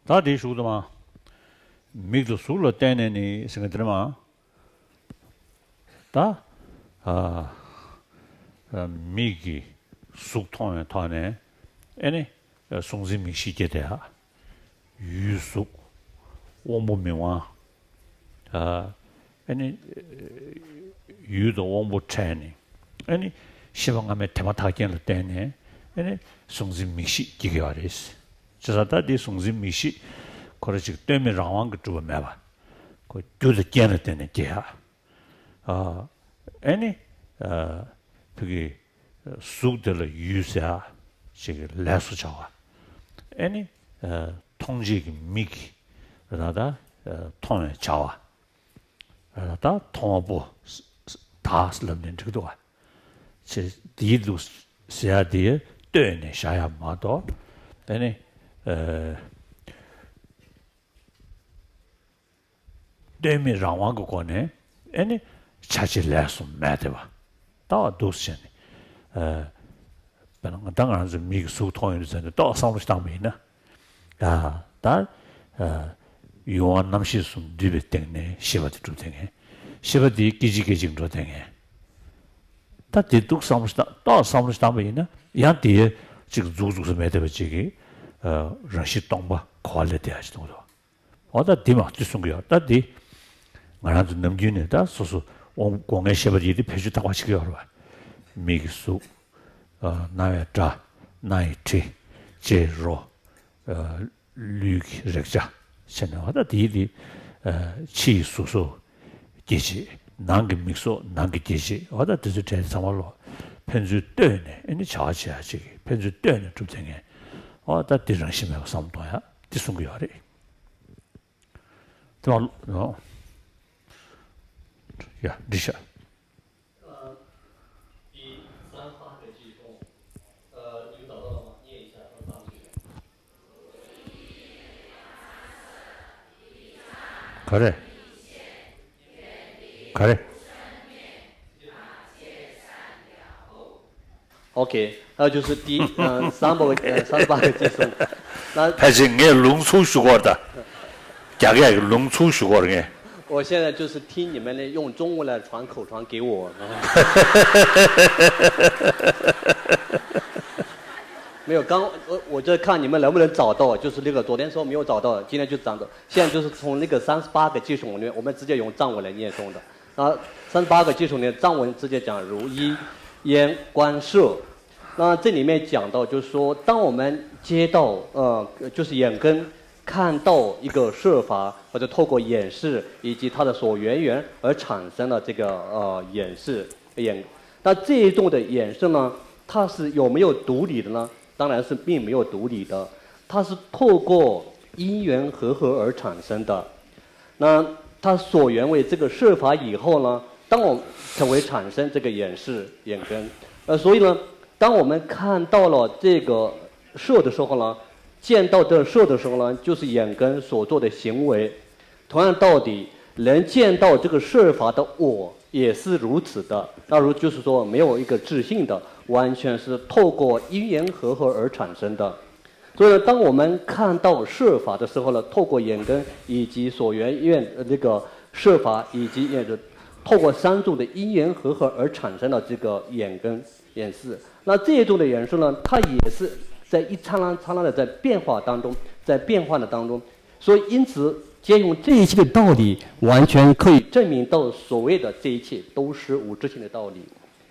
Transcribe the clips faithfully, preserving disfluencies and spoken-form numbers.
ད་དེའི་གཞུག་ཏུ་མ། མིག་དང་གཟུགས་ལ་བརྟེན་ནས་ནི་ཟེར་མཁན་དེ་ནི་མ། ད། ཨ། ཨ། མིག་གིས་གཟུགས་མཐོང་བའི་ཐོག་ནས་ཨེ་ནི། གཟུགས་འཛིན་མིག་ཤེས་སྐྱེ་དེ་ཡ། ཡུལ་གཟུགས། དབང་པོ་མིག་དབང་། ཨ། ཨེ་ནི། ཡུལ་དང་དབང་པོ་ཕྲལ་ནས། ཨེ་ནི། ཤེས་པ་སྔ་མའི་དེ་མ་ཐག་རྐྱེན་ལ་བརྟེན་ནས། ཨེ་ནི། གཟུགས་འཛིན་མིག་ཤེས་སྐྱེ་གི་ཡོད་རེད། བྱས་ཙང་ད་འདི་གཟུགས་འཛིན་མིག་ཤེས། ཁོ་ར་ཅིག་སྟོད་སྨད་རང་དབང་གིས་གྲུབ་པ་མེད་པ། ཁོ་རྒྱུ་དང་རྐྱེན་ལ་བརྟེན་ནས་སྐྱེ་ཡ། ཨ། ཨེ་ནི། ཨ། ཕ་གི། གཟུགས་དེ་ལ་ཡུལ་ཟེར་ཡ་ཅིག་ལས་སུ་བྱ་བ། ཨེ་ནི། ཨ། མཐོང་བྱེད་ཀྱི་མིག་གིས་ད་ལྟ། ཨ། མཐོང་བའི་བྱ་བ། ཨ། ད་མཐོང་བ་པོ་ད་ལབ་ནས་འགྲིག་འདུག་ག། ཅེས་འདིའི་འདུག་ཟེར་ཡ་དེ་ལྟོས་ནས་བཞག་ཡ་མ་གཏོགས། ཨེ་ནི། ཨ། ལྟོས་མེད་རང་དབང་གི་སྒོ་ནས་ཨེ་ནི་བྱ་བྱེད་ལས་གསུམ་མེད་དེ་བ། ལྟ་བ་འདུག་ཟེར་ནས། ཨ། དཔེར་ན་ད་ང་རང་ཚོ་མིག་གིས་གཟུགས་མཐོང་ཡོད་ཟེར་ནས་ཏོག་བསམ་བློ་ཞིག་བཏང་བ་ཡིན་ན། ཨ། ད། ཨ། ཡུལ་དབང་རྣམ་ཤེས་གསུམ་འདུས་པའི་སྟེང་ནས་ཤེས་པ་དེ་གྲུབ་དེ་ངེས། ཤེས་པ་དེ་སྐད་ཅིག་སྐད་ཅིག་འགྲོ་དེ་ངེས། ད་དེ་འདུག་བསམ་བློ་ཞིག་བཏང་ཏོག་བསམ་བློ་ཞིག་བཏང་བ་ཡིན་ན་ཡང་དེ་ཅིག་འཛུགས་འཛུགས་སུ་མེད་དེ་བ་ཅིག་གིས། ཨ། རང་བཞིན་སྟོང་པ་གོ་བ་ལས་དེ་ཡ་ཅིག་གཏོང་དུ། འོ་ད་འདི་མ་འདི་གསུང་གི་ཡོད། ད་འདི་ང་རང་ཚོ་ནམ་རྒྱུན་ནས་ད་སོ་སོ་དབང་སྒོ་ལྔའི་ཤེས་པ་ཡིན་དེ་བེད་སྤྱོད་བཏང་བ་ཞིག་ཡོད་རེད་བ། མིག་གིས་གཟུགས། ཨ། རྣ་བས་སྒྲ། སྣ་ཡིས་དྲི། ལྕེས་རོ། ཨ། ལུས་ཀྱིས་རེག་བྱ་བྱས་ནས་འོ་ད་འདིའི་འདི། ཨ། ཕྱི་ཡི་གཟུགས་སོགས་སྐྱེད་བྱེད། ནང་གི་མིག་སོགས་ནང་གི་སྐྱེད་བྱེད། འོ་ད་འདི་ཚོའི་གྲས་ཚང་མ་ལོ། ཕན་ཚུན་ལྟོས་ནས་ཨེ་ནི་བྱ་བ་བྱེད་ཡ་ཅིག་ཕན་ཚུན་ལྟོས་ནས་གྲུབ་དེ་ངེས། འོ་ད་འདི་རང་བཞིན་མེད་པ་བསམ་གཏོང་ཡ་འདི་གསུང་གི་ཡོད་རེད། 对吧？哦，呀，这是。呃，第三八个计数，呃，你们找到了吗？念一下三八个计数。 ག་རེ། ག་རེ། ，OK，还有就是第呃三百个呃三十八个计数，那 ཕལ་ཆེར་ངས་ལུང་ཚུར་ཞུ་གོ་ད། རྒྱ་སྐད་ཀྱི་ལུང་ཚུར་ཞུ་གོ་ངས། 我现在就是听你们的用中文来传口传给我。没有，刚我我就看你们能不能找到，就是那个昨天说没有找到，今天就找到。现在就是从那个三十八个计数里面，我们直接用藏文来念诵的。啊，三十八个计数里面藏文直接讲如一、咽、观、色。那这里面讲到，就是说，当我们接到呃，就是眼根看到一个色法，或者透过眼识以及它的所缘缘而产生了这个呃眼识眼，那这一种的眼识呢，它是有没有独立的呢？当然是并没有独立的，它是透过因缘和合而产生的。那它所缘为这个色法以后呢，当我成为产生这个眼识眼根，呃，所以呢，当我们看到了这个色的时候呢，见到这色的时候呢，就是眼根所做的行为。同样道理，能见到这个色法的我也是如此的。那如就是说，没有一个自性的，完全是透过因缘和合而产生的。所以呢，当我们看到色法的时候呢，透过眼根以及所缘缘呃那个色法以及也是透过三种的因缘和合而产生了这个眼根眼识。那这一种的眼识呢，它也是在一刹那刹那的在变化当中，在变化的当中。所以因此，借用这一切的道理，完全可以证明到所谓的这一切都是无自性的道理。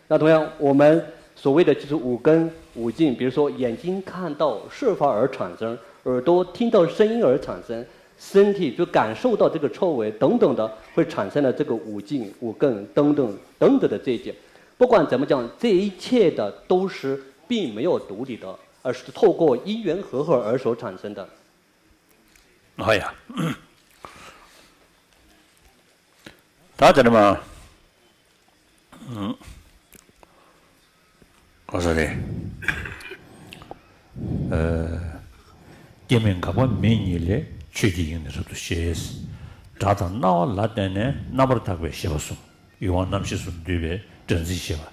那同样，我们所谓的就是五根五境，比如说眼睛看到色法而产生，耳朵听到声音而产生，身体就感受到这个臭味等等的，会产生的这个五境、五根等等等等的这一些，不管怎么讲，这一切的都是并没有独立的，而是透过因缘和合而所产生的。好呀，大家的嘛。 ག་ས་རེད། སྐྱེ་མེད་འགག་པ་མེད་ཉིད་ལས་ཆོས་ཀྱི་དབྱིངས་ནི་རབ་ཏུ་ཤེས། སྒྲ་དང་རྣ་བ་ལ་བརྟེན་ནས་རྣམ་པར་དག་པའི་ཤེས་པ་གསུམ། ཡུལ་དབང་རྣམ་ཤེས་གསུམ་འདུས་པའི་སྒྲ་འཛིན་ཤེས་པ།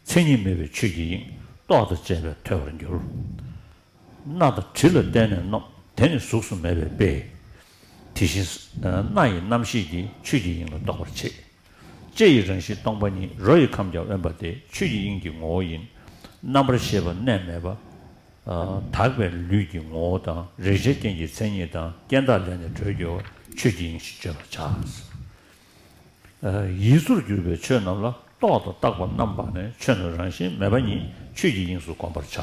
མཚན་ཉིད་མེད་པའི་ཆོས་ཀྱི་དབྱིངས་རྟོག་དང་བཅས་པས་ཐོས་པར་འགྱུར། སྣ་དང་དྲི་ལ་བརྟེན་ནས་རྣམས་ དེ་ནི་གཟུགས་སུ་མེད་པའི་དཔེ། དེ་བཞིན་སྣ་ཡི་རྣམ་ཤེས་ཀྱིས་ཆོས་ཀྱི་དབྱིངས་ལ་རྟོགས་པར་བྱེད། ལྕེ་ཡི་རང་བཞིན་སྟོང་པ་ཉིད་རོ་ཡི་ཁམས་ཀྱང་དབེན་པ་སྟེ་ཆོས་ཀྱི་དབྱིངས་ཀྱི་ངོ་བོ་ཡིན། རྣམ་པར་ཤེས་པ་གནས་མེད་པ། དག་པའི་ལུས་ཀྱི་ངོ་བོ་དང་རེག་བྱའི་རྐྱེན་གྱི་མཚན་ཉིད་དང་རྐྱེན་དག་ལས་ནི་གྲོལ་འགྱུར་བ་ཆོས་ཀྱི་དབྱིངས་ཞེས་བརྗོད་པར་བྱ། ཡིད་གཟུགས་གྱུར་པའི་ཆོས་རྣམས་ལ་རྟོག་དང་བརྟག་པ་རྣམ་སྤངས་ནས་ཆོས་རྣམས་རང་བཞིན་མེད་པ་ཉིད་ཆོས་ཀྱི་དབྱིངས་སུ་བསྒོམ་པར་བྱ།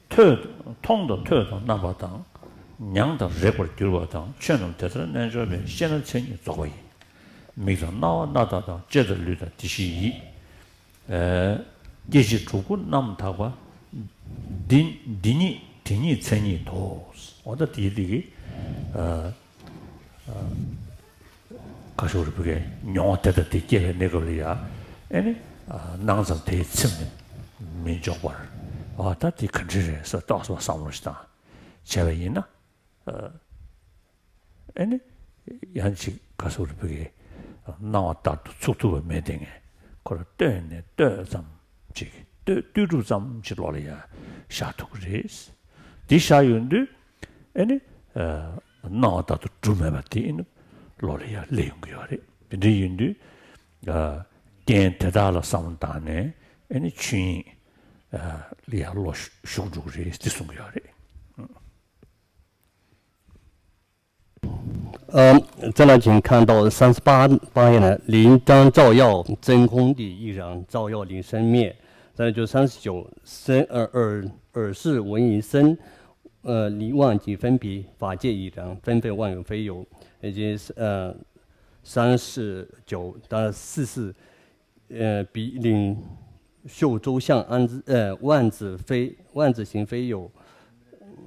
ཐོས་མཐོང་དང་ཐོས་དང་རྣམ་པ་དང་། མྱང་དང་རེག་པར་གྱུར་པ་དང་ཆོས་རྣམས་དེ་ལྟར་རྣལ་འབྱོར་པས་ཤེས་ན་མཚན་ཉིད་རྫོགས་པ་ཡིན། མིག་དང་རྣ་བ་སྣ་ཐག་དང་ལྕེ་དང་ལུས་དང་དེ་བཞིན་ཡིད། སྐྱེ་མཆེད་དྲུག་པོ་རྣམ་དག་པ། འདི་འདི་ཉིད་དེ་ཉིད་མཚན་ཉིད་དོ། འོ་ད་དེའི་དེ་གི་ཁ་ཤོར་བུ་གའི་མྱོང་བ་དེ་དང་དེ་སྐྱེ་བའི་གནས་སྐབས་ལ་ཡ། ཨེ་ནི། སྣང་ཙམ་དེའི་ཚིམ་ནས་མི་འཇོག་པར། ཨ་ད་དེ་ག་འདྲ་རེད་ཟེར་ཏོག་ཙམ་བསམ་བློ་ཞིག་བཏང་བྱས་པ་ཡིན་ན། ཨེ་ནི། ཡང་ཅིག་ག་ཟེར་བུ་གའི། སྣང་བ་ལྟར་དུ་ཚུགས་ཐུབ་པ་མེད་དེ་ངས་ཁོ་ར་ལྟོས་ནས་ལྟོས་ཙམ་ཅིག་ལྟོས་ལྟོས་གྲུབ་ཙམ་ཅིག་བློ་ལ་ཡ་བཞག་ཐུབ་ཀྱི་རེད། འདི་བཞག་ཡོང་དུས། ཨེ་ནི། སྣང་བ་ལྟར་དུ་གྲུབ་མེད་པ་དེ་ཨེ་ནི་བློ་ལ་ཡར་སླེབས་ཡོང་གི་ཡོད་རེད། དེ་འདྲ་ཡིན་དུས། རྐྱེན་དེ་དག་ལ་བསམ་བློ་བཏང་ནས་ཨེ་ནི་ཆོས་དབྱིངས་ལ་ཡར་བློ་ཞུགས་འགྲོ་གི་རེད་ཅེས་གསུང་གི་ཡོད་རེད། 呃，再来请看到三十八八页呢，临张照耀，真空地亦然，照耀临生灭。再来就三十九，生，呃，尔，尔是闻于声，呃，离妄即分别，法界亦然，分别妄有非有，以及，呃，三十九到四十，呃，彼领袖诸相安之，呃，妄自非，妄自行非有，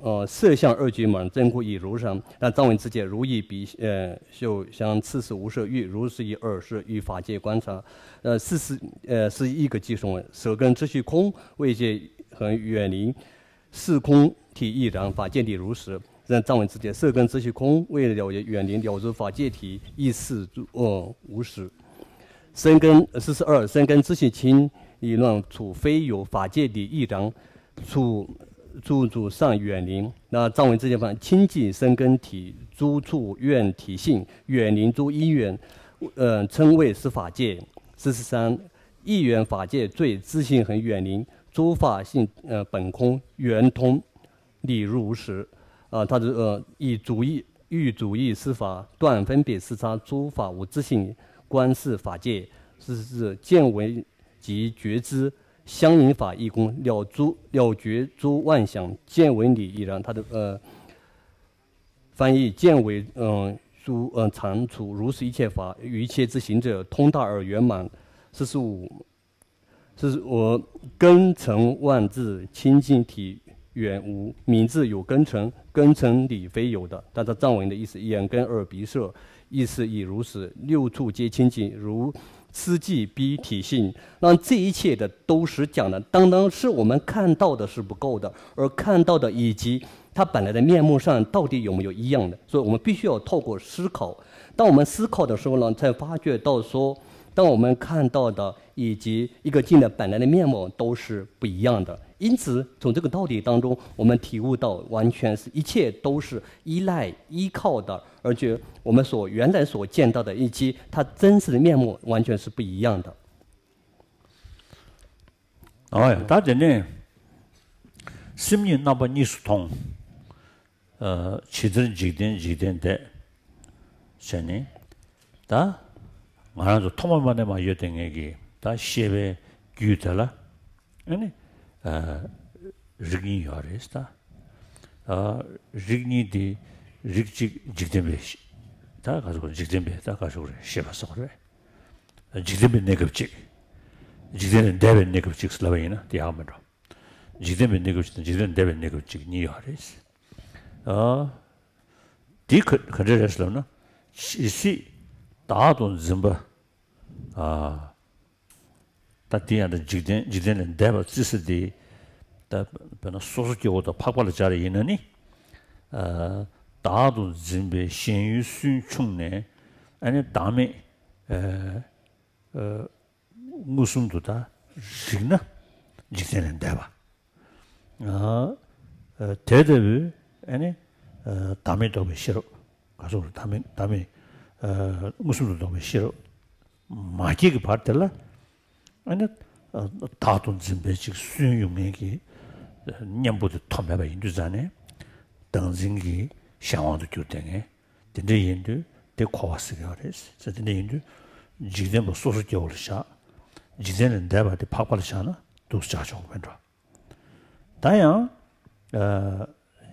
呃，色相二俱满，真空亦如常。那藏文字解，如意彼，呃，袖香，此时无色欲，如是于尔是于法界观察，呃，四十，呃，是一个即生闻。舌根知虚空，未见恒远离， 是空体亦然，法界体如实。这藏文字解，色根知虚空，未了远离了知法界体，亦是诸，呃，无实。生根，四十二，生根知性清，亦乱处非有，法界体亦然，处，处诸相远离。那藏文字解翻，清净生根体，诸处愿体性，远离诸因缘，呃，称谓是法界。四十三，亦缘法界最，知性恒远离，诸法性，呃，本空，圆通， 理如实。啊，他是，呃，以主义，欲主义是法，断分别是差，诸法无自性，观是法界，是，是见闻即觉知，相应法亦空，了诸，了绝诸妄想，见闻理亦然。他的，呃，翻译见为，嗯，诸，嗯，常处，如是一切法，于一切之行者，通达而圆满。四十五， 是我根尘妄自，清净体远无，名字有根尘，根尘理非有的。但它藏文的意思，眼根耳鼻舌，意思亦如此，六处皆清净，如痴寂彼体性。那这一切的都是讲的，单单是我们看到的是不够的，而看到的以及它本来的面目上到底有没有一样的，所以我们必须要透过思考。当我们思考的时候呢，才发觉到说，当我们看到的 以及一个境的本来的面貌都是不一样的。因此，从这个道理当中，我们体悟到完全是一切都是依赖、依靠的，而且我们所原来所见到的以及它真实的面目完全是不一样的。 ཨོ་ཡ། ད་དེ་ནས་སེམས་ཉིད་རྣམ་པ་གཉིས་སུ་མཐོང་། ཨ། ཇི་ལྟར་འཇིག་རྟེན་འཇིག་རྟེན་འདས། ཟེར་ནས། ད་ང་རང་ཚོ་ཐོག་མ་མ་ནས་མ་ཡོད་དེ་ངེད་ཀྱི་ད་ཤེས་པའི་རྒྱུད་དེ་ལ། ཨ་ནི། ཨ། རིགས་གཉིས་ཡོད་རེད་ད། ཨ། རིགས་གཉིས་དེ་རིགས་གཅིག་འཇིག་རྟེན་པའི་ཤེས། ད་ག་ཟེར་འཇིག་རྟེན་པའི་ད་ག་ཟེར་རེད། ཤེས་པ་ཟེར་རེད། འཇིག་རྟེན་པའི་གནས་སྐབས་གཅིག་འཇིག་རྟེན་ལས་འདས་པའི་གནས་སྐབས་གཅིག་ལབ་པ་ཡིན་ན་དེ་ཡག་མི་འགྲོ། འཇིག་རྟེན་པའི་གནས་སྐབས་གཅིག་དང་འཇིག་རྟེན་འདས་པའི་གནས་སྐབས་གཅིག་གཉིས་ཡོད་རེད། ཨ། འདི་ག་ག་འདྲ་རེད་ཟེར་ལབ་ན། ཇི་སྲིད་བདག་ཏུ་འཛིན་པ། ཨ། ད་འདི་ཡང་ད་འཇིག་རྟེན་འཇིག་རྟེན་ལས་འདས་པ་བརྩི་ས་དེ། ད་དཔེར་ན་སོ་སོ་སྐྱེ་བོ་དང་འཕགས་པ་ལ་སྦྱར་ཡིན་ན་ནི། ཨ། བདག་ཏུ་འཛིན་པའི་ཞེན་ཡུལ་སུན་ཕྱུང་ནས། ཨ་ནི་བདག་མེད། ཨ། ཨ། མངོན་སུམ་དུ་ད་རིག་ན་འཇིག་རྟེན་ལས་འདས་པ། ཨ། ཨ། དེ་ལྟ་བུའི་ ཨ་ནི་བདག་མེད་རྟོགས་པའི་ཤེས་རབ། ག་སོགས་རེད། བདག་མེད་བདག་མེད་མངོན་སུམ་དུ་རྟོགས་པའི་ཤེས་རབ་མ་སྐྱེས་ཀྱི་བར་དེ་ལ། ཨ་ནི་བདག་ཏུ་འཛིན་པའི་ཅིག་སུན་ཡོང་མཁན་གྱི་གཉེན་པོ་དེ་ཐོབ་མེད་པ་ཡིན་དུས་ཙང་ནས། བདག་འཛིན་གྱི་གཞན་དབང་དུ་གྱུར་བསྡད་མཁན་དེ་འདྲ་ཡིན་དུས་དེ་འཁོར་བ་ཟེར་གྱི་ཡོད་རེད་ཟེར། དེ་འདྲ་ཡིན་དུས་འཇིག་རྟེན་པ་སོ་སོ་སྐྱེ་བོ་ལ་བཞག་འཇིག་རྟེན་ལས་འདས་པ་དེ་འཕགས་པ་ལ་བཞག་ན་འདུག་སེ་བཞག་ཆོག་གི་མེད་འགྲོ། ད་ཡང་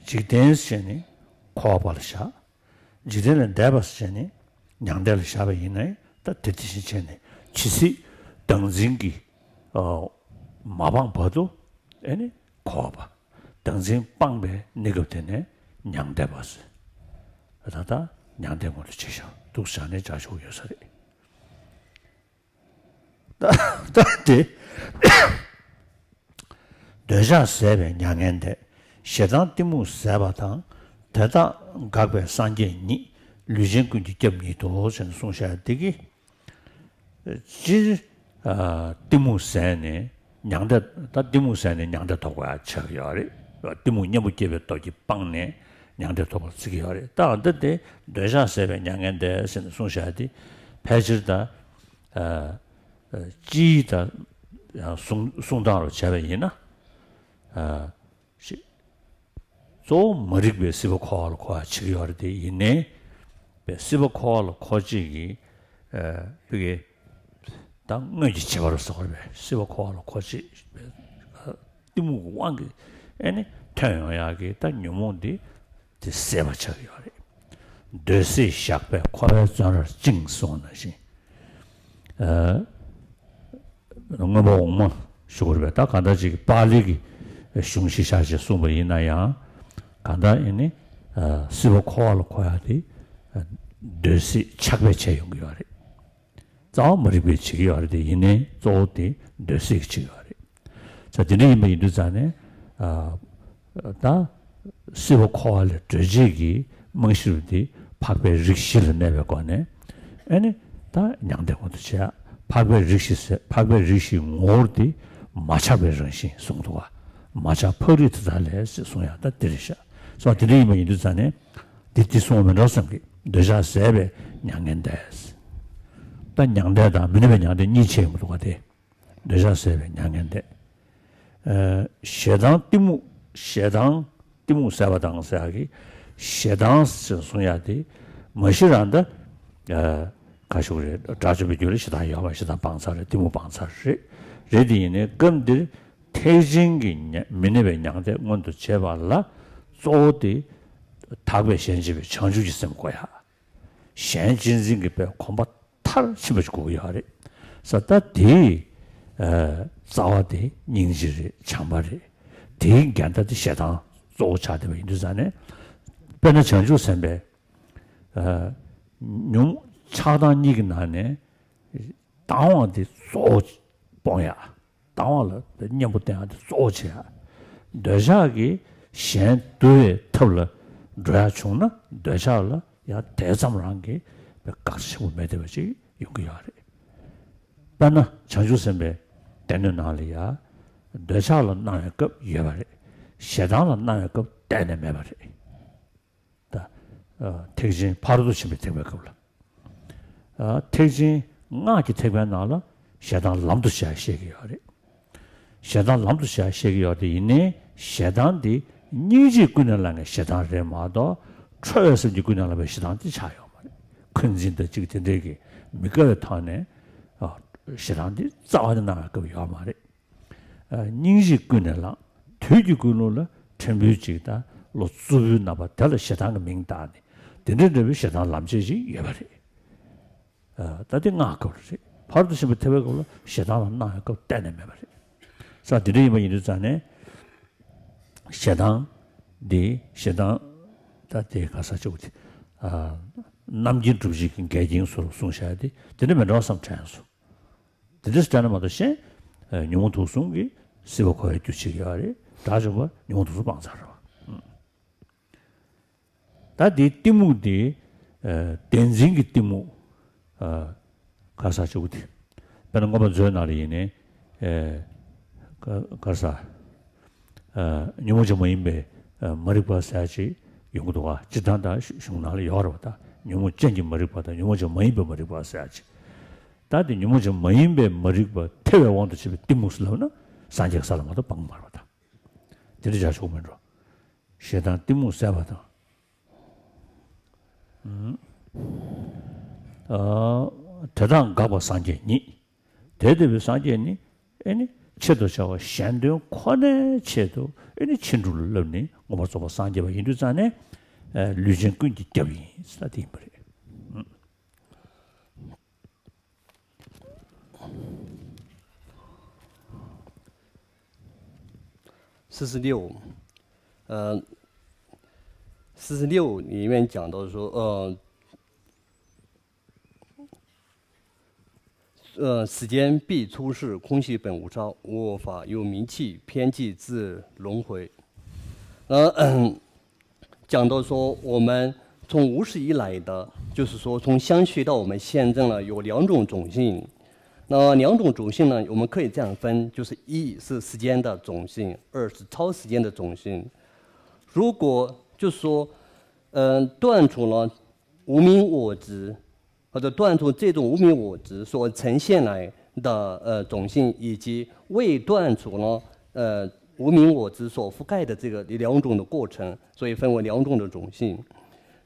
འཇིག་རྟེན་ཟེར་ནི་འཁོར་བ་ལ་བཞག་འཇིག་རྟེན་ལས་འདས་པ་ཟེར་ནི་མྱང་འདས་ལ་བཞག་པ་ཡིན་ན། ད་དེ་དེ་བཞིན་བྱས་ནས་ཇི་སྲིད་བདག་འཛིན་གྱི་མ་སྤངས་བར་དུ་ཨེ་ནི་འཁོར་བ། བདག་འཛིན་སྤངས་པའི་གནས་སྐབས་དེ་ནས་མྱང་འདས་པ་ཟེར། ད་ལྟ་མྱང་འདས་མངོན་དུ་བྱས་ཤིང་འདུག་སེ་བཞག་ནས་བཞག་ཆོག་ཡོད་ས་རེད། ད་ད་དེ། འདོད་ཆགས་ཟད་པའི་མྱ་ངན་འདས། ཞེ་སྡང་གཏི་མུག་ཟད་པ་དང་། དེ་དག་འགགས་པའི་སངས་རྒྱས་ཉིད། ལུས་ཅན་ཀུན་གྱི་སྐྱབས་ཉིད་དོ། ཞེས་གསུངས་བཞག་འདི་གིས། སྤྱིར་གཏི་མུག་ཟད་ནས་མྱང་འདས། ད་གཏི་མུག་ཟད་ནས་མྱང་འདས་ཐོབ་པ་ཆགས་ཀྱི་ཡོད་རེད། གཏི་མུག་གཉེན་པོ་སྐྱེས་པའི་སྟོབས་ཀྱིས་སྤངས་ནས་མྱང་འདས་ཐོབ་པར་བརྩི་གི་ཡོད་རེད། ད་འདི་དེ་འདོད་ཆགས་ཟད་པའི་མྱ་ངན་འདས་ཟེར་ནས་གསུངས་བཞག་འདི་ཕལ་ཆེར་ད། སྤྱིའི་ད་གསུང་གསུང་སྟངས་རུ་བྱས་པ་ཡིན་ན། ཞེས། གཙོ་བོ་མ་རིག་པའི་སྲིད་པ་འཁོར་བ་ལ་འཁོར་བ་བྱེད་ཀྱི་ཡོད་རེད་དེ། ཡིན་ནའི་པའི་སྲིད་པ་འཁོར་བ་ལ་འཁོར་བྱེད་ཀྱི་ཕི་གེ་ད་སྔོན་གྱི་བྱེད་པ་རུ་ཟེར་བ་རེད་པས། སྲིད་པ་འཁོར་བ་ལ་འཁོར་བྱེད་པའི་གཏི་མུག་གི་དབང་གིས་ཨེ་ནི་ཐོན་ཡོང་ཡག་གི་ད་ཉོན་མོངས་འདི་དེ་ཟད་པ་ཆགས་ཀྱི་ཡོད་རེད། འདོད་སྲེད་ཞགས་པས་འཁོར་བའི་བཙོན་རར་བཅིངས་གསུངས་པ་ནང་བཞིན། མངོན་པ་འོག་མ་ཞུ་དགོས་རེད་པས། ད་གང་ལྟར་ཅིག་པཱ་ལི་གི་གཞུང་གཞི་བཞག་ཅེས་གསུངས་པ་ཡིན་ན་ཡང་། གང་ལྟར་ཨེ་ནི་སྲིད་པ་འཁོར་བ་ལ་འཁོར་ཡག་དེ་འདོད་སྲེད་ཆགས་པས་བྱས་ཡོང་གི་ཡོད་རེད། རྩ་བ་མ་རིག་པས་བྱེད་ཀྱི་ཡོད་རེད་དེ། ཡིན་ནའི་གཙོ་བོ་དེ་འདོད་སྲེད་ཀྱིས་བྱེད་ཀྱི་ཡོད་རེད། ས་དེ་འདྲ་ཡིན་པ་ཡིན་དུས་ཙང་ནས། ད་སྲིད་པ་འཁོར་བ་ལས་གྲོལ་བྱེད་ཀྱི་རྨང་གཞི་རུ་དེ་འཕགས་པའི་རིགས་བཞི་ལ་གནས་པའི་སྒོ་ནས། ཨེ་ནི་ད་མྱང་འདས་མངོན་དུ་བྱེད་ཡག་འཕགས་པའི་རིགས་བཞི་ཟེར། འཕགས་པའི་རིགས་བཞིའི་ངོ་བོར་དེ་མ་ཆགས་པའི་རང་བཞིན་གསུངས་འདུག་ག་མ་ཆགས་འཕགས་རིགས་དེ་དག་ལས་ཟེར་གསུངས་ཡག་ད་དེ་རེད་ཤག་སོ་དེ་འདྲ་ཡིན་པ་ཡིན་དུས་ཙང་ནས་དེ་དེ་གསུངས་པ་མིན་འགྲོ་བསམ་གི། འདོད་ཆགས་ཟད་པས་མྱ་ངན་འདས། ད་མྱང་འདས་དང་མི་གནས་པའི་མྱང་འདས་གཉིས་ཕྱེ་ཡོང་གི་འདུག་ག་དེ། འདོད་ཆགས་ཟད་པའི་མྱ་ངན་འདས། ཞེ་སྡང་གཏི་མུག་ཞེ་སྡང་གཏི་མུག་ཟད་པ་དང་ཟེར་ཡག་གི། ཞེ་སྡང་ཟེར་གསུང་ཡག་དེ་མ་གཞི་རང་ད། ག་ཞུ་གི་རེད། དགྲ་བཅོམ་པའི་རྒྱུད་ལ་ཞེ་སྡང་ཡོད་མ་རེད། ཞེ་སྡང་སྤངས་ཚར་རེད། གཏི་མུག་སྤངས་ཚར་རེད། རེད་དེ་ཡིན་ནའི་སྐབས་འདིར་ཐེག་ཆེན་གྱི་མྱ་མི་གནས་པའི་མྱང་འདས་མངོན་དུ་བྱེད་པ་ལ་གཙོ་བོ་དེ་དག་པའི་གཞན་གཅེས་པའི་བྱང་ཆུབ་ཀྱི་སེམས་དགོས་ཡག་གཞན་གཅེས་འཛིན་གྱི་པའི་གོམས་པ་མཐར་ཕྱིན་པ་ཞིག་དགོས་ཀྱི་ཡོད་རེད། ས་ད་དེའི་རྩ་བ་དེ་སྙིང་རྗེ་རེད། བྱམས་པ་རེད། དེའི་འགལ་ཟླ་དེ་ཞེ་སྡང་གཙོ་བོ་ཆགས་བསྡད་པ་ཡིན་དུས་ཙང་ནས། དཔེར་ན་བྱང་ཆུབ་སེམས་དཔའི་ཉོན་ཆགས་སྡང་གཉིས་ཀྱི་ནང་ནས་སྡང་བ་དེ་གཙོ་བོ་སྤོང་ཡག་སྡང་བ་ལ་གཉེན་པོ་བསྟེན་ཡག་དེ་གཙོ་བོ་བྱེད་ཡག་འདོད་ཆགས་ཀྱིས་གཞན་འདུལ་བའི་ཐབས་ལ་འགྲོ་ཡག་བྱུང་ན། འདོད་ཆགས་ལ་ཡང་དེ་ཙམ་རང་གི་དཀའ་ཚེགས་ཆེན་པོ་མེད་བསྡད་པ་ཅིག་ཡོང་གི་ཡོད་རེད། དཔེར་ན་བྱང་ཆུབ་སེམས་དཔའི་སྡེ་སྣོད་ནང་ལ་ཡང་འདོད་ཆགས་ལ་སྣང་བའི་སྐབས་ཡོད་པ་རེད། ཞེ་སྡང་ལ་སྣང་བའི་སྐབས་གཏན་ནས་མེད་པ་རེད། ད་ཐེག་ཆེན་ཕ་རོལ་ཏུ་ཕྱིན་པའི་ཐེག་པའི་སྐབས་ལ། ཐེག་ཆེན་སྔགས་ཀྱི་ཐེག་པའི་ནང་ལ་ཞེ་སྡང་ལམ་དུ་བྱས་བཤད་ཀྱི་ཡོད་རེད། ཞེ་སྡང་ལམ་དུ་བྱས་བཤད་ཀྱི་ཡོད་རེད། ཡིན་ནའི་ཞེ་སྡང་འདི་སྙིང་རྗེས་ཀུན་ནས་བསླངས་པའི་ཞེ་སྡང་རེད་མ་གཏོགས། ཁྲོ་བའི་སེམས་ཀྱིས་ཀུན་ནས་བསླངས་པའི་ཞེ་སྡང་འདི་ཆགས་ཡོད་མ་རེད། འཁོན་འཛིན་དང་གཅིག་དེ་འདྲའི་གི་མི་དགའ་བའི་ཐོག་ནས་ཞེ་སྡང་འདི་རྩ་བ་ནས་སྣང་བའི་སྐབས་ཡོད་མ་རེད། སྙིང་རྗེས་ཀུན་ནས་བསླངས། དུས་ཀྱི་ཀུན་སློང་ལ་ཕྲན་བུ་ཅིག་དང་བློ་རྩུབ་པོའི་རྣམ་པ་དེ་ལ་ཞེ་སྡང་གི་མིང་བཏགས་ནས་དེ་འདྲ་འདྲ་བའི་ཞེ་སྡང་ལམ་བྱེད་ཅིག་ཡོད་པ་རེད། ད་དེ་སྔགས་སྐབས་ལ་རེད། ཕ་རོལ་ཏུ་ཕྱིན་པའི་ཐེག་པའི་སྐབས་ལ་ཞེ་སྡང་ལ་སྣང་བའི་སྐབས་གཏན་ནས་མེད་པ་རེད། ས་དེ་འདྲ་ཡིན་པ་ཡིན་དུས་ཙང་ནས་ཞེ་སྡང་འདི་ཞེ་སྡང་ད་དེ་ག་ས་ཆུ་དེ་རྣམ་མཁྱེན་སྒྲུབ་བྱེད་ཀྱི་འགལ་རྐྱེན་སོགས་གསུངས་བཞག་དེ་དེ་འདྲ་མི་འདྲ་བ་བསམ་དྲན་སོང་། དེ་འདྲ་སྤྲད་ན་མ་གཏོགས་གཞན། ཉོན་མོངས་དུག་གསུམ་གྱིས་སྲིད་པ་འཁོར་བའི་རྒྱུ་བྱེད་ཀྱི་ཡོད་རེད། དགྲ་བཅོམ་པ་ཉོན་མོངས་དུག་གསུམ་སྤངས་ཚར་བ། ད་དེའི་གཏི་མུག་དེ། བདེན་འཛིན་གྱི་གཏི་མུག་ག་ས་བཅུག་དེ། དཔེར་ན་མངོན་པ་མཛོད་ནང་ལ་ཡིན་ནའི། ག་ས། ཉོན་མོངས་ཀྱིས་མ་ཡིན་པའི་མ་རིག་པ་ཟེར་ཅིག་ཡོང་གི་འདུག་ག་སྤྱིར་བཏང་ད་གཞུང་ནང་ལ་ཡོད་རེད་པ། ད་ཉོན་མོངས་ཅན་གྱི་མ་རིག་པ་དང་ཉོན་མོངས་ཅན་མ་ཡིན་པའི་མ་རིག་པ་ཟེར་ཡ་ཅིག་ད་དེ་ཉོན་མོངས་ཅན་མ་ཡིན་པའི་མ་རིག་པ་ཐེ་བའི་དབང་དུ་བྱས་པའི་གཏི་མུག་ཟེར་ལབ་ན་སངས་རྒྱས་ས་ལ་མ་གཏོགས་སྤང་གི་མ་རེད་པ། ད་དེ་འདྲ་བྱ་ཆོག་མིན་འགྲོ། ཞེ་སྡང་གཏི་མུག་བསལ་བ་དང་། ཨ། དེ་དག་འགགས་པ་སངས་རྒྱས་ཉིད། དེ་ལྟ་བུའི་སངས་རྒྱས་ནི་ཨེ་ནི་ཆེད་དུ་བྱ་བ་གཞན་དོན་ཁོ་ནའི་ཆེད་དུ་ཨེ་ནི་ཕྱིན་དྲུག་ལ་བསླབས་ནས་མངོན་པར་རྫོགས་པར་སངས་རྒྱས་པ་ཡིན་དུས་ཙང་ནས་ལུས་ཅན་ཀུན་གྱི་སྐྱབས་ཡིན་ཟེར་ལབ་དེ་ཡིན་པ་རེད། 四十六，呃，四十六里面讲到说，呃，呃，世间必出世，空虚本无常，我法由迷气偏计自轮回。呃，讲到说我们从无始以来的，就是说从相续到我们现在呢，有两种种性。那两种种性呢，我们可以这样分，就是一是世间的种性，二是超世间的种性。如果就是说，嗯、断除了无明我执，或者断除这种无明我执所呈现来的呃种性，以及未断除呢呃无明我执所覆盖的这个两种的过程，所以分为两种的种性。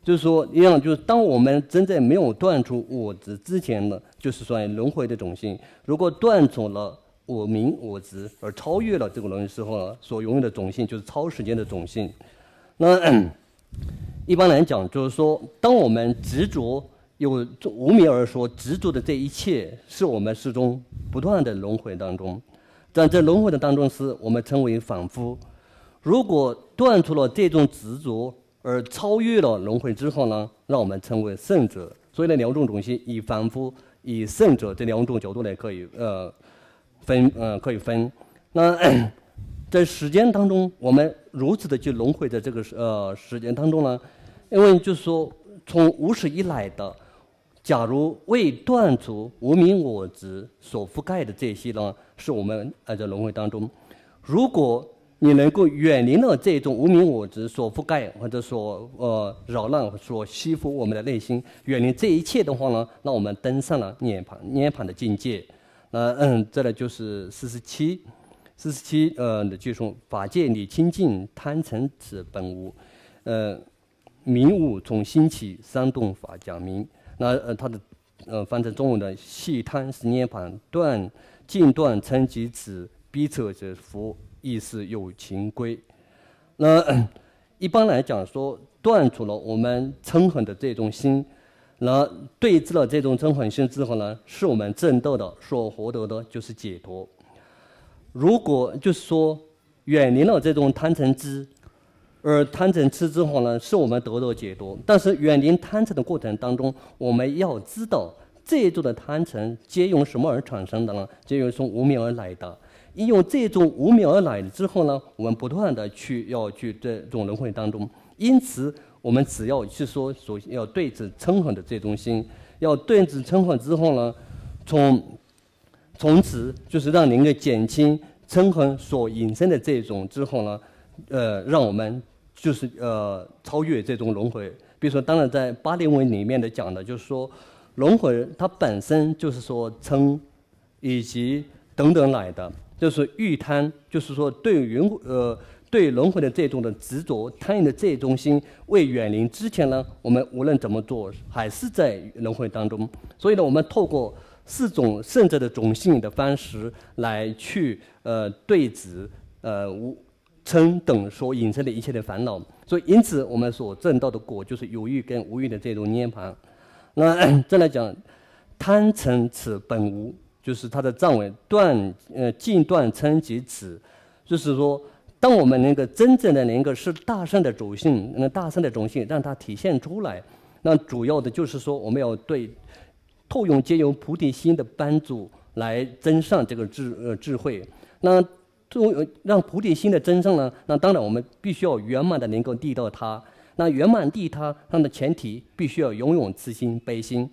就是说，一样就是当我们真正没有断除我执之前呢，就是说轮回的种性。如果断除了我明我执而超越了这个轮回之后呢，所拥有的种性就是超世间的种性。那一般来讲，就是说，当我们执着有无明而所执着的这一切，是我们始终不断的轮回当中。但这轮回的当中，是我们称为凡夫。如果断除了这种执着，而超越了轮回之后呢，让我们称为圣者。所以呢，两种种性，以凡夫、以圣者这两种角度来可以呃分呃可以分。那在时间当中，我们如此的去轮回的这个呃时间当中呢，因为就是说从无始以来的，假如未断除无明我执所覆盖的这些呢，是我们呃在轮回当中，如果你能够远离了这种无明我执所覆盖或者所呃扰乱、所吸附我们的内心，远离这一切的话呢，那我们登上了涅槃涅槃的境界。那嗯，再来就是四十七，四十七呃的句诵：法界理清净，贪嗔痴本无，呃，迷悟从心起，三顿法讲明。那呃，它的呃翻成中文的细贪是涅槃，断尽断嗔及痴，逼者则佛，亦是有情归。那一般来讲说，断除了我们嗔恨的这种心，那对治了这种嗔恨心之后呢，是我们证道的所获得的就是解脱。如果就是说远离了这种贪嗔痴，而贪嗔痴之后呢，是我们得到解脱。但是远离贪嗔的过程当中，我们要知道这一种的贪嗔皆由什么而产生的呢？皆由从无明而来的。因为这种无明而来了之后呢，我们不断的去要去这种轮回当中。因此，我们只要去说所要对治嗔恨的这种心，要对治嗔恨之后呢，从从此就是让能够减轻嗔恨所引生的这种之后呢，呃，让我们就是呃超越这种轮回。比如说，当然在巴利文里面的讲的，就是说轮回它本身就是说嗔以及等等来的，就是欲贪，就是说对于呃对轮回的这种的执着、贪欲的这种心未远离之前呢，我们无论怎么做，还是在轮回当中。所以呢，我们透过四种圣者的种性的方式来去呃对治呃无嗔等所引生的一切的烦恼。所以，因此我们所证到的果就是有欲跟无欲的这种涅槃。那再来讲，贪嗔痴本无，就是它的藏文断呃尽断嗔及痴，就是说，当我们能够真正的能够是大乘的种性，那大乘的种性让它体现出来，那主要的就是说，我们要对透用皆由菩提心的帮助来增上这个智呃智慧。那作为让菩提心的增上呢，那当然我们必须要圆满的能够利益到他。那圆满利益他，那么前提必须要拥有慈心悲心。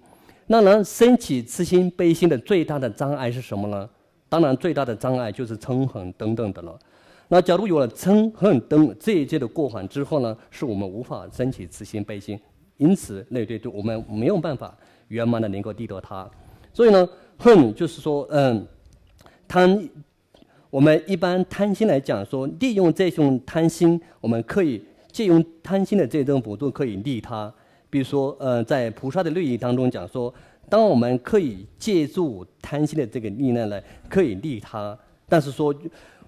那能升起慈心悲心的最大的障碍是什么呢？当然，最大的障碍就是嗔恨等等的了。那假如有了憎恨等这一切的过患之后呢，是我们无法升起慈心悲心，因此那对对我们没有办法圆满的能够地得他。所以呢，恨就是说，嗯，贪，我们一般贪心来讲说，利用这种贪心，我们可以借用贪心的这种补助，可以利他。比如说，呃，在菩萨的律仪当中讲说，当我们可以借助贪心的这个力量来可以利他，但是说，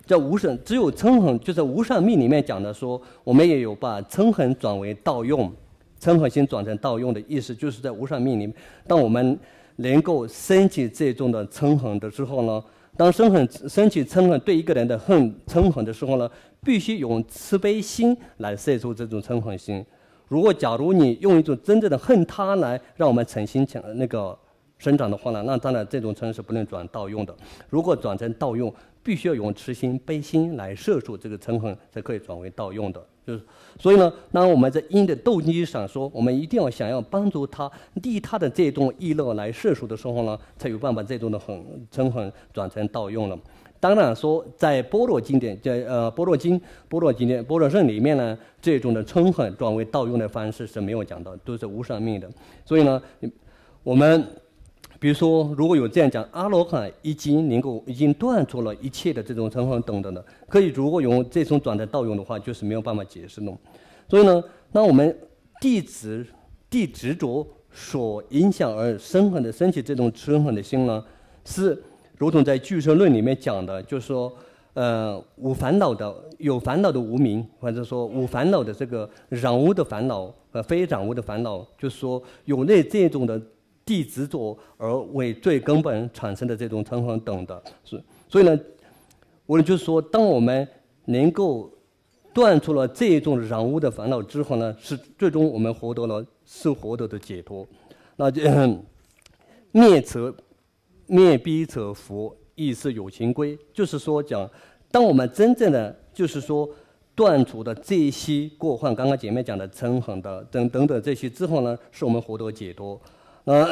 在无上，只有嗔恨，就在无上命里面讲的说，我们也有把嗔恨转为盗用，嗔恨心转成盗用的意思，就是在无上命里面，当我们能够升起这种的嗔恨的时候呢，当生恨升起嗔恨对一个人的恨嗔恨的时候呢，必须用慈悲心来摄受这种嗔恨心。如果假如你用一种真正的恨他来让我们诚心强那个生长的话呢，那当然这种嗔是不能转盗用的。如果转成盗用，必须要用慈心悲心来摄受这个嗔恨，才可以转为盗用的。就是所以呢，当我们在因的动机上说，我们一定要想要帮助他、利他的这种意乐来摄受的时候呢，才有办法这种的恨嗔恨转成盗用了。当然说，在般若经典，在呃般若经、般若经典、般若论里面呢，这种的嗔恨转为盗用的方式是没有讲到，都是无上命的。所以呢，我们比如说，如果有这样讲，阿罗汉已经能够已经断除了一切的这种嗔恨等等的，可以如果用这种转成盗用的话，就是没有办法解释了。所以呢，那我们地执地执着所影响而生恨的升起这种嗔恨的心呢，是如同在俱舍论里面讲的，就是说，呃，无烦恼的有烦恼的无明，或者说无烦恼的这个染污的烦恼，呃，非染污的烦恼，就是说有类这种的地执着而为最根本产生的这种嗔恨等的，是。所以呢，我们就是说，当我们能够断除了这一种染污的烦恼之后呢，是最终我们获得了是获得的解脱。那就灭则灭彼则佛亦是有情归，就是说讲，当我们真正的就是说断除的这一些过患，刚刚前面讲的嗔恨的等等等这些之后呢，是我们获得解脱。呃，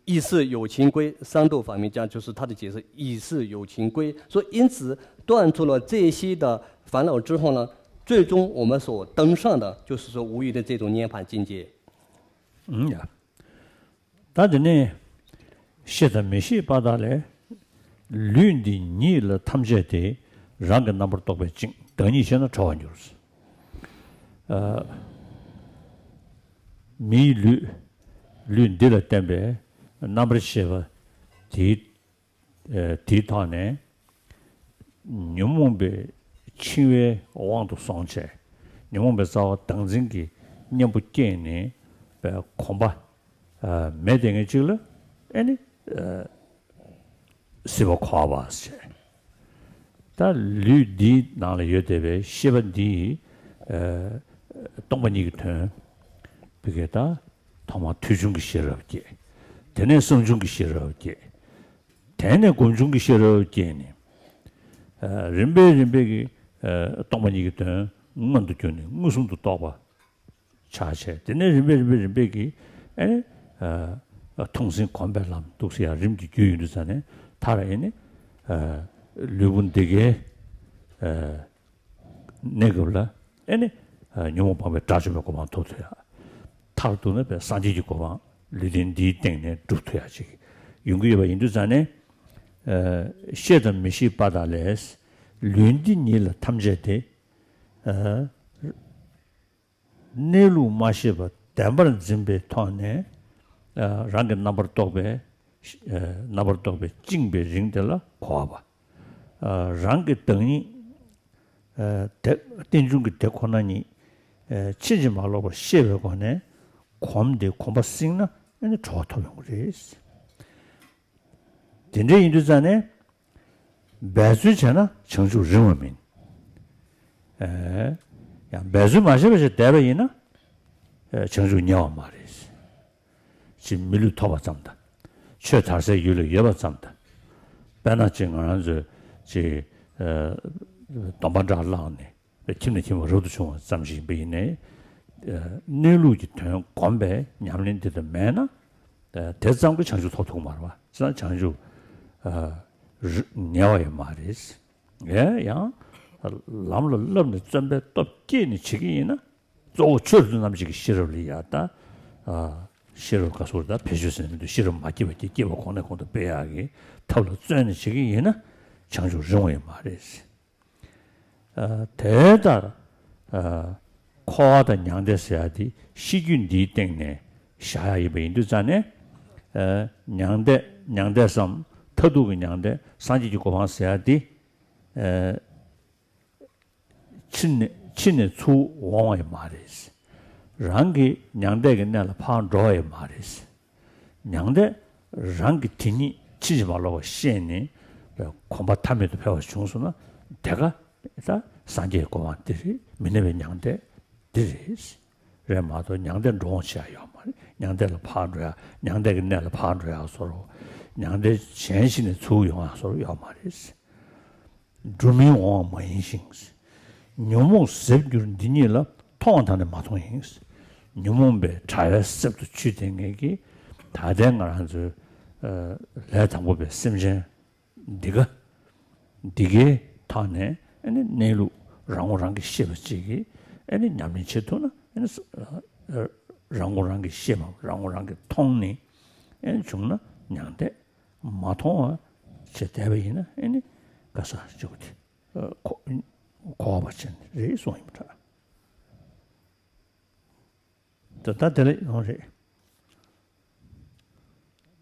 亦是有情归，三度法明家就是他的解释，亦是有情归。所以因此断除了这些的烦恼之后呢，最终我们所登上的就是说无余的这种涅槃境界。嗯呀，ད་དེ་ནས་ཤེས་དང་མི་ཤེས་པ་དག་ལས། ལུས་འདི་ཉིད་ལ་ཐམས་ཅད་དེ། རང་གི་རྣམ་པར་རྟོག་པས་བཅིངས། བདག་ཉིད་ཤེས་ན་གྲོལ་བར་འགྱུར། ཨ། མིའི་ལུས། ལུས་འདི་ལ་བརྟེན་པའི་རྣམ་པར་ཤེས་པ་དེའི་ཨ། དེའི་ཐོག་ནས་ཉོན་མོངས་པའི་འཆིང་བའི་དབང་དུ་སོང་བྱས། ཉོན་མོངས་པའི་རྩ་བ་བདག་འཛིན་གྱི་གཉེན་པོ་སྐྱེས་ནས་པའི་གོམས་པ་ཨ། མེད་དེ་ངེས་གཅིག་ལ་ཨེ་ནི་ཨ། སྲིད་པ་འཁོར་བ་ཟེར། ད་ལུས་འདིའི་ནང་ལ་ཡོད་བསྡད་པའི་ཤེས་པ་འདིས་ཨ། སྟོང་པ་ཉིད་ཀྱི་དོན་བི་གེ་ད་ཐོག་མར་ཐོས་བྱུང་གི་ཤེས་རབ་སྐྱེས། དེ་ནས་བསམ་བྱུང་གི་ཤེས་རབ་སྐྱེས། དེ་ནས་སྒོམ་བྱུང་གི་ཤེས་རབ་སྐྱེས་ནས། ཨ། རིམ་པས་རིམ་པས་ཀྱི་ཨ། སྟོང་པ་ཉིད་ཀྱི་དོན་མངོན་དུ་གྱུར་ནས་མངོན་སུམ་དུ་རྟོགས་པ་ཆགས་བྱས། དེ་ནས་རིམ་པས་རིམ་པས་རིམ་པས་ཀྱི་ཨ་ནི་ཨ། མཐོང་ཟིན་གོམས་པའི་ལམ་འདུག་སེ་ཡང་རིམ་གྱིས་བརྒྱུད་ཡོང་དུས་ཙ་ནས་མཐར་ཨེ་ནི་ཨ། ལུས་པོ་འདི་གའི་ཨ། གནས་སྐབས་ལ་ཨེ་ནི་ཨ། ཉོན་མོངས་སྤངས་པའི་དགྲ་བཅོམ་པའི་གོ་འཕང་ཐོབ་ཐུབ་ཡ། མཐར་གཏུགས་ན་པའི་སངས་རྒྱས་ཀྱི་གོ་འཕང་ལུས་རྟེན་འདིའི་སྟེང་ནས་སྒྲུབ་ཐུབ་ཡ་ཅིག་ཡོང་གི་ཡོད་པ་ཡིན་དུས་ཙ་ནས། ཨ། ཤེས་དང་མི་ཤེས་པ་དག་ལས། ལུས་འདི་ཉིད་ལ་ཐམས་ཅད་དེ། ཨ། གནས་ལུགས་མ་ཤེས་པ་བདེན་པར་འཛིན་པའི་ཐོག་ནས། ཨ། རང་གི་རྣམ་པར་རྟོག་པའི་ཨ། རྣམ་པར་རྟོག་པས་བཅིངས་པའི་རིང་དེ་ལ་གོ་བ། ཨ། རང་གི་བདག་ཉིད། ཨ། དེ་རྟེན་འབྱུང་གི་དེ་ཁོ་ན་ཉིད། ཨ། ཕྱིན་ཅི་མ་ལོག་པར་ཤེས་པའི་སྒོ་ནས་གོམས་ཏེ་གོམས་པ་བསྲིངས་ན་ཨ་ནི་གྲོལ་བ་ཐོབ་ཡོང་གི་རེད། དེ་འདྲ་ཡིན་དུས་ཙ་ནས། འབད་རྩོལ་བྱས་ན་བྱང་ཆུབ་རིང་བ་མིན། ཨེ། ཡང་འབད་རྩོལ་མ་བྱས་པ་ཞིག་བསྡད་པ་ཡིན་ན། ཨེ། བྱང་ཆུབ་ཉེ་བ་མ་རེད། ཅིག་མི་ལུས་ཐོབ་པ་ཙམ་དང་། ཆོས་དར་སའི་ཡུལ་ལ་ཡོད་པ་ཙམ་དང་། དཔེར་ན་ཅིག་ང་རང་ཚོས་ཅིག་ཨེ། སྡོམ་པ་འདྲ་བླངས་ནས། ཁྱིམ་ནས་ཁྱིམ་བར་རབ་ཏུ་བྱུང་བ་ཙམ་ཞིག་ཡིན་པ་ཡིན་ནའི། གནས་ལུགས་ཀྱི་དོན་གོམས་པའི་ཉམས་ལེན་འདི་དག་མེད་ན། དེ་ཙམ་གྱིས་བྱང་ཆུབ་ཐོབ་ཐུབ་མ་རེད་པ། བྱས་ཙང་བྱང་ཆུབ་ཉེ་བ་ཡང་མ་རེད། ཡང་ ལམ་ལ་བསླབས་ནས་བརྩོན་པའི་སྟོབས་བསྐྱེད་ནས་བྱེད་ཀྱི་ཡིན་ན། གཙོ་བོ་ཆོས་རྣམ་འབྱེད་ཀྱི་ཤེས་རབ་ལ་ཡ་ད། ཤེས་རབ་ག་སོགས་ད་བེད་སྤྱོད་ཟིན་མི་འདུག་ཤེས་རབ་མ་སྐྱེས་པ་སྐྱེ། སྐྱེས་པ་གོང་ནས་གོང་དུ་སྤེལ་ཡག་གི་ཐབས་ལ་བརྩོན་ནས་བྱེད་ཀྱི་ཡིན་ན་བྱང་ཆུབ་རིང་བ་ཡིན་མ་རེད། དེ་ལྟར་འཁོར་བ་དང་མྱང་འདས་ཟེར་ཡ་དེ་ཤེས་རྒྱུད་འདིའི་སྟེང་ནས་བཞག་ཡ་ཡིན་པ་ཡིན་དུས་ཙང་ནས། མྱང་འདས་མྱང་འདས་སམ་མཐར་ཐུག་གི་མྱང་འདས་སངས་རྒྱས་ཀྱི་གོ་འཕང་ཟེར་ཡ་དེ། ཕྱི་ནས་ཕྱི་ནས་ཚུར་འོང་བ་ཡང་མ་རེད། རང་གི་མྱང་འདས་ཀྱི་གནས་ལ་ཕར་འགྲོ་བ་ཡང་མ་རེད། མྱང་འདས་རང་གི་དེ་ཉིད་ཕྱིན་ཅི་མ་ལོག་པ་ཤེས་ནས་གོམས་པ་མཐའ་མེད་དུ་འཕེལ་བ་བྱུང་སོང་ན། དེ་ག་ད་སངས་རྒྱས་ཀྱི་གོ་འཕང་འདི་རེད། མི་གནས་པའི་མྱང་འདས་འདི་རེད། རེད་མ་གཏོགས་མྱང་འདས་འགྲོ་འོང་བྱེད་ཡ་ཡོད་མ་རེད། མྱང་འདས་ལ་ཕར་འགྲོ་ཡ། མྱང་འདས་ཀྱི་གནས་ལ་ཕར་འགྲོ་ཡ་བཟོ་འདྲ། མྱང་འདས་གཞན་ཞིག་ནས་ཚུར་ཡོང་ཡ་བཟོ་འདྲ་ཡོད་མ་རེད། འགྲོ་མིན་འོང་བ་མ་ཡིན་ཞིང་། ཉོན་མོངས་ཟད་འགྱུར་འདི་ཉིད་ལ། མཐོང་བ་དང་ནི་མ་མཐོང་ཡིན། ཉོན་མོངས་པའི་དྲ་བའི་གསེབ་ཏུ་ཆུད་དེ་ངེད་ཀྱིས་ད་ལྟའི་ང་རང་ཚོའི་ལས་དང་པོ་པའི་སེམས་ཅན་འདི་ག་འདི་གའི་ཐོག་ནས་ཨ་ནི་གནས་ལུགས་རང་ངོ་རང་གིས་ཤེས་པ་ཅིག་གིས་ཨ་ནི་ཉམས་ལེན་བྱེད་ཐུབ་ན། ཨ་ནི་རང་ངོ་རང་གིས་ཤེས་པ། རང་ངོ་རང་གིས་མཐོང་ནས་ཨ་ནི་བྱུང་ན་མྱང་འདས། མ་མཐོང་བ་བྱས་བསྡད་པ་ཡིན་ན་ཨ་ནི་ག་ས་ཅིག་གི་འཁོར་བ་ཅན་རེད་གསུངས་ཡིན་པ་འདྲ། ད་ལྟ་དེ་ལས་ཡོང་རེད།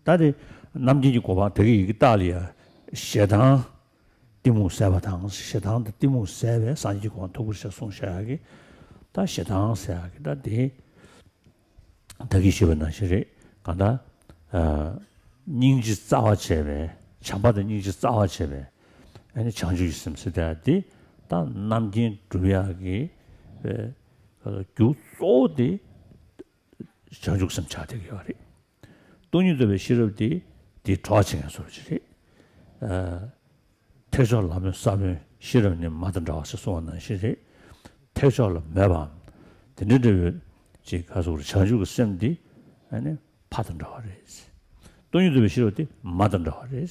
ད་དེ་རྣམ་མཁྱེན་གྱི་གོ་འཕང་དེ་གི་ཡི་གེ་རྟགས་ལ་ཡ། ཞེ་སྡང་གཏི་མུག་ཟད་པ་དང་། ཞེ་སྡང་དང་གཏི་མུག་ཟད་པས་སངས་རྒྱས་གོ་འཕང་ཐོབ་ཀྱི་རེད་གསུངས་བཞག་ཡ་གི། ད་ཞེ་སྡང་ཟེར་ཡ་གི་ད་དེ། ད་གིན་ཞུས་པ་ནང་བཞིན་རེད། གང་ལྟར། ཨ། སྙིང་རྗེ་རྩ་བ་བྱས་པའི། བྱམས་པ་དང་སྙིང་རྗེ་རྩ་བ་བྱས་པའི། ཨ་ནི་བྱང་ཆུབ་ཀྱི་སེམས་ཟེར་དེ་ད་རྣམ་མཁྱེན་སྒྲུབ་ཡག་གི། ཨ། རྒྱུ་གཙོ་བོ་དེ་བྱང་ཆུབ་སེམས་ཆགས་བསྡད་ཀྱི་ཡོད་རེད། སྟོང་ཉིད་རྟོགས་པའི་ཤེས་རབ་དེ་དེའི་གྲོགས་བྱེད་མཁན་བཟོ་འདྲ་ཅིག་རེད། ཨ། ཐེག་མཆོག་ལ་མོས་ས་བོན་ཤེས་རབ་ནི། མ་དང་འདྲ་བ་ཞེས་གསུངས་པ་ནང་བཞིན་རེད། ཐེག་མཆོག་ལ་མོས་པའམ་དེ་འདྲ་འདྲ་བའི་ཅིག་ག་ཟེར་དགོས་རེད། བྱང་ཆུབ་ཀྱི་སེམས་འདི་ཨ་ནི་ཕ་དང་འདྲ་བ་རེད། སྟོང་ཉིད་རྟོགས་པའི་ཤེས་རབ་དེ་མ་དང་འདྲ་བ་རེད། ད་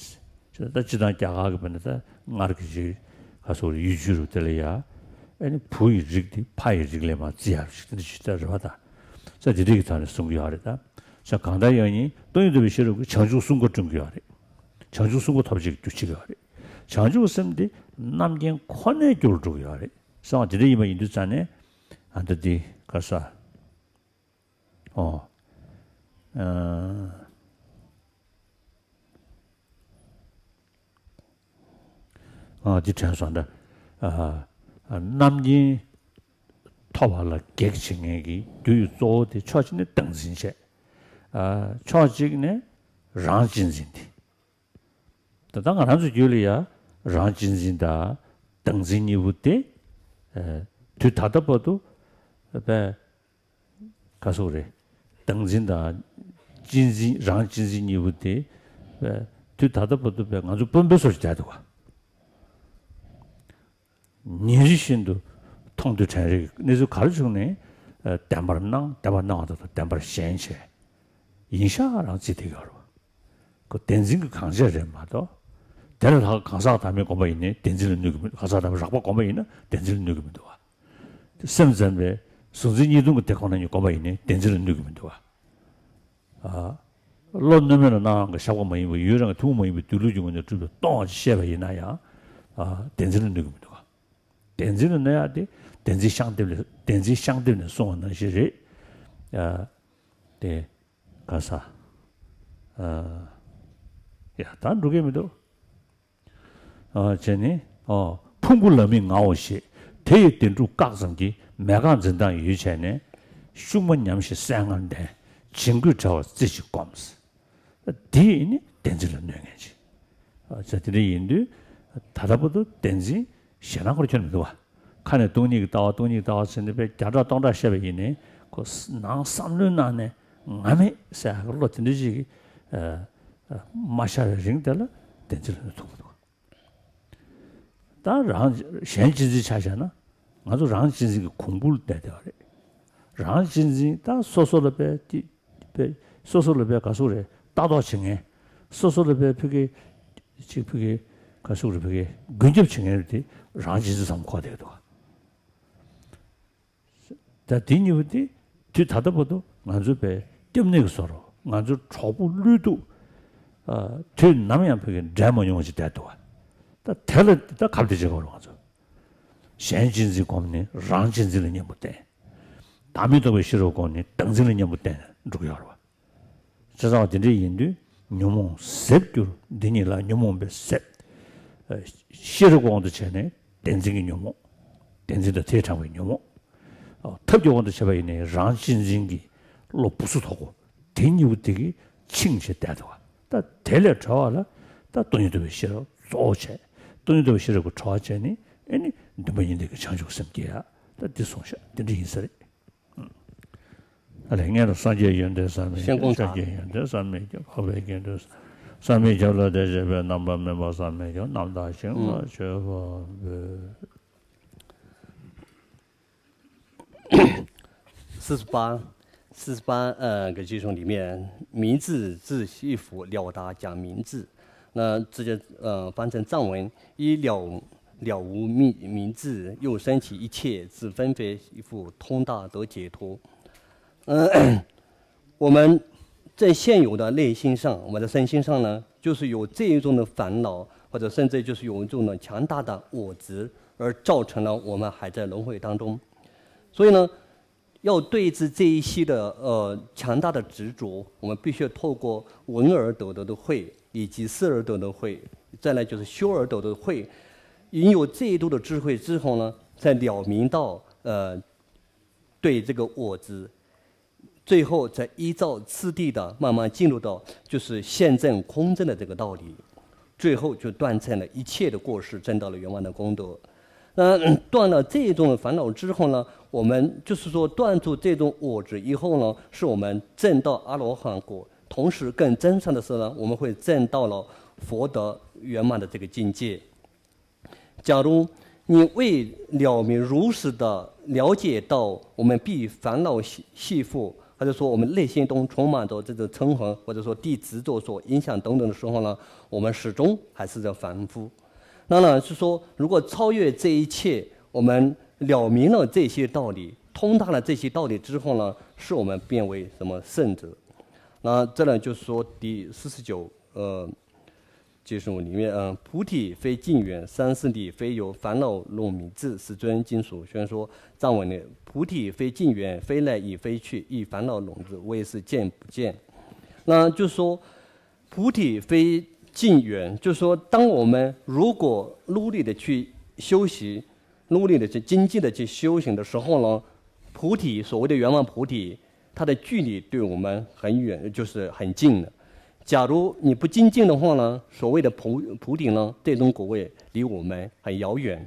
སྤྱིར་བཏང་རྒྱ་གར་གྱི་བར་ན་ད་སྔར་གྱི་ཅིག་ག་ཟེར་དགོས་རེད། ཡུལ་ཆོས་རུ་དེ་ལ་ཡ་ཨ་ནི་བུ་ཡི་རིགས་དེ་ཕ་ཡི་རིགས་ལས་མར་བརྩི་ཡག་ཅིག་དེ་འདྲ་ཅིག་ད་རེད་པ། ད་ས་དེ་འདྲ་གི་ཐོག་ནས་གསུང་གི་ཡོད་རེད། ད་ས་གང་ལྟར་ཡང་ཡིན། སྟོང་ཉིད་རྟོགས་པའི་ཤེས་རབ་ཀྱིས་བྱང་ཆུབ་གསུམ་ཀ་བསྐྲུན་གྱི་ཡོད་རེད། བྱང་ཆུབ་གསུམ་ཀ་ཐོབ་བྱེད་ཀྱི་རྒྱུ་བྱེད་ཀྱི་ཡོད་རེད། བྱང་ཆུབ་སེམས་དེ་རྣམ་མཁྱེན་ཁོ་ནའི་རྒྱུར་འགྲོ་གི་ཡོད་རེད། གསང་བ་དེ་འདྲ་ཡིན་པ་ཡིན་དུས་ཙང་ནས་ཨ་ད་འདི་ག་ས། ཨོ། ཨ། ཨ། འདི་དྲན་སོང་ད། ཨ། རྣམ་མཁྱེན་ཐོབ་པ་ལ་གེགས་བྱེད་མཁན་གྱི་རྒྱུ་ཡི་གཙོ་བོ་དེ་ཕྱོགས་གཅིག་ནས་བདག་འཛིན་བྱས། ཨ། ཕྱོགས་གཅིག་ནས་རང་གཅེས་འཛིན་དེ། ད་ལྟ་ང་རང་ཚོའི་རྒྱུད་ལ་ཡ་རང་གཅེས་འཛིན་དང་བདག་འཛིན་གཉིས་པོ་དེ། ཨ། དུས་ད་ལྟ་བར་དུ་དཔེ་ག་ཟེར་དགོས་རེད། བདག་འཛིན་དང་གཅེས་འཛིན། རང་གཅེས་འཛིན་གཉིས་པོ་དེ་དཔེ་དུས་ད་ལྟ་བར་དུ་དཔེ་ང་ཚོ་དཔོན་པོའི་བཟོ་ཞིག་བསྡད་འདུག་ག་ཉིན་རེ་བཞིན་དུ་མཐོང་ཐོས་དྲན་རེག་གི་གནས་ཚུལ་ག་རེ་བྱུང་ནའི། ཨ། བདེན་པར་སྣང་། བདེན་པར་སྣང་བ་དང་བདེན་པར་ཞེན་བྱས། ཡིན་ཤག་རང་བརྩིས་བསྡད་ཀྱི་ཡོད་རེད་པ། ཁོ་བདེན་འཛིན་གྱི་གང་བྱས་རེད་མ་གཏོགས། དེ་ལས་ལྷག་གང་ཟག་བདག་མེད་སྒོམ་པ་ཡིན་ནའི་བདེན་འཛིན་ལ་གནོད་ཀྱི་མི་འདུག་གང་ཟག་བདག་མེད་རགས་པ་སྒོམ་པ་ཡིན་ན་བདེན་འཛིན་ལ་གནོད་ཀྱི་མི་འདུག་བ། སེམས་ཙམ་པའི་གཟུང་འཛིན་གཉིས་སྟོང་གི་དེ་ཁོ་ན་ཉིད་སྒོམ་པ་ཡིན་ནའི་བདེན་འཛིན་ལ་གནོད་ཀྱི་མི་འདུག་བ། ཨ། བློ་གནོད་མེད་ལ་སྣང་བའི་ཤར་བ་མ་ཡིན་པ། ཡུལ་རང་གི་ཐུན་མོང་མ་ཡིན་པའི་སྡོད་ལུགས་ཀྱི་ངོས་ནས་གྲུབ་པའི་སྟོང་པ་ཞིག་བཤད་པ་ཡིན་ན་ཡང་། ཨ། བདེན་འཛིན་ལ་གནོད་ཀྱི་མི་འདུག་བ། བདེན་འཛིན་ལ་གནོད་ཡག་དེ་བདེན་འཛིན་ཤངས་ལྡེབས་ལས། བདེན་འཛིན་ཤངས་ལྡེབས་ནས་གསུངས་པ་ནང་བཞིན་རེད། ཨ། དེ་ག་ས། ཨ། ཡ་ད་འགྲོ་གི་མི་འདུག་ཨ། བྱས་ནས། ཨ། ཕུང་པོ་ལ་མི་ངའོ་ཞེས། དེ་ཡི་བདེན་གྲུབ་བཀག་ཙམ་གྱིས། མེད་དགག་འཛིན་སྟངས་ཡོད་བྱས་ནས། ཤུགས་མ་ཉམས་ཤིང་གསལ་ངར་ལྡན། བྱིང་རྒོད་བྲལ་བར་རྩེ་གཅིག་བསྒོམ། དེ་ཡིས་ནི་བདེན་འཛིན་ལ་གནོད་མཁན་ཅིག་ཨ། བྱས་དེ་འདྲ་ཡིན་དུས་ད་ལྟ་བར་དུ་བདེན་འཛིན་ཞེད་སྣང་ཁོ་རང་ཁྱོན་ནས་མི་འདུག་བ། ཁ་ནས་སྟོང་ཉིད་ཀྱི་ལྟ་བ། སྟོང་ཉིད་ཀྱི་ལྟ་བ་ཟེར་ནས་དཔེ་བརྒྱ་ཕྲག་སྟོང་ཕྲག་བཤད་པ་ཡིན་ནའི་ཁོ་ནང་བསམ་བློའི་ནང་ནས་ང་མེད་ཟེར་ཡག་གི་བློ་དེ་འདྲ་ཞིག་ཨ། ཨ། མ་ཤར་བའི་རིང་དེ་ལ་བདེན་འཛིན་ལ་གནོད་ཐུབ་མི་འདུག་ད་རང་གཞན་གཅེས་འཛིན་ཆ་བཞག་ན་ང་ཚོ་རང་གཅེས་འཛིན་གྱི་གོང་བུར་བསྡད་བསྡད་པ་རེད། རང་གཅེས་འཛིན་ད་སོ་སོ་ལ་དཔེ་དེ་དཔེ་སོ་སོ་ལ་དཔེ་ག་ཟེར་རེད། ལྟ་རྟོག་བྱེད་མཁན། སོ་སོ་ལ་དཔེ་ཕ་གི་ཅིག་ཕ་གི་ ག་སུ་རུ་བེ་གི་མགོན་སྐྱབས་བྱེད་མཁན་རེད་དེ་རང་གཅེས་འཛིན་ཙམ་གོ་བསྡད་འདུག་ད་དེ་གཉིས་པོ་དེ་དུས་ད་ལྟ་བར་དུ་ང་ཚོའི་བའི་སྐྱབས་གནས་ཀྱི་བཟོ་འདྲ་ང་ཚོའི་གྲོགས་པོ་བློས་གཏུག་དུས་ནམ་ཡང་བོད་ཀྱི་འབྲལ་མ་མྱོང་བ་ཞིག་བསྡད་འདུག་ད་དེ་ལ་ད་གབ་དེ་བྱེད་དགོས་རེད་ང་ཚོ། གཞན་གཅེས་འཛིན་སྒོམ་ནས་རང་གཅེས་འཛིན་ལ་གཉེན་པོ་བསྟེན། བདག་མེད་རྟོགས་པའི་ཤེས་རབ་སྒོམ་ནས་བདག་འཛིན་ལ་གཉེན་པོ་བསྟེན་འགྲོ་གི་ཡོད་རེད་བ། བྱས་ཙང་དེ་འདྲ་ཡིན་དུས་ཉོན་མོངས་ཟད་འགྱུར་འདི་ཉིད་ལ་ཉོན་མོངས་པས་ཟད། ཤེས་རབ་ཀྱི་དབང་དུ་བྱས་ནས་བདེན་འཛིན་གྱི་ཉོན་མོངས། བདེན་འཛིན་དང་ཐལ་དྲངས་པའི་ཉོན་མོངས། ཐབས་ཀྱི་དབང་དུ་བྱས་པ་ཡིན་ནའི་རང་གཅེས་འཛིན་གྱི་བློ་སྦུ་སུ་དོག་པོ། དེ་གཉིས་པོ་དེ་གིས་འཆིང་བྱས་བསྡད་འདུག་ད་དེ་ལས་གྲོལ་བ་ལ་ད་སྟོང་ཉིད་རྟོགས་པའི་ཤེས་རབ་གཙོ་བོ་བྱས། སྟོང་ཉིད་རྟོགས་པའི་ཤེས་རབ་ཀྱིས་གྲོལ་བ་བྱས་ནས་ཨེ་ནི་འདུན་པ་གཉིས་ལྡན་གྱི་བྱང་ཆུབ་སེམས་སྐྱེ་ཡ། ད་འདི་གསུངས་ཤག་དེ་འདྲ་ཡིན་ས་རེད། ཨ་ལས་ངེས་རུ་སངས་རྒྱས་ཡོན་ཏན་བསམ་མེད་ཤིན་ཀུན་ཁྱབ། ཐབས་མཁས་ཡོན་ཏན་བསམ་མེད་ཁྱབ། འཕགས་པའི་དགེ་འདུན་བསམ་མེད་ཁྱབ་ལ་དད་བྱས་པའི་རྣམ་པར་སྨིན་པ་བསམ་མེད་ཁྱབ། རྣམ་དག་ཞིང་ལ་མཆོད་པ་འབུལ། 四十八，四十八，呃，个偈颂里面，明智自息福，了达讲明智。那直接呃翻成藏文，以了了无明明智，又生起一切，自分别亦复通达得解脱。嗯，我们在现有的内心上，我们的身心上呢，就是有这一种的烦恼，或者甚至就是有一种的强大的我执，而造成了我们还在轮回当中。所以呢，要对治这一些的呃强大的执着，我们必须要透过闻而得的慧，以及思而得的慧，再来就是修而得的慧，拥有这一度的智慧之后呢，再了明到呃对这个我执，最后再依照次第的慢慢进入到就是现证空证的这个道理，最后就断证了一切的过失，证到了圆满的功德。那断了这种烦恼之后呢，我们就是说断除这种我执以后呢，是我们证到阿罗汉果，同时更真实的是呢，我们会证到了佛的圆满的这个境界。假如你未了明如实的了解到我们被烦恼系系缚，或者说我们内心中充满着这种嗔恨，或者说被执着所影响等等的时候呢，我们始终还是在凡夫。当然是说，如果超越这一切，我们了明了这些道理，通达了这些道理之后呢，是我们变为什么圣者。那这呢，就是说第四十九，呃，偈颂里面，嗯，菩提非近远，三世里非有，烦恼弄迷智，世尊今所宣说。藏文的，菩提非近远，非来亦非去，亦烦恼弄迷智，为是见不见。那就说，菩提非近远，就说当我们如果努力的去修习，努力的去精进的去修行的时候呢，菩提，所谓的圆满菩提，它的距离对我们很远，就是很近的。假如你不精进的话呢，所谓的菩菩提呢，这种果位离我们很遥远。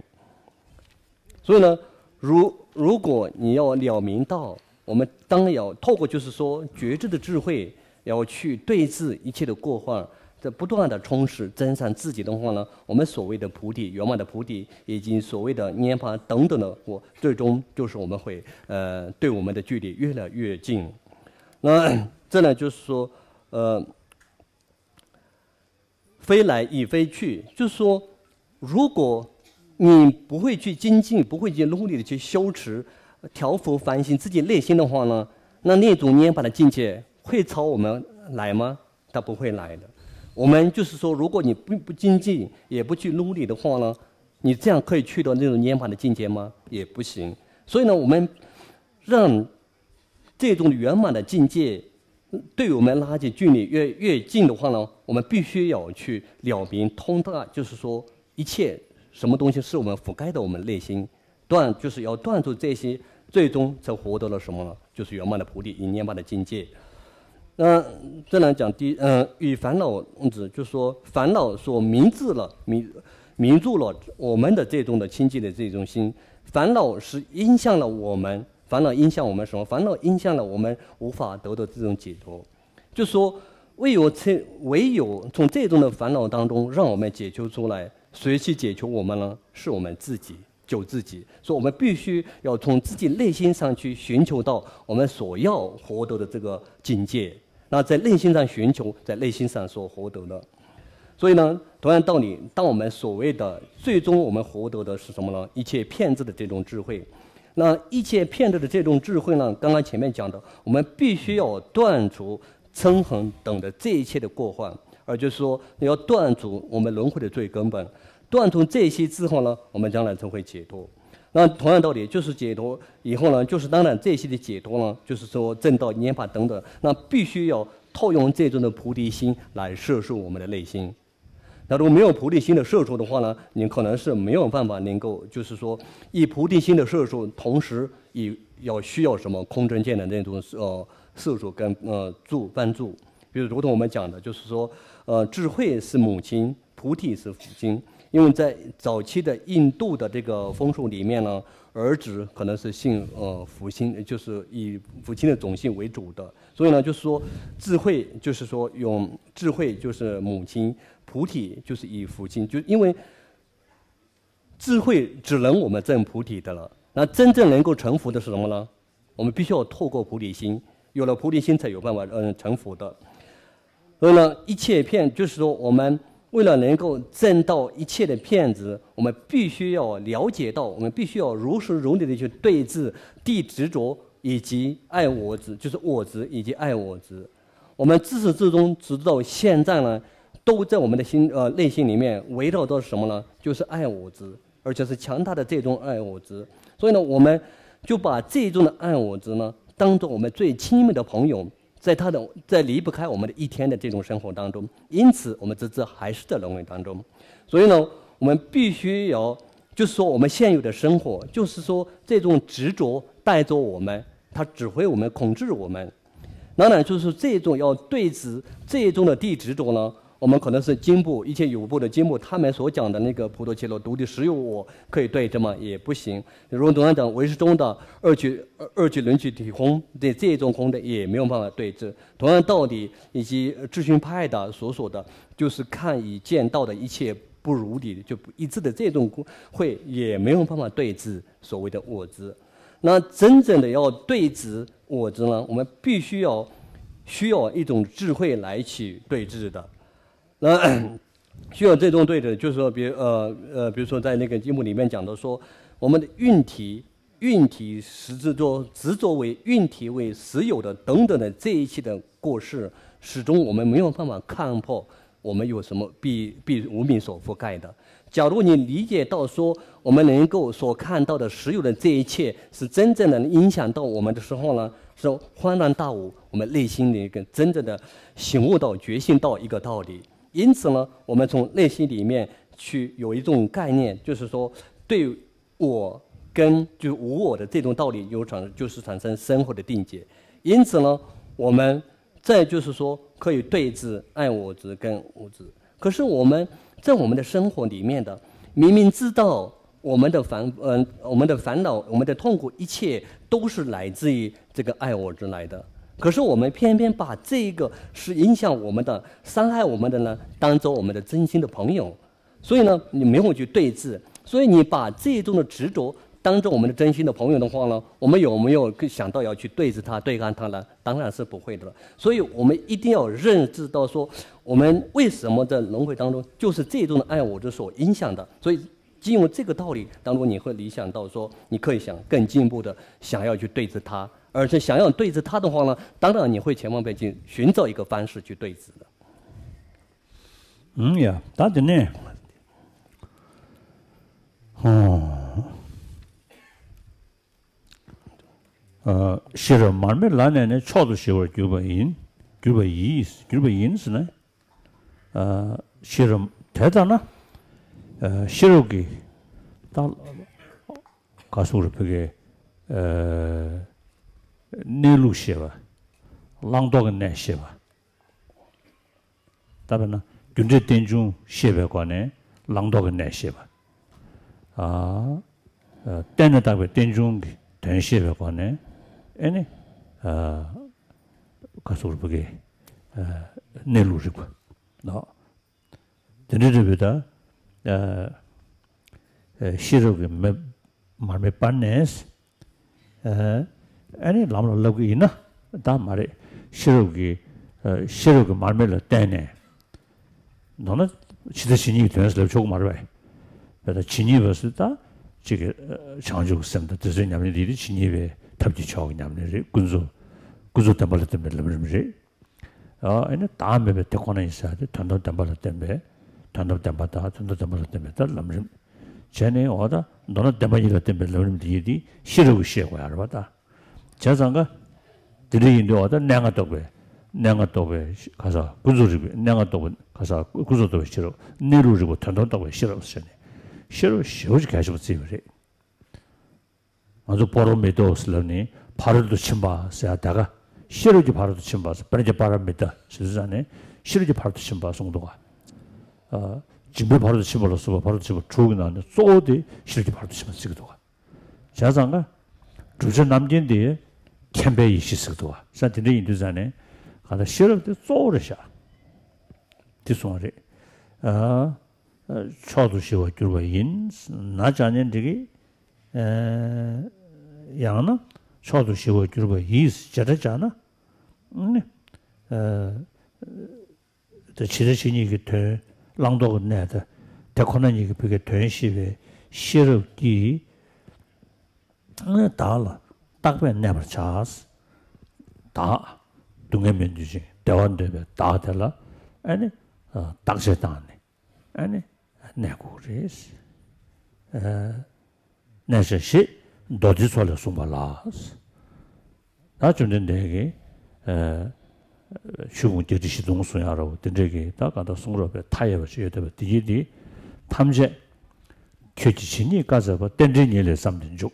所以呢，如如果你要了明到，我们当然要透过就是说觉知的智慧，要去对治一切的过患，在不断的充实增上自己的话呢，我们所谓的菩提、圆满的菩提，以及所谓的涅槃等等的，我最终就是我们会呃对我们的距离越来越近。那这呢，就是说，呃，非来亦非去，就是说，如果你不会去精进，不会去努力的去修持、调伏、反省自己内心的话呢，那那种涅槃的境界会朝我们来吗？它不会来的。我们就是说，如果你不不精进，也不去努力的话呢，你这样可以去到那种涅槃的境界吗？也不行。所以呢，我们让这种圆满的境界对我们拉近距离越越近的话呢，我们必须要去了明通达，就是说一切什么东西是我们覆盖的我们内心，断就是要断除这些，最终才获得了什么呢？就是圆满的菩提与涅槃的境界。那再来讲第，呃，与烦恼，嗯，就是说烦恼所迷住了，迷迷住了我们的这种的清净的这种心，烦恼是影响了我们，烦恼影响我们什么？烦恼影响了我们无法得到这种解脱。就说唯有从唯有从这种的烦恼当中让我们解救出来，谁去解救我们呢？是我们自己。救自己，所以我们必须要从自己内心上去寻求到我们所要获得的这个境界。那在内心上寻求，在内心上所获得的。所以呢，同样道理，当我们所谓的最终我们获得的是什么呢？一切骗子的这种智慧。那一切骗子的这种智慧呢，刚刚前面讲的，我们必须要断除嗔恨等的这一切的过患，而就是说要断除我们轮回的最根本。断除这些之后呢，我们将来才会解脱。那同样道理，就是解脱以后呢，就是当然这些的解脱呢，就是说证道、涅槃等等，那必须要套用这种的菩提心来摄受我们的内心。那如果没有菩提心的摄受的话呢，你可能是没有办法能够，就是说以菩提心的摄受，同时也要需要什么空正见的那种呃摄受跟呃助帮助。比如如同我们讲的，就是说呃智慧是母亲，菩提是父亲。因为在早期的印度的这个风俗里面呢，儿子可能是姓呃父亲，就是以父亲的种姓为主的。所以呢，就是说智慧，就是说用智慧就是母亲，菩提就是以父亲，就因为智慧只能我们证菩提的了。那真正能够成佛的是什么呢？我们必须要透过菩提心，有了菩提心才有办法嗯成佛的。所以呢，一切骗就是说，我们为了能够证到一切的骗子，我们必须要了解到，我们必须要如实如理的去对治地执着以及爱我执，就是我执以及爱我执。我们自始至终，直到现在呢，都在我们的心呃内心里面围绕着什么呢？就是爱我执，而且是强大的这种爱我执。所以呢，我们就把这种的爱我执呢，当做我们最亲密的朋友，在他的在离不开我们的一天的这种生活当中，因此我们这次还是在轮回当中。所以呢，我们必须要，就是说我们现有的生活，就是说这种执着带着我们，它指挥我们、控制我们。当然，就是这种要对治这种的地执着呢，我们可能是经部一切有部的经部，他们所讲的那个普陀伽罗独地实有我可以对治吗？也不行。如果同样讲唯识中的二趣二趣轮趣体空，对这种空的也没有办法对治。同样道理，以及智讯派的所说的，就是看与见道的一切不如理，就一致的这种会也没有办法对治所谓的我执。那真正的要对治我执呢，我们必须要需要一种智慧来去对治的。那需要这种对治，就是说，比如呃呃，比如说在那个经部里面讲的说，我们的运体、运体实执着、执着为运体为实有的等等的这一切的过失，始终我们没有办法看破我们有什么被被无明所覆盖的。假如你理解到说，我们能够所看到的实有的这一切是真正的影响到我们的时候呢，是恍然大悟，我们内心的一个真正的醒悟到、觉醒到一个道理。因此呢，我们从内心里面去有一种概念，就是说对我跟就是无我的这种道理有产就是产生深厚的定解。因此呢，我们再就是说可以对治爱我执跟无执。可是我们在我们的生活里面的，明明知道我们的烦嗯、我们的烦恼、我们的痛苦，一切都是来自于这个爱我执来的。可是我们偏偏把这个是影响我们的、伤害我们的呢，当做我们的真心的朋友。所以呢，你没有去对治，所以你把这种的执着当做我们的真心的朋友的话呢，我们有没有想到要去对治他、对抗他呢？当然是不会的了。所以我们一定要认识到说，我们为什么在轮回当中，就是这种的爱我执所影响的。所以，经由这个道理当中，你会理想到说，你可以想更进一步的想要去对治他，而且想要对治他的话呢，当然你会千方百计寻找一个方式去对治的。ཨུམ་ཡ། ད་དེ་ནས་ཧོ། ཤེས་རབ་མར་མེ་ལ་གནས་ནས་མཆོག་ཏུ་ཞི་བར་གྱུར་པ་ཡིན། གྱུར་པ་ཡིས། གྱུར་པ་ཡིན་ཟེར་ན། ཤེས་རབ་དེ་ལྟར་ན། ཤེས་རབ་ཀྱི་ད་ག་སོགས་རུ་བོད་ཀྱི་གནས་ལུགས་ཤེས་པ། བླང་དོར་གྱི་གནས་ཤེས་པ། ད་དཔེར་ན་རྒྱུ་འབྲས་རྟེན་འབྱུང་ཤེས་པའི་སྒོ་ནས་བླང་དོར་གྱི་གནས་ཤེས་པ། ཨ། གཏན་ནས་བཏགས་པའི་རྟེན་འབྱུང་གི་དོན་ཤེས་པའི་སྒོ་ནས་ཨེ་ནི། ཨ། ག་སོགས་རུ་བོད་ཀྱི་གནས་ལུགས་རིག་པ་ལགས། དེ་འདྲ་རེད་པས་ད། ཤེས་རབ་ཀྱི་མེ་མར་མེ་སྤར་ནས། ཨ་ནི་ལམ་ལ་བསླབ་ཀྱི་ཡིན་ན་ད་མ་རེད། ཤེས་རབ་ཀྱི་ཤེས་རབ་ཀྱི་མར་མེ་ལ་བརྟེན་ནས། མདོར་ན་ ཇི་ལྟ་ཇི་སྙེད་ཀྱི་དོན་ཟེར་ལབ་ཆོག་གི་མ་རེད་པས། དཔེར་ན་ཇི་སྙེད་པ་ཟེར་ད་གཅིག་གི་བྱང་ཆུབ་སེམས་དང་དེ་ཚོའི་ཉམས་ལེན་དེ་ཡིན་དུས་ཇི་སྙེད་པའི་ཐབས་ཀྱི་མཆོག་གི་ཉམས་ལེན་རེད། ཀུན་རྫོབ་ཀུན་རྫོབ་བདེན་པ་ལ་བརྟེན་པའི་ལམ་རིམ་རེད། ཨ་ཨེ་ནི་བདག་མེད་པའི་དེ་ཁོ་ན་ཡིན་ཟེར་ཏེ་དོན་དམ་བདེན་པ་ལ་བརྟེན་པའི་དོན་དམ་བདེན་པ་དང་དོན་དམ་བདེན་པ་ལ་བརྟེན་པའི་ད་ལམ་རིམ་བྱས་ནས་འོ་ད་མདོར་ན་བདེན་པ་གཉིས་ལ་བརྟེན་པའི་ལམ་རིམ་དེ་ཡིན་དུས་ཤེས་རབ་ཀྱིས་ཤེས་དགོས་ཡ་རེད་པ་ད། བྱས་ཙང་ཀ། དེ་འདྲ་ཡིན་དུས་འོ་ད་གནས་ལྔ་རྟོགས་པའི་གནས་ལྔ་རྟོགས་པའི་ག་ས་ཀུན་རྫོབ་རིག་པའི་གནས་ལྔ་རྟོགས་པའི་ག་ས་ཀུན་རྫོབ་རྟོགས་པའི་ཤེས་རབ། གནས་ལུགས་རིག་པ་དོན་དམ་རྟོགས་པའི་ཤེས་རབ་ཟེར་ནས་ཤེས་རབ་ཞེ་པོ་ཅིག་གལ་ཆེན་པོ་བརྩིས་པ་རེད། ང་ཚོ་པ་རོ་མི་ཏོ་ཟེར་ལབ་ནས་ཕ་རོལ་ཏུ་ཕྱིན་པ་ཟེར་ཡ་ད་ག་ཤེས་རབ་ཀྱི་ཕ་རོལ་ཏུ་ཕྱིན་པ་ཟེར་པ་ར་མི་ཏ་ཟེར་དུས་ཙང་ནས་ཤེས་རབ་ཀྱི་ཕ་རོལ་ཏུ་ཕྱིན་པ་གསུངས་འདུག་ག་སྦྱིན་པའི་ཕ་རོལ་ཏུ་ཕྱིན་པ་ལ་སོགས་པ་ཕ་རོལ་ཏུ་ཕྱིན་པ་དྲུག་གི་ནང་ནས་གཙོ་བོ་དེ་ཤེས་རབ་ཀྱི་ཕ་རོལ་ཏུ་ཕྱིན་པ་བརྩི་གི་འདུག་ག་བྱས་ཙང་ཀ། བསྒྲུབ་བྱ་རྣམ་མཁྱེན་དེ་མཁྱེན་པའི་ཡེ་ཤེས་ཟེར་གི་འདུག་ག་ས་དེ་འདྲ་ཡིན་དུས་ཙང་ནས་གང་ལྟར་ཤེས་རབ་དེ་གཙོ་བོ་རེད་ཤག་དེ་གསུངས་པ་རེད། ཨ། མཆོག་ཏུ་ཞི་བར་གྱུར་པ་ཡིན། ན་སྦྱར་ནས་འགྲིག་གི་ཨ། ཡང་ན་མཆོག་ཏུ་ཞི་བར་གྱུར་པ་ཡིས་བྱེ་བྲག་སྦྱར་ན། ནི། ཨ། དེ་ཇི་ལྟ་ཇི་སྙེད་ཀྱི་དོན་བླང་དོར་གྱི་གནས་དེ་དེ་ཁོ་ན་ཉིད་ཀྱི་བུ་གའི་དོན་ཤེས་པའི་ཤེས་རབ་ཀྱིས་བདག་ལ་རྟག་པས་གནས་པར་བྱ། བདག་སྡུག་བསྔལ་མི་འདོད་ཅིང་བདེ་བ་འདོད་པའི་བདག་དེ་ལ་ཨ་ནི་བརྟག་དཔྱད་བཏང་ནས་ཨ་ནི་གནས་དགོས་རེད། གནས་བྱ་ཞེས་མདོ་སྡེའི་ཚོགས་ལས་གསུངས་པ་ལགས། ད་བཅོམ་ལྡན་འདས་ཀྱིས་ཨ། ཆོས་ཕུང་བརྒྱད་ཁྲི་བཞི་སྟོང་གསུང་ཡ་ར་བོ་དེ་འདྲས་ཀྱི་ད་ག་ད་གསུང་རབ་པའི་མཐའ་ཡས་པ་ཞིག་ཡོད་བསྡད་པ་དེ་ཡིན་ཏེ། ཐམས་ཅད་ཁྱོད་ཀྱི་ཇི་སྙེད་བཀའ་སྩལ་པ། རྟེན་འབྲེལ་ཉིད་ལས་བརྩམས་ཏེ་འཇུག་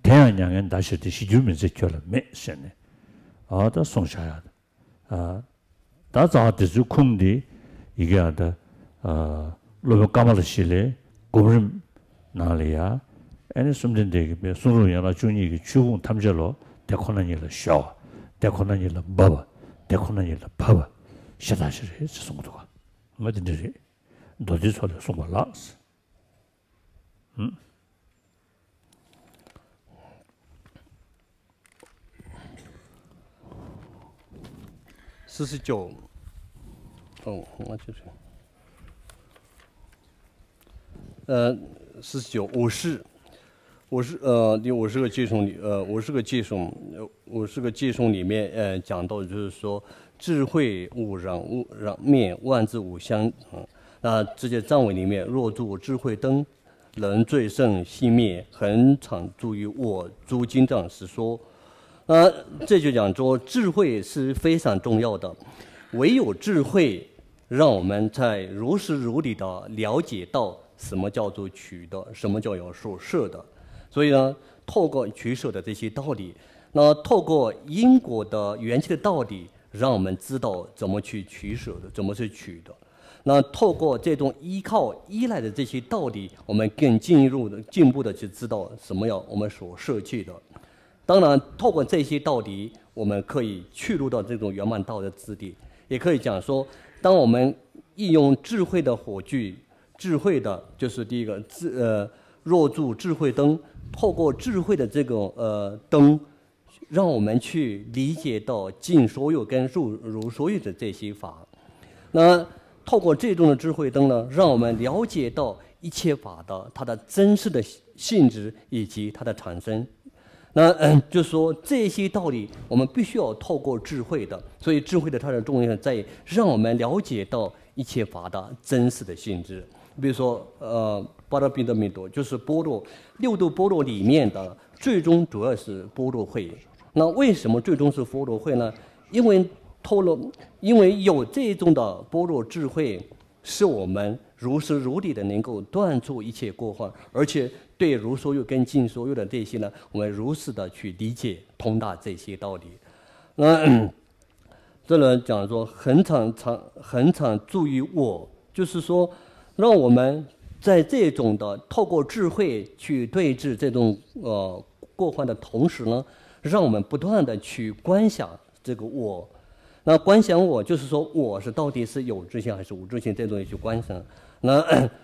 དེ་ཡང་མྱ་ངན་འདའ་ཕྱིར་ཏེ། ཞི་འགྱུར་མི་འཛད་ཁྱོད་ལ་མེད་ཟེར་ནས་ཨ་ད་གསུངས་བཞག་ཡ། ད་རྩ་བ་དེ་ཚོའི་ཁུངས་འདི་ཡི་གེ་ཨ་ད་སློབ་དཔོན་ཀ་མ་ལ་ཤཱི་ལའི་སྒོམ་རིམ་ནང་ལ་ཡ། ཨ་ནི་བཅོམ་ལྡན་འདས་ཀྱིས་པའི་གསུང་རབ་ཡན་ལག་བཅུ་གཉིས་ཀྱི་ཆོས་ཕུང་ཐམས་ཅད་ལོ་དེ་ཁོ་ན་ཉིད་ལ་གཞོལ་བ། དེ་ཁོ་ན་ཉིད་ལ་འབབ་པ། དེ་ཁོ་ན་ཉིད་ལ་བབ་པ་ཞེ་དྲག་ཞིག་རེད་ཅེས་གསུངས་འདུག་ག་ང་དེ་འདྲ་རེད། མདོ་སྡེའི་ཚོགས་ལས་གསུངས་པ་ལགས། ཧུམ། 四十九，哦，那就是，呃，四十九，五十，五十，呃，第五十个偈颂里，呃，五十个偈颂，呃，五十个偈颂里面，呃，讲到就是说，智慧无染污染面，万紫无香，嗯，那这些赞文里面，若作智慧灯， 能最胜熄灭，恒常住于我。诸经藏是说，呃，这就讲说智慧是非常重要的，唯有智慧让我们在如实如理的了解到什么叫做取得，什么叫有所舍的。所以呢，透过取舍的这些道理，那透过因果的缘起的道理，让我们知道怎么去取舍的，怎么去取得。 那透过这种依靠、依赖的这些道理，我们更进入的、进步的去知道什么要我们所舍弃的。当然，透过这些道理，我们可以去入到这种圆满道的之地，也可以讲说，当我们运用智慧的火炬，智慧的就是第一个智呃，若作智慧灯，透过智慧的这个呃灯， 让我们去理解到尽所有跟入如所有的这些法。那透过这种的智慧灯呢，让我们了解到一切法的它的真实的性质以及它的产生。那，嗯，就说这些道理，我们必须要透过智慧的，所以智慧的它的重要性在于让我们了解到一切法的真实的性质。比如说，呃，八道品德明度，就是般若，六度般若里面的最终主要是般若慧。那为什么最终是般若慧呢？因为透露，因为有这种的般若智慧，使我们如实如理的能够断除一切过患，而且对如所有跟尽所有的这些呢，我们如实的去理解通达这些道理。那这呢讲说恒常常恒常住于我，就是说，让我们在这种的透过智慧去对治这种呃过患的同时呢，让我们不断的去观想这个我。那观想我，就是说我是到底是有住性还是无住性，这种去观想。那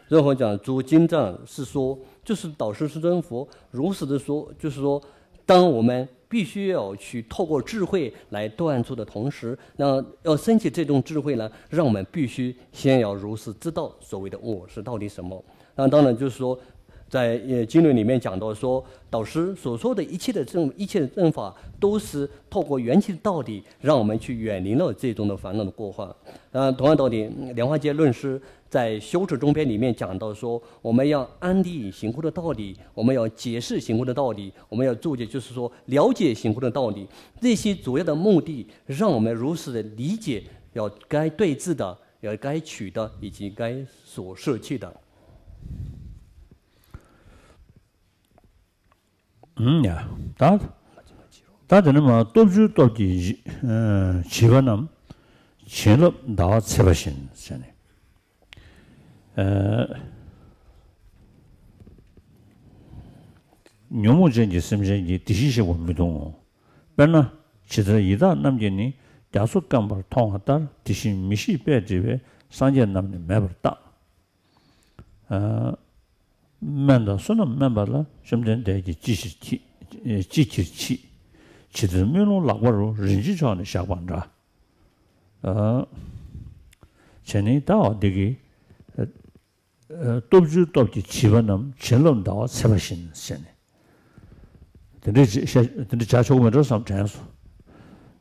最后讲诸经藏是说，就是导师师尊佛如实的说，就是说，当我们必须要去透过智慧来断除的同时，那要升起这种智慧呢，让我们必须先要如实知道所谓的我是到底什么。那当然就是说，在呃经论里面讲到说，导师所说的一切的正一切的正法，都是透过缘起的道理，让我们去远离了这种的烦恼的过患。啊，同样道理，莲花戒论师在《修持中篇》里面讲到说，我们要安立行护的道理，我们要解释行护的道理，我们要注解，就是说了解行护的道理。这些主要的目的，让我们如实的理解，要该对治的，要该取的，以及该所舍弃的。ཨུམ། ཡ། ད། ད་དེ་ནས་མར་སྟོབས་བཅུའི་སྟོབས་ཀྱིས་བྱི་ཨ་བྱིས་པ་རྣམས་བྱིན་རླབས་ཟླ་བ་ཚེས་པ་བཞིན་ཟེར་ནས། ཨ། ཉོན་མོངས་ཅན་གྱི་སེམས་ཅན་གྱིས་དེ་བཞིན་གཤེགས་པ་མི་མཐོང་ངོ་། དཔེར་ན། ཇི་ལྟར་ཡི་དྭགས་རྣམས་ཀྱིས་ནི་རྒྱ་མཚོ་སྐེམ་པར་མཐོང་བ་ལྟར། དེ་བཞིན་མི་ཤེས་པས་བསྒྲིབས་པའི་སངས་རྒྱས་རྣམས་ནི་མེད་པར་བརྟག། ཨ། སྨན་དང་བསོད་ནམས་དམན་པ་ལ་བཅོམ་ལྡན་འདས་ཀྱིས་ཅི་ཕྱིར་མཆི། ཅི་ཕྱིར་མཆི། ཇི་ལྟར་དམུས་ལོང་ལག་པ་རུ་རིན་ཆེན་མཆོག་ནི་བཞག་པ་འདྲ། ཨ། བྱས་ནས་ད་འོ་འདི་གི། ཨ། སྟོབས་བཅུའི་སྟོབས་ཀྱིས་བྱིས་པ་རྣམས་བྱིན་རླབས་ཟླ་བ་ཚེས་པ་བཞིན་ཟེར་ནས། དེ་འདྲའི་བྱ་དེ་འདྲའི་བྱ་ཆོག་གི་མེད་འགྲོ་བསམ་དྲན་སོང་།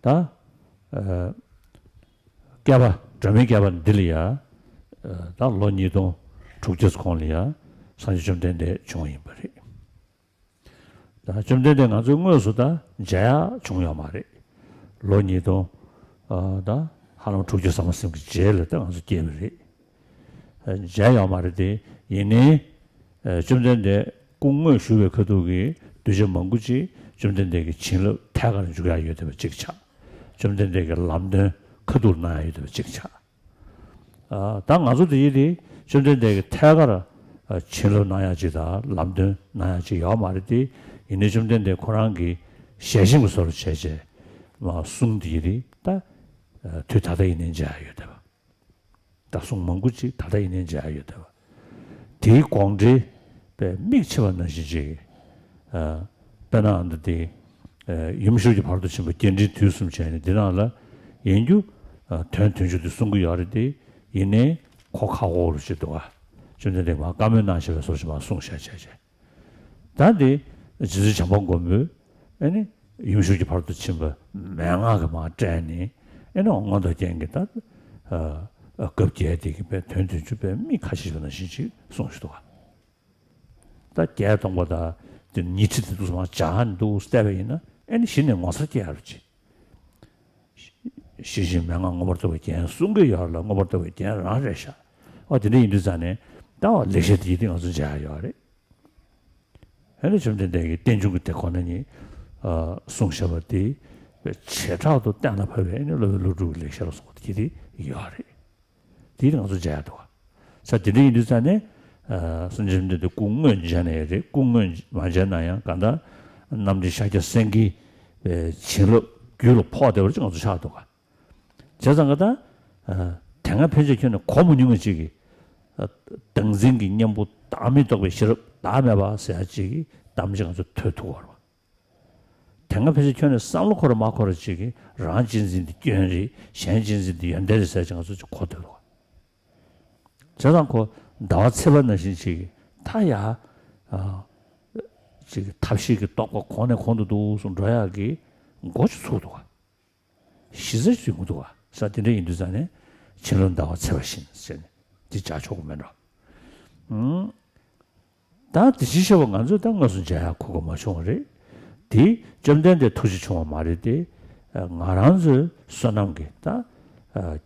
ད། ཨ། བསྐལ་པ་སྒྲོན་མེའི་བསྐལ་པ་འདི་ལ་ཡ། ཨ། ད་ལོ་ཉིས་སྟོང་དྲུག་ཅུ་གོང་ལ་ཡ། སངས་རྒྱས་བཅོམ་ལྡན་འདས་བྱུང་བ་ཡིན་པ་རེད། ད་བཅོམ་ལྡན་འདས་ང་ཚོའི་དངོས་སུ་ད་མཇལ་ཡག་བྱུང་ཡོད་མ་རེད། ལོ་ཉིས་སྟོང་། ཨ། ད་ཧ་ལམ་དྲུག་ཅུ་ཐམ་པ་ཟིན་གྱི་རྗེས་ལ་ད་ང་ཚོ་སྐྱེས་པ་རེད། ཨ། མཇལ་ཡོད་མ་རེད་དེ། ཡིན་ནའི། ཨ། བཅོམ་ལྡན་འདས་སྐུ་དངོས་བཞུགས་པའི་ཁ་ཐུག་གི་གདུལ་བྱ་མང་པོ་ཅིག་བཅོམ་ལྡན་འདས་ཀྱི་བྱིན་རླབས་ཐད་ཀར་འཇུག་ཡག་ཡོད་བསྡད་པ་གཅིག་ཆགས། བཅོམ་ལྡན་འདས་ཀྱི་ལམ་སྟོན་ཁ་ཐུག་གནང་ཡག་ཡོད་བསྡད་པ་གཅིག་ཆགས། ཨ། ད་ང་ཚོ་འདི་ཡིན་དེ་བཅོམ་ལྡན་འདས་ཀྱིས་ཐད་ཀར་བྱིན་རླབས་གནང་ཡག་ཅིག་དང་ལམ་སྟོན་གནང་ཡག་ཅིག་ཡོད་མ་རེད་དེ། ཡིན་ནའི་བཅོམ་ལྡན་འདས་ཁོ་རང་གི་ཞལ་ཆེམས་ཀྱི་བཟོ་འདྲ་བྱས་བྱས་མར་གསུངས་འདི་ཡིན་དེ། ད་དུས་ད་ལྟ་ཡིན་ནའི་མཇལ་ཡག་ཡོད་བསྡད་པ། ད་གསུང་མང་པོ་ཅིག་ད་ལྟ་ཡིན་ནའི་མཇལ་ཡག་ཡོད་བསྡད་པ། དེའི་དགོངས་འགྲེལ་དཔེ་མིག་ཕྱེ་བ་ནང་བཞིན་ཅིག། ཨ། དཔེར་ན་འདི་དེ། ཨ། ཡུམ་ཤུགས་ཀྱི་ཕ་རོལ་ཏུ་ཕྱིན་པ་རྒྱས་འབྲིང་བསྡུས་གསུམ་བྱས་ནས་འདི་ནང་ལ་ཡིན་རྒྱུ། ཨ། དོན་དོན་བཅུ་དེ་གསུང་གི་ཡོད་རེད་དེ། ཡིན་ནའི་གོ་ཁག་པོ་རུ་ཅིག་འདུག་ག། བཅོམ་ལྡན་འདས་མར་བཀའ་མོལ་གནང་བཞིན་པའི་བཟོ་ཞིག་མར་གསུངས་བཞག་བྱས་བྱས། ད་འདི་རྗེ་བཙུན་བྱམས་པ་མགོན་པོས་ཨ་ནི་ཡུམ་ཤུགས་ཀྱི་ཕ་རོལ་ཏུ་ཕྱིན་པ་མན་ངག་གི་མར་བཀྲལ་ནས། ཨ་ནི་མངོན་རྟོགས་རྒྱན་གྱི་ད་ཨ་ཨ་སྐབས་བརྒྱད་དེ་གི་དཔེ་དོན་བདུན་ཅུ་དཔེ་མིག་ཁ་ཕྱེ་བ་ནང་བཞིན་ཅིག་གསུངས་ཤིག་འདུག་ག། ད་བརྒྱད་སྟོང་པ་དང་དེ་ཉི་ཁྲི་དེ་ཚོ་མར་སྦྱར་ནས་འདུག་བལྟས་པ་ཡིན་ན། ཨ་ནི་གཞི་ནས་ངོ་མཚར་སྐྱེ་ཡག་རེད་ཅིག། ཤེས་བཞིན་མན་ངག་མངོན་པར་རྟོགས་པའི་རྒྱན་གསུང་གི་ཡོད་ལ། མངོན་པར་རྟོགས་པའི་རྒྱན་རང་རེད་ཤག། ཨོ་དེ་འདྲ་ཡིན་དུས་ཙང་ནས་ད་འོ་ལེགས་བཤད་དེ་ཡིན་དུས་ང་ཚོ་མཇལ་ཡག་ཡོད་རེད། ཨ་ནི་བཅོམ་ལྡན་འདས་ཀྱིས་རྟེན་འབྱུང་གི་དེ་ཁོ་ན་ཉིད་ཨ་གསུངས་བཞག་པ་དེ་བྱེ་བྲག་ཏུ་གཏན་ལ་ཕབ་པའི་ཨ་ནི་སློབ་དཔོན་ཀླུ་སྒྲུབ་ཀྱི་ལེགས་བཤད་ལ་སོགས་པ་དེ་དེ་ཡོད་རེད། དེ་ང་ཚོ་མཇལ་ཡག་འདུག་ག། ས་དེ་འདྲ་ཡིན་དུས་ཙང་ནས་ཨ་སངས་རྒྱས་བཅོམ་ལྡན་འདས་སྐུ་དངོས་མཇལ་ནའི་རེད། སྐུ་དངོས་མ་མཇལ་ན་ཡང་གང་ལྟར་རྣམ་འདྲེན་ཤཱཀྱ་སེང་གེའི་བྱིན་རླབས་རྒྱུད་ལ་ཕོག་བསྡད་པ་ཅིག་ང་ཚོ་ཆགས་འདུག་ག། བྱས་ཙང་ག་ད། ཨ། དེ་སྔ་ཕན་ཆད་ཁྱོན་ནས་གོ་མ་མྱོང་བ་ཅིག་གིས། ཨ། བདག་འཛིན་གྱི་གཉེན་པོ་བདག་མེད་རྟོགས་པའི་ཤེས་རབ་བདག་མེད་པ་ཟེར་ཡག་ཅིག་གི་གཏམ་ཅིག་ང་ཚོ་ཐོས་ཐུབ་པ་རེད་པ། དེ་སྔ་ཕན་ཆད་ཁྱོན་ནས་བསམ་བློ་འཁོར་མ་འཁོར་ཅིག་གིས་རང་གཅེས་འཛིན་དེ་སྐྱོན་རེད། གཞན་གཅེས་འཛིན་དེ་ཡོན་ཏན་རེད་ཟེར་ཅིག་ང་ཚོ་ཅིག་གོ་ཐུབ་འདུག་ག། བྱས་ཙང་ཁོ་ཟླ་བ་ཚེས་པ་ནང་བཞིན་ཅིག་གིས་ད་ཡ། ཨ། ཅིག་ཐབས་ཤེས་ཀྱི་རྟོག་པ་གོང་ནས་གོང་དུ་འདུག་སོང་འགྲོ་ཡག་གི་འགོ་ཅིག་ཚུགས་འདུག་ག། གཞི་རྩ་ཞིག་ཡོང་གི་འདུག་ག། ས་དེ་འདྲ་ཡིན་དུས་ཙང་ནས་བྱིན་རླབས་ཟླ་བ་ཚེས་པ་བཞིན་ཟེར་ནས་འདི་བྱ་ཆོག་གི་མེད་འགྲོ། ཨང་། ད་དེ་བཞིན་གཤེགས་པ་ང་ཚོས་ད་དངོས་སུ་མཇལ་ཡག་གོ་སྐབས་མ་བྱུང་བ་རེད། དེ་བཅོམ་ལྡན་འདས་ཐུགས་རྗེ་བྱུང་བ་མ་རེད་དེ། ང་རང་ཚོའི་བསོད་ནམས་ཀྱིས་ད་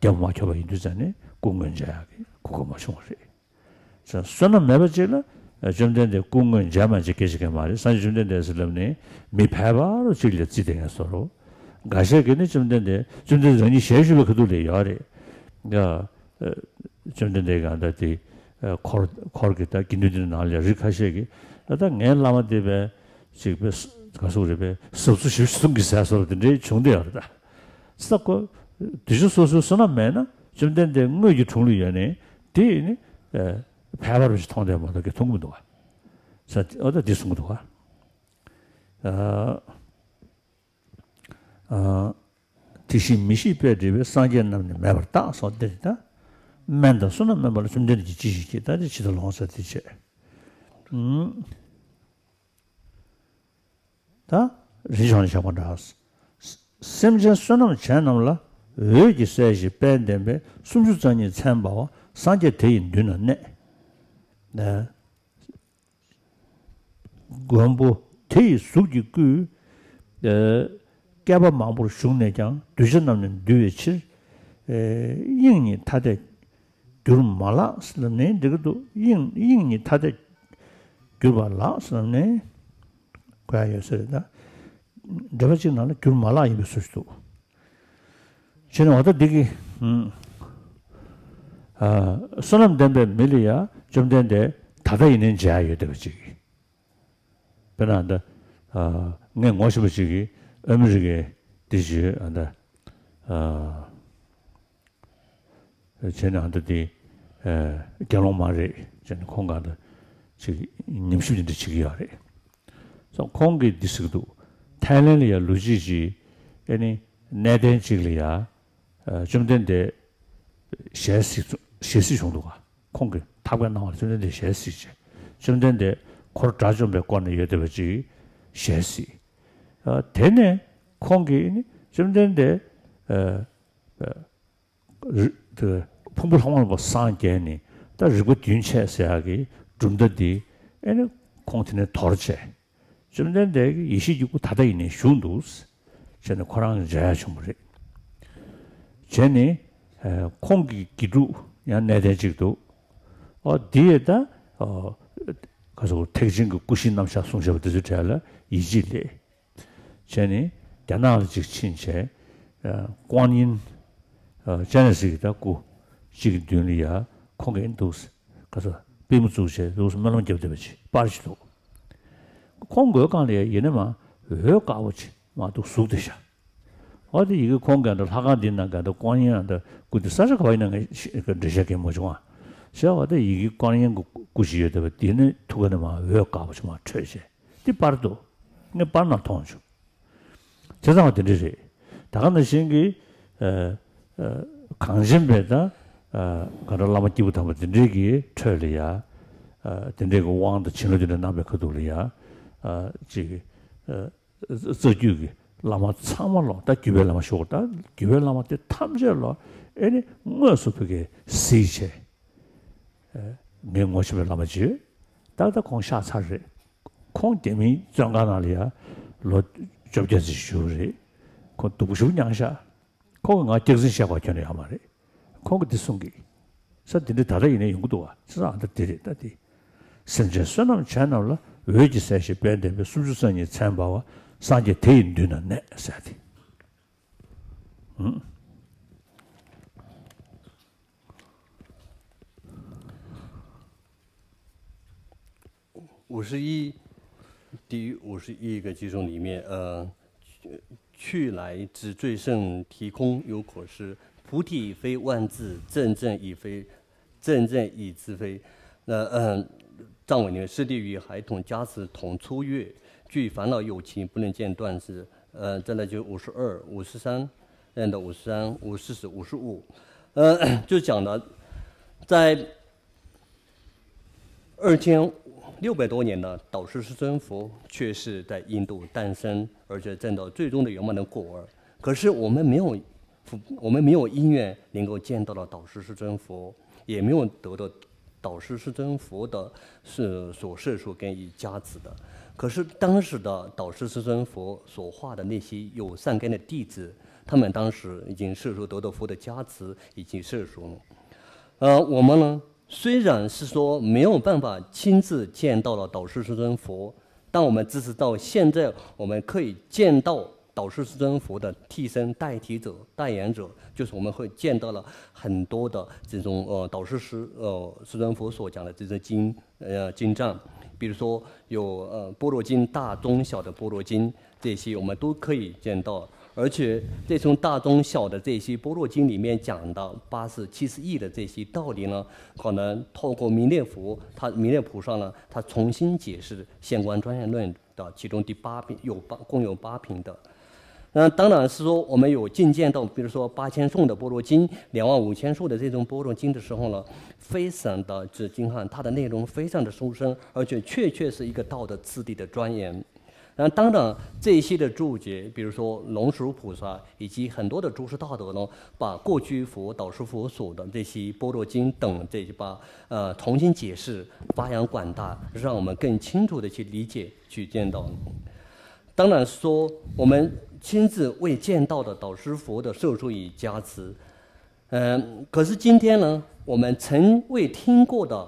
རྒྱབ་མ་ཁྱོབ་པ་ཡིན་དུས་ཙང་ནས་སྐུ་དངོས་མཇལ་ཡག་གི་གོ་སྐབས་མ་བྱུང་བ་རེད། བསོད་ནམས་མེད་པ་ཅིག་ལ་བཅོམ་ལྡན་འདས་སྐུ་དངོས་མཇལ་མ་མཇལ་སྐད་ཆ་གང་ཡང་མ་རེད། སངས་རྒྱས་བཅོམ་ལྡན་འདས་ཟེར་ལབ་ནས་མི་ཕལ་པ་རུ་ཅིག་ལ་བརྩིས་བསྡད་མཁན་བཟོ་འདྲ། འགའ་ཤས་ཀྱིས་ནི་བཅོམ་ལྡན་འདས་བཅོམ་ལྡན་འདས་རང་ཉིད་ཞལ་བཞུགས་པའི་ཁ་ཐུག་ལ་ཡོད་རེད། ཡ། བཅོམ་ལྡན་འདས་གང་ལྟར་དེ་འཁོར་འཁོར་གྱི་ད་དགེ་འདུན་འདུས་ནང་ལ་རིགས་ཁ་ཤས་ཀྱིས་ད་ལྟ་ངའི་བླ་མ་དེ་བས་ཅིག་པས་ག་སོག་རེད་པས་ཟབ་སུ་ཞིབ་གསུང་གི་ཟས་སོགས་དེ་འདྲའི་བྱུང་བསྡད་ཡོད་རེད་ད། ས་ཁོ་དུས་ཚོད་སོ་སོའི་བསོད་ནམས་མེད་ན་བཅོམ་ལྡན་འདས་དངོས་ཀྱི་དྲུང་ལ་ཡོད་ནས་དེ་ནི་ཕལ་པ་རུ་ཞིག་མཐོང་བསྡད་མ་གཏོགས་ཀྱི་མཐོང་གི་མི་འདུག་བ། ས་ཨོ་ད་འདི་གསུང་གི་འདུག་བ། ཨ། ཨ། དེ་བཞིན་མི་ཤེས་པས་བསྒྲིབས་པའི། སངས་རྒྱས་རྣམས་ནི་མེད་པར་བརྟགས་སོ། འདིར་ད་སྨན་དང་བསོད་ནམས་དམན་པ་ལ་བཅོམ་ལྡན་འདས་ཀྱིས་ཅི་ཞིག་བགྱིས། ད་དེ་ཇི་ལྟར་ལོངས་སྤྱོད་དེ་བྱས། ཨུམ། ད་རིན་ཆེན་ཞགས་པ་འདྲ། སེམས་ཅན་བསོད་ནམས་ཅན་རྣམས་ལ། འོད་ཀྱིས་གསལ་ཞིང་དཔལ་ལྡན་པས། སུམ་ཅུ་རྩ་གཉིས་མཚན་འབར་བ། སངས་རྒྱས་དེ་ཡི་མདུན་ན་གནས། ནས། མགོན་པོ་དེ་ཡི་གཟུགས་ཀྱིས་བསྐུལ། ཨ། བསྐལ་པ་མང་པོར་བཞུགས་ནས་ཀྱང་། གདུལ་བྱ་རྣམས་ནི་འདུལ་བའི་ཕྱིར། ཨ། དབྱིངས་ཉིད་ཐ་དད་གྱུར་མ་ལགས་ལབ་ནས་འགྲིག་གི་འདུག། དབྱིངས་དབྱིངས་ཉིད་ཐ་དད་གྱུར་པ་ལགས་ལབ་ནས་གོ་ཡ་ཡོད་ས་རེད་ད། འགྲེལ་པ་གཅིག་ནང་ལ་གྱུར་མ་ལགས་ཡིན་པའི་བཟོ་ཞིག་འདུག། བྱས་ནས་འོ་ད་འདི་གི། ཨུམ། ཨ། བསོད་ནམས་ལྡན་པའི་མི་ལ་ཡང་བཅོམ་ལྡན་འདས་ད་ལྟ་ཡིན་ནའི་མཇལ་ཡ་ཡོད་བསྡད་པ་ཅིག། དཔེར་ན་ད། ཨ། ངས་ངོ་ཤེས་པ་ཅིག་གིས་ཨ་མི་རི་ཀའི་འདི་བྱོས་ཨ་ད། ཨ། བྱས་ནས་ཨ་ད་དེ། ཨ། དགེ་སློང་མ་རེད་བྱས་ནས་ཁོང་ག་ད་ཅིག་ཉམས་ཞིབ་དེ་འདྲ་བྱེད་ཀྱི་ཡོད་རེད། སོ་ཁོང་གིས་འདི་ཟེར་གྱི་འདུག། ཐའི་ལན་ལ་ཡ་ལོ་རྒྱུས་ཀྱི་ཨེ་ནི་གནས་བརྟན་ཅིག་ལ་ཡ། ཨ། བཅོམ་ལྡན་འདས་ཞལ་གཟིགས་ཞལ་གཟིགས་བྱུང་འདུག་ག། ཁོང་གིས་ཐབས་མཁས་གནང་བ་ལ་བཅོམ་ལྡན་འདས་ཞལ་གཟིགས་བྱས། བཅོམ་ལྡན་འདས་འཁོར་དགྲ་བཅོམ་པའི་སྐོར་ནས་ཡོད་བསྡད་པ་ཅིག་ཞལ་གཟིགས། ཨ། དེ་ནས་ཁོང་གིས་ནི་བཅོམ་ལྡན་འདས། ཨ། ཨ། རི། དེ་ཕུང་པོ་ལྷག་མ་ལུས་པ་སངས་རྒྱས་ནས་ད་རིག་པ་རྒྱུན་ཆད་ཟེར་ཡག་གི་གྲུབ་མཐའ་འདི་ཨེ་ནི་ཁོང་དེ་ནས་དོར་བྱས། བཅོམ་ལྡན་འདས་ཀྱི་ཡེ་ཤེས་ཀྱི་སྐུ་ད་ལྟ་ཡིན་ནའི་བཞུགས་འདུག། བྱས་ནས་ཁོ་རང་མཇལ་ཡ་བྱུང་བ་རེད། བྱས་ནས། ཨ། ཁོང་གི་དགེ་ཕྲུག་ཡང་གནས་བརྟན་གཅིག་འདུག། ཨོ་འདི་ཡས་ད། ཨོ། ག་ཚོད་ཐེག་ཆེན་གྱི་སྐུ་བཞིའི་རྣམ་གཞག་གསུངས་བཞག་པ་འདི་ཚོའི་གྲས་ལ་ཡིད་ཆེས་སླེབས། བྱས་ནས་རྒྱ་ནག་ལ་ཅིག་ཕྱིན་བྱས། ཨ། ཀོང་ཡིན། ཨ། ཅ་ནེ་ཟི་གི་ད་སྐུ་གཅིག་གི་མདུན་ལ་ཡ་ཁོང་གིས་འདུག། ག་ཚོད་པུས་མོ་བཙུགས་བྱས་འདུག་སྨོན་ལམ་བརྒྱབ་བསྡད་པ་ཅིག་པར་ཅིག་འདུག། ཁོང་མགོའི་སྒང་ལ་ཡ་ཡིན་ན་མ་འོད་དཀར་པོ་ཅིག་མ་འདུག་ཟུག་བསྡད་ཤག། འོ་དེ་ཡི་གེ་ཁོང་གིས་འདི་ལྷ་ཁང་འདི་ནང་གི་འདི་ཀོང་ཡིན་འདི་སྐུ་འདི་ས་ཆ་ག་བ་ཡིན་ན་ངས་འགྲེལ་བཤད་གང་མ་བྱུང་བ། བྱས་འོ་དེ་ཡི་གེ་ཀོང་ཡིན་གྱི་སྐུ་ཞིག་ཡོད་བསྡད་པ་དེ་ནི་ཐུགས་ཀ་ནས་མ་འོད་དཀར་པོ་ཞིག་མ་འཕྲོས་བྱས་དེ་པར་འདུག། ངས་པར་ནང་མཐོང་བྱུང་། བྱས་ཙང་བ་དེ་འདྲ་རེད། ད་ག་ནང་བཞིན་གྱི་ཨ་ཨ་གངས་ཅན་པའི་ད་ཨ་ག་འདྲ་བླ་མ་སྐྱེས་བུ་དམ་པ་དེ་འདྲའི་གི་ཁྲོད་ལ་ཡ་ཨ་དེ་འདྲའི་གི་དབང་དང་བྱིན་རླབས་དེ་འདྲ་གནང་པའི་ཁ་ཐུག་ལ་ཡ་ཨ་ཅིག་ཨ། རྩ་རྒྱུད་ཀྱི་བླ་མ་ཚང་མ་ལོ། ད་བརྒྱུད་པའི་བླ་མ་ཞུ་དགོས། ད་བརྒྱུད་པའི་བླ་མ་དེ་ཐམས་ཅད་ལོ་ཨེ་ནི་དངོས་སུ་ཕ་གིར་གཟིགས་བྱས། ཨེ་ངའི་ངོ་ཤེས་པའི་བླ་མ་ཅིག་ད་ལྟ་ཁོང་གཤེགས་ཚར་རེད། ཁོང་རྒྱ་མིའི་བཙོན་ཁང་ནང་ལ་ཡ་ལོ་བཅོ་བརྒྱད་ཙམ་བཞུགས་རེད། ཁོང་སྡུག་པོ་ཞེ་པོ་མྱངས་ཤག། ཁོང་གིས་ང་སྐྱག་རྫུན་བཤད་པ་ཁྱོན་ནས་ཡོད་མ་རེད། ཁོང་གིས་འདི་གསུང་གི། ས་འདི་འདྲ་ད་ལྟ་ཡིན་ན་ཡོང་གི་འདུག་བ། ས་ས་ཨ་འདྲ་འདི་རེད་ད་འདི། སེམས་ཅན་བསོད་ནམས་ཅན་རྣམས་ལ། འོད་ཀྱིས་གསལ་ཞིང་དཔལ་ལྡན་པས། སུམ་ཅུ་རྩ་གཉིས་མཚན་འབར་བ། སངས་རྒྱས་དེ་ཡི་མདུན་ན་གནས་ཟེར་ཏེ། ཧུམ།五十一，第五十一个偈颂里面，呃，去来之最胜，体空有可失。菩提非万智，正正亦非，正正亦自非。那，嗯，藏文里面，师地与孩童加持同出月，具烦恼有情，不能见断时。呃，再来就五十二、五十三，念到五十三、五十四、五十五，呃，就讲了，在二千六百多年的导师师尊佛，却是在印度诞生，而且证到最终的圆满的果儿。可是我们没有，我们没有因缘能够见到了导师师尊佛，也没有得到导师师尊佛的是所摄受跟以加持的。可是当时的导师师尊佛所化的那些有善根的弟子，他们当时已经摄受得到佛的加持，已经摄受了。呃，我们呢，虽然是说没有办法亲自见到了导师师尊佛，但我们只是到现在，我们可以见到导师师尊佛的替身、代替者、代言者，就是我们会见到了很多的这种，呃，导师师，呃，师尊佛所讲的这些经，呃，经藏，比如说有，呃，般若经大、中、小的般若经，这些我们都可以见到。而且这种大、中、小的这些般若经里面讲的八十七十义的这些道理呢，可能透过弥勒佛，他，弥勒菩萨呢，他重新解释《现观庄严论》的其中第八品，有八，共有八品的。那当然是说，我们有进见到，比如说八千颂的般若经、两万五千颂的这种般若经的时候呢，非常的之震撼，它的内容非常的殊胜，而且确确是一个道的次第的庄严。那当然，这些的注解，比如说龙树菩萨以及很多的祖师大德呢，把过去佛、导师佛所的这些般若经等这些把呃重新解释、发扬光大，让我们更清楚的去理解、去见到。当然说，我们亲自未见到的导师佛的授受与加持，嗯，可是今天呢，我们从未听过的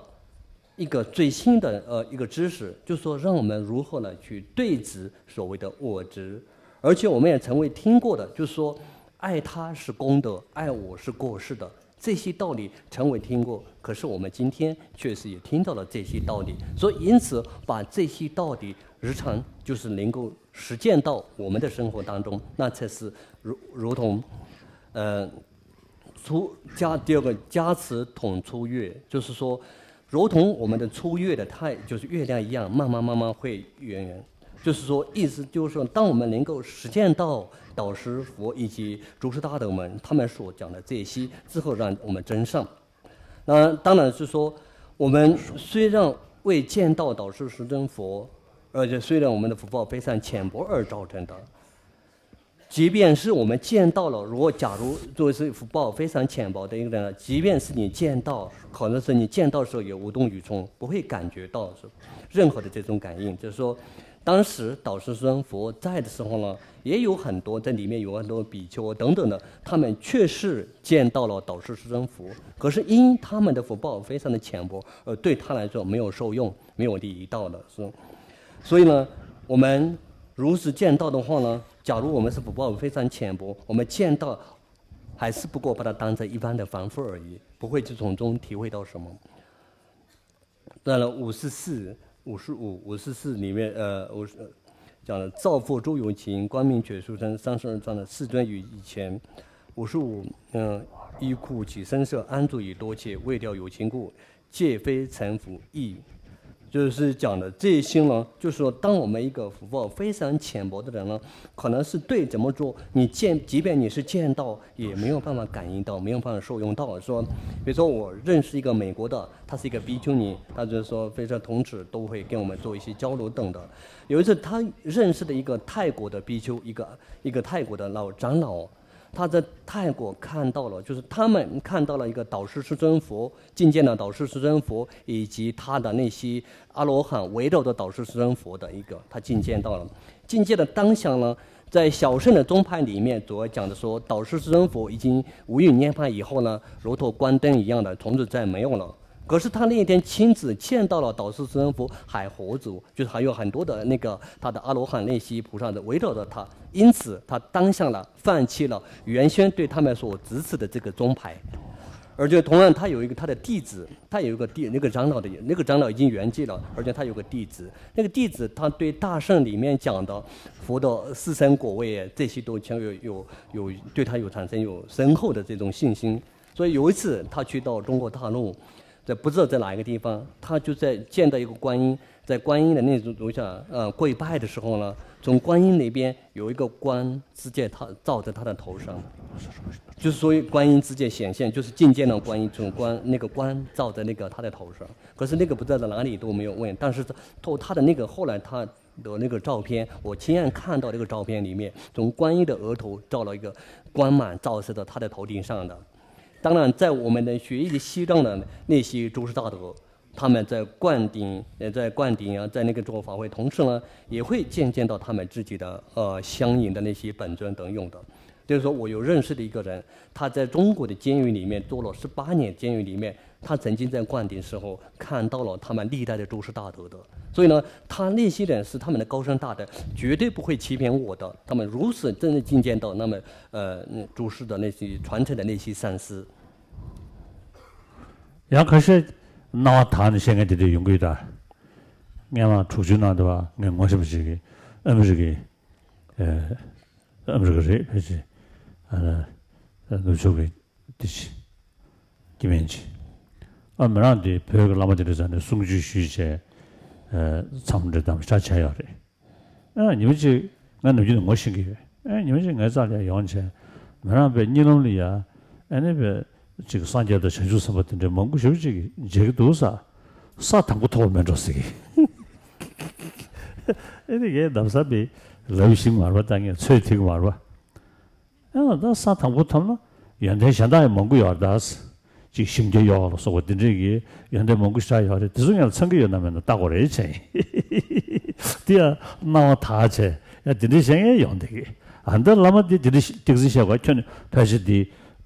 一个最新的呃一个知识，就是说让我们如何呢去对治所谓的我执，而且我们也从未听过的，就是说爱他是功德，爱我是过失的这些道理从未听过，可是我们今天确实也听到了这些道理，所以因此把这些道理日常就是能够实践到我们的生活当中，那才是如如同，呃，出加第二个加持统初月，就是说，如同我们的初月的太就是月亮一样，慢慢慢慢会圆圆。就是说，意思就是说，当我们能够实践到导师佛以及祖师大德们他们所讲的这些之后，让我们真上。那当然是说，我们虽然未见到导师师尊佛，而且虽然我们的福报非常浅薄而造成的，即便是我们见到了，如果假如作为是福报非常浅薄的一个人，即便是你见到，可能是你见到时候也无动于衷，不会感觉到是任何的这种感应。就是说，当时导师尊佛在的时候呢，也有很多在里面有很多比丘等等的，他们确实见到了导师尊佛，可是因他们的福报非常的浅薄，而对他来说没有受用，没有利益到的，是。所以呢，我们如实见到的话呢，假如我们是福报非常浅薄，我们见到还是不过把它当成一般的凡夫而已，不会去从中体会到什么。到了五十四、五十五、五十四里面，呃，五十讲了造佛诸有情，光明觉殊胜，三十二章的世尊于以前。五十五，嗯，一枯其声色，安住于多伽，未调有情故，皆非诚服意。就是讲的这些呢，就是说，当我们一个福报非常浅薄的人呢，可能是对怎么做，你见，即便你是见到，也没有办法感应到，没有办法受用到。说，比如说我认识一个美国的，她是一个比丘尼，她就是说非常同志都会跟我们做一些交流等的。有一次，她认识的一个泰国的比丘，一个一个泰国的老长老，他在泰国看到了，就是他们看到了一个导师师尊佛，觐见了导师师尊佛以及他的那些阿罗汉围绕着导师师尊佛的一个，他觐见到了。觐见的当下呢，在小乘的宗派里面，主要讲的说，导师师尊佛已经无余涅槃以后呢，如同关灯一样的，从此再没有了。可是他那一天亲自见到了导师师尊佛还活着，就是还有很多的那个他的阿罗汉那些菩萨的围绕着他，因此他当下了放弃了原先对他们所支持的这个宗派，而且同样他有一个他的弟子，他有一个弟那个长老的那个长老已经圆寂了，而且他有个弟子，那个弟子他对大乘里面讲的佛的四生果位这些都全有有有对他有产生有深厚的这种信心，所以有一次他去到中国大陆，在不知道在哪一个地方，他就在见到一个观音，在观音的那种楼下呃跪拜的时候呢，从观音那边有一个光直接他照在他的头上，就是所以观音直接显现，就是觐见了观音，从光那个光照在那个他的头上，可是那个不知道在哪里都没有问，但是透他的那个后来他的那个照片，我亲眼看到这个照片里面，从观音的额头照了一个光芒照射到他的头顶上的。当然，在我们的学习西藏的那些祖师大德，他们在灌顶，呃，在灌顶啊，在那个做法会同时呢，也会觐见到他们自己的呃相应的那些本尊等用的。就是说我有认识的一个人，他在中国的监狱里面坐了十八年，监狱里面他曾经在灌顶时候看到了他们历代的祖师大德的，所以呢，他那些人是他们的高僧大德，绝对不会欺骗我的。他们如此真正觐见到那么呃嗯祖师的那些传承的那些善师。ཡང་ཁ་ཤས་སྣང་བ་དག་ནས་བཤད་མཁན་དེ་འདྲ་ཡོང་གི་ཡོད་ད། སྔོན་མ་དྲུག་ཅུའི་ནང་དུ་བ་ངས་ངོ་ཤེས་པ་ཞིག་གིས་ཨ་མི་རི་ཀའི་ཨ་མི་རི་ཀ་རེད་ཕལ་ཆེར་ཨ་ནུབ་ཕྱོགས་ཀྱི་དེ་ཆེ་སྐྱེ་དམན་ཆེ་ཨ་མི་རང་དེ་བོད་ཀྱི་བླ་མ་དེ་འདྲ་ས་ནས་གསུང་ཆོས་ཞུས་བྱས་མཚམས་འདྲ་དམ་བཞག་བྱས་ཡོད་རེད། ཨ་ཉི་མ་གཅིག་ང་ནམ་རྒྱུན་ངོ་ཤེས་ཀྱི་ཡོད། ཨེ་ཉི་མ་གཅིག་ངའི་རྩ་ལ་ཡོང་བྱས། མི་རང་པའི་གཉིད་ལམ་ལ་ཡ། ཨ་ནི་པའི་ཅིག་སངས་རྒྱས་དང་བྱང་ཆུབ་སེམས་དཔའ་དེ་འདྲའི་མང་པོ་ཞེ་པོ་ཅིག་མཇལ་གྱི་འདུག་ས། ས་དང་པོ་ཐོབ་པ་མེད་འགྲོ་ཟེར་གི། ཨེ་ནི་ངས་ལམ་སང་པའི་ལབ་ཤིག་མ་རེད་པ། ད་ངས་ཚོད་ཐིག་མ་རེད་པ། ཡང་ད་ས་དང་པོ་ཐོབ་ན་ཡོན་ཏན་གཞན་དག་ཡང་མང་པོ་ཡོད་རེད་ད། ཅིག་ཞིང་སྐྱོང་ཡོད་ལ་སོགས་པ་འདི་འདྲའི་གི་ཡོན་ཏན་མང་པོ་ཞིག་ཡོད་རེད། དེ་ཚོ་ཡང་ཚང་གི་ཡོད་ན་མེད་ན་བལྟ་དགོས་རེད་བྱས། དེ་ཡང་སྣང་བ་དག་བྱས་ཡང་དེ་འདྲའི་བྱས་ཡང་ཡོང་བསྡད་གི། ཨ་ནི་བླ་མ་འདི་དེ་འདྲའི་སྐྱག་རྫུན་བཤད་དགོས། ཁྱོད་ནི་ཕལ་ཆེར་འདི་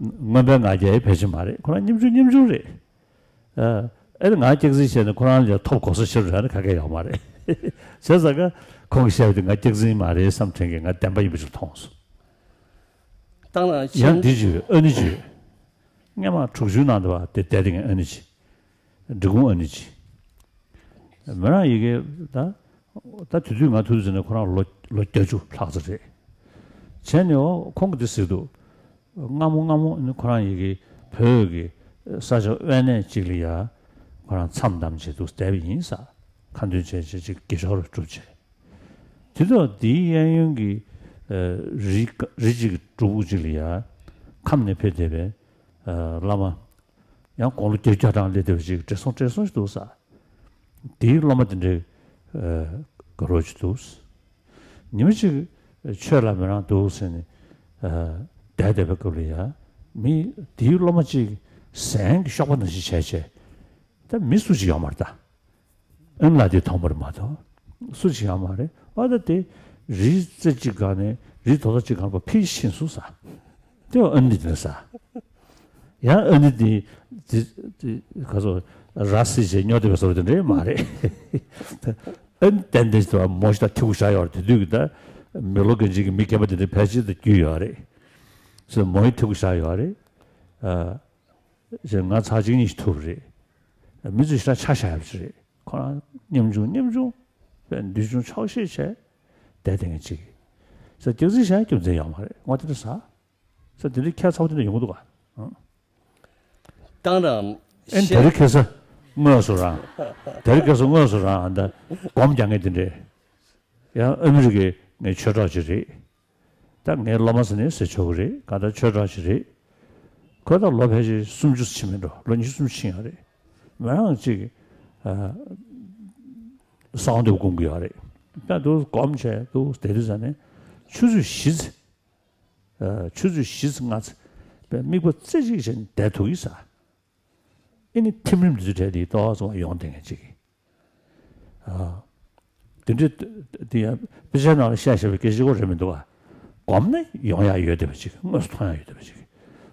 མངོན་པའི་ང་རྒྱལ་ཕལ་ཆེར་མ་རེད། ཁོ་རང་སྙོམ་ཆུང་སྙོམ་ཆུང་རེད། ཨ་ཨེ་ང་སྐྱག་རྫུན་བཤད་ནས་ཁོ་རང་ལ་ཐོབ་གོ་ས་ཤོར་ར་ནི་ག་གེ་ཡོད་མ་རེད། བྱས་ཙང་ཀ་ཁོང་གིས་བཤད་པ་དེ་ང་སྐྱག་རྫུན་མ་རེད་བསམ་དྲན་གི། ང་བདེན་པ་ཡིན་པ་ཞིག་མཐོང་སོང་། ཏང་ལ་ཡང་ཤེས་འདི་བརྗོད། ཨ་ནི་བརྗོད། སྔོན་མ་དྲུག་ཅུའི་ནང་དུ་བ་དེ་བསྡད་དེ་ངས་ཨ་ནི་བྱས། འབྲི་གུང་ཨ་ནི་བྱས། མི་རང་ཡི་གེ་ད་ད་དུས་ཚོད་ང་ཐུག་ཟིན་ནས་ཁོ་རང་ལོ་ལོ་བརྒྱད་ཅུ་ལྷག་ཙམ་རེད། བྱས་ནས་འོ་ཁོང་གིས་འདི་ཟེར་འདུག། སྔ་མོ་སྔ་མོ་ནི་ཁོ་རང་ཡི་གེ་བོད་ཀྱི་ས་ཆ་དབེན་གནས་གཅིག་ལ་ཡ་ཁོ་རང་མཚམས་བསྡམས་བྱས་འདུག་བསྡད་པ་ཡིན་ས། ཁ་འདོན་བྱས་བྱས་ཅིག་དགེ་སྦྱོར་སྒྲུབ་བྱས། དེ་ཐོག་འདིའི་གཡས་གཡོན་གྱི་ཨ་རི་རི་གཅིག་གི་སྒྲུབ་ཕུག་ཅིག་ལ་ཡ་ཁམས་ནས་ཕེབས་བསྡད་པའི་ཨ་བླ་མ། ཡང་དགུང་ལོ་བརྒྱད་ཅུ་གྲངས་སླེབས་བསྡད་པ་ཅིག་བགྲེས་སོང་བགྲེས་སོང་ཞིག་འདུག་ས། དེའི་སློབ་མ་དེ་འདྲའི་ཨ་དགའ་རབ་ཅིག་འདུག། ཉི་མ་གཅིག་ཆོས་ལ་མི་རང་འདུག་ཟེར་ནས་ཨ་བསྡད་བསྡད་པའི་སྐབས་ལ་ཡ་མི་དེའི་སློབ་མ་གཅིག་ཟན་གྱི་གཤོག་པ་ནང་བཞིན་བྱས་བྱས། ད་མི་སུ་ཅིག་ཡོད་མ་རེད་ད། ཨན་ལགས་དེ་མཐོང་བར་མ་གཏོགས་སུ་ཅིག་ཡང་མ་རེད། ཨ་ད་དེ་རི་རྩེ་གཅིག་སྒང་ནས་རི་དོ་ཐག་གཅིག་སྒང་ལ་ཕར་ཕྱིན་སོང་ས། དེ་ཨ་ནི་དེ་ས། ཡང་ཨ་ནི་དེ་དེ་དེ་ག་ཚོད་ར་བཟི་བྱས་སྨྱོ་བསྡད་པའི་བཟོ་འདྲ་དེ་འདྲ་མ་རེད། ཨ་ནི་ཏན་ཏན་ཞིག་མོ་ཞིག་ད་ཐིག་པོ་བཞག་ཡོད་རེད། དེ་དུས་ཀྱི་ད་མེག་ལོར་གན་ཇི་གི་མི་རྒན་པ་དེ་འདྲ་ཕལ་ཆེར་དུ་རྒྱུས་ཡོད་རེད། སོ་མོ་ཡི་ཐིག་པོ་བཞག་ཡོད་རེད། ཨ། ཞེས་ང་ཚར་གཅིག་གཉིས་ཤིག་ཐུག་རེད། མི་ཚོས་ཞེ་དྲག་ཆ་བཞག་ཡག་ཅིག་རེད། ཁོ་རང་ཉམ་ཆུང་ཉམ་ཆུང་། དཔེ་འདུལ་ཆུང་ཆོག་ཤེས་བྱས་བསྡད་བསྡད་མཁན་ཅིག་ས། སྐྱག་རྫུན་བཤད་རྒྱུ་མཚན་ཡོད་མ་རེད། ང་དེ་འདྲ་ཟ། ས་དེ་འདྲའི་ཁྱད་མཚར་པོ་དེ་འདྲ་ཡོང་གི་འདུག་ག། ཨང་།当然 ཨེ་དེ་རིང་ཁ་སང་དངོས་སུ་རང་། དེ་རིང་ཁ་སང་དངོས་སུ་རང་ཨ་ད་སྒོམ་རྒྱག་མཁན་དེ་འདྲས། ཡང་ཨ་མི་རི་ཀའི་ངའི་ཆོས་གྲོགས་ཅིག་རེད། ད་ངའི་སློབ་མ་ཟེར་ནས་ཟེར་ཆོག་གི་རེད། གང་ལྟར་ཆོས་གྲོགས་ཤིག་རེད། ཁོ་ད་ལོ་ཕལ་ཆེར་སུམ་ཅུ་ཕྱིན་མིན་འགྲོ། ལོ་ཉི་ཤུ་སུམ་ཅུ་ཕྱིན་ཡོད་རེད། མི་རང་གཅིག་ཨ། གསང་སྟེ་སྒོམ་གྱི་ཡོད་རེད། ད་དུ་སྒོམ་བྱས་དུ་བསྡད་དུས་ཙ་ནས་ཆུ་ཚོད་བཞི་ཙམ། ཨ། ཆུ་ཚོད་བཞི་ཙམ་ལྔ་ཙམ་པའི་དམིགས་པ་རྩེ་གཅིག་བྱས་ནས་བསྡད་ཐུབ་ཀྱི་ས། ཨེ་ནི་ཐིམ་རིམ་འདི་ཚོའི་གྲས་འདི་ཏོག་ཙམ་ཡོང་བསྡད་མཁན་ཅིག། ཨ། དེ་འདྲའི་དེ་ཡང་དཔེ་ཆའི་ནང་ལ་བཤད་བཤད་པའི་སྐད་ཆ་ཁོ་རེད་མི་འདུག་ག། སྒོམ་ན་ཡོང་ཡག་ཡོད་བསྡད་པ་ཅིག། དངོས་སུ་མཐོང་ཡག་ཡོད་བསྡད་པ་ཅིག།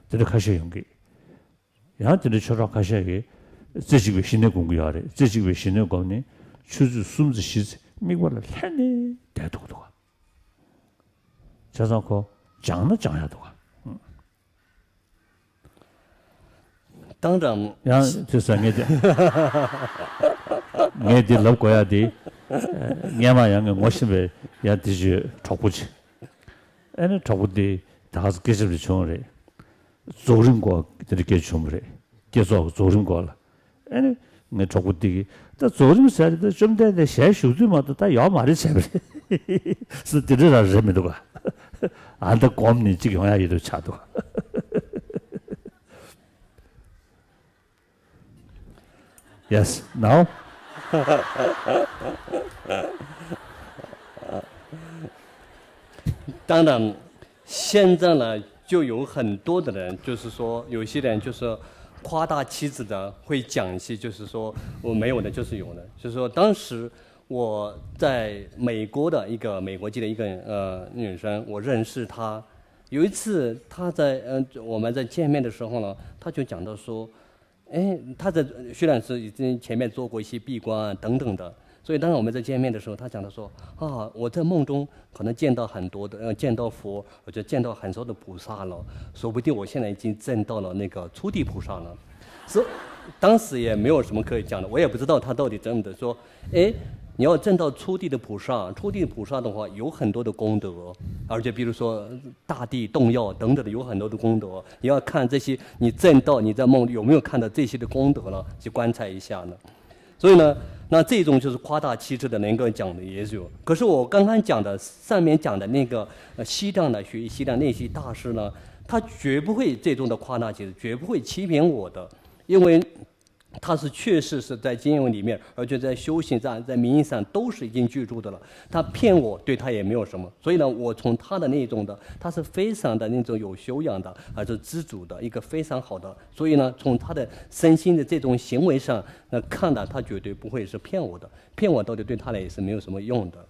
དེ་འདྲ་ཁ་ཤས་ཡོང་གི། ཡང་དེ་འདྲའི་ཆོས་གྲོགས་ཁ་ཤས་ཀྱིས་རྩེ་གཅིག་པའི་ཞི་གནས་སྒོམ་གྱི་ཡོད་རེད། རྩེ་གཅིག་པའི་ཞི་གནས་སྒོམ་ནས་ཆུ་ཚོད་གསུམ་ཙམ་བཞི་ཙམ་དམིགས་པ་ལ་ལྷན་ནས་བསྡད་ཐུབ་ཀྱི་འདུག་ག། བྱས་ཙང་ཁོ་སྦྱངས་ན་སྦྱང་ཡག་འདུག་ག།当然 ཡང་དེ་ས་ངས་དེ་ངས་དེ་ལབ་དགོས་ཡག་དེ། སྔན་མ་ཡང་ངས་ངོ་ཤེས་པའི་ཡང་དེ་བརྗོད་གྲོགས་པོ་ཅིག། ཨ་ནི་གྲོགས་པོ་དེ་ད་ག་ས་སྐད་ཆ་དེ་བྱུང་རེད། རྫོགས་རིམ་སྐོར་དེ་འདྲ་སྐད་བྱུང་བ་རེད། བསྐྱེད་རྫོགས་རྫོགས་རིམ་སྐོར་ལ། ཨ་ནི་ངའི་གྲོགས་པོ་དེ་གིས་ད་རྫོགས་རིམ་ཟེར་ཡག་དེ་བཅོམ་ལྡན་འདས་ཞལ་བཞུགས་དུས་མ་གཏོགས་ད་ཡོད་མ་རེད་བྱས་པ་རེད། སུ་དེ་འདྲ་རང་རེད་མི་འདུག་ག། ཨ་ད་སྒོམ་ནས་གཅིག་ཡོང་ཡག་ཡོད་དུ་ཆགས་འདུག། Yes, now. 当然，现在呢，就有很多的人，就是说，有些人就是夸大其词的，会讲一些，就是说我没有的，就是有的。就是说，当时我在美国的一个美国籍的一个呃女生，我认识她。有一次，她在呃我们在见面的时候呢，她就讲到说，哎，他在虽然是已经前面做过一些闭关啊等等的，所以当然我们在见面的时候，他讲的说啊，我在梦中可能见到很多的呃见到佛，我就见到很多的菩萨了，说不定我现在已经证到了那个初地菩萨了。所以当时也没有什么可以讲的，我也不知道他到底真的说，哎，你要证到初地的菩萨，初地菩萨的话有很多的功德，而且比如说大地动摇等等的有很多的功德，你要看这些你证到你在梦里有没有看到这些的功德了，去观察一下呢。所以呢，那这种就是夸大其词的能够讲的也有。可是我刚刚讲的上面讲的那个呃西藏的学习西藏那些大师呢，他绝不会这种的夸大其词，绝不会欺骗我的，因为他是确实是在经文里面，而且在修行上、在名义上都是已经具足的了。他骗我，对他也没有什么。所以呢，我从他的那种的，他是非常的那种有修养的，而且知足的一个非常好的。所以呢，从他的身心的这种行为上，那看来他绝对不会是骗我的，骗我到底对他来也是没有什么用的。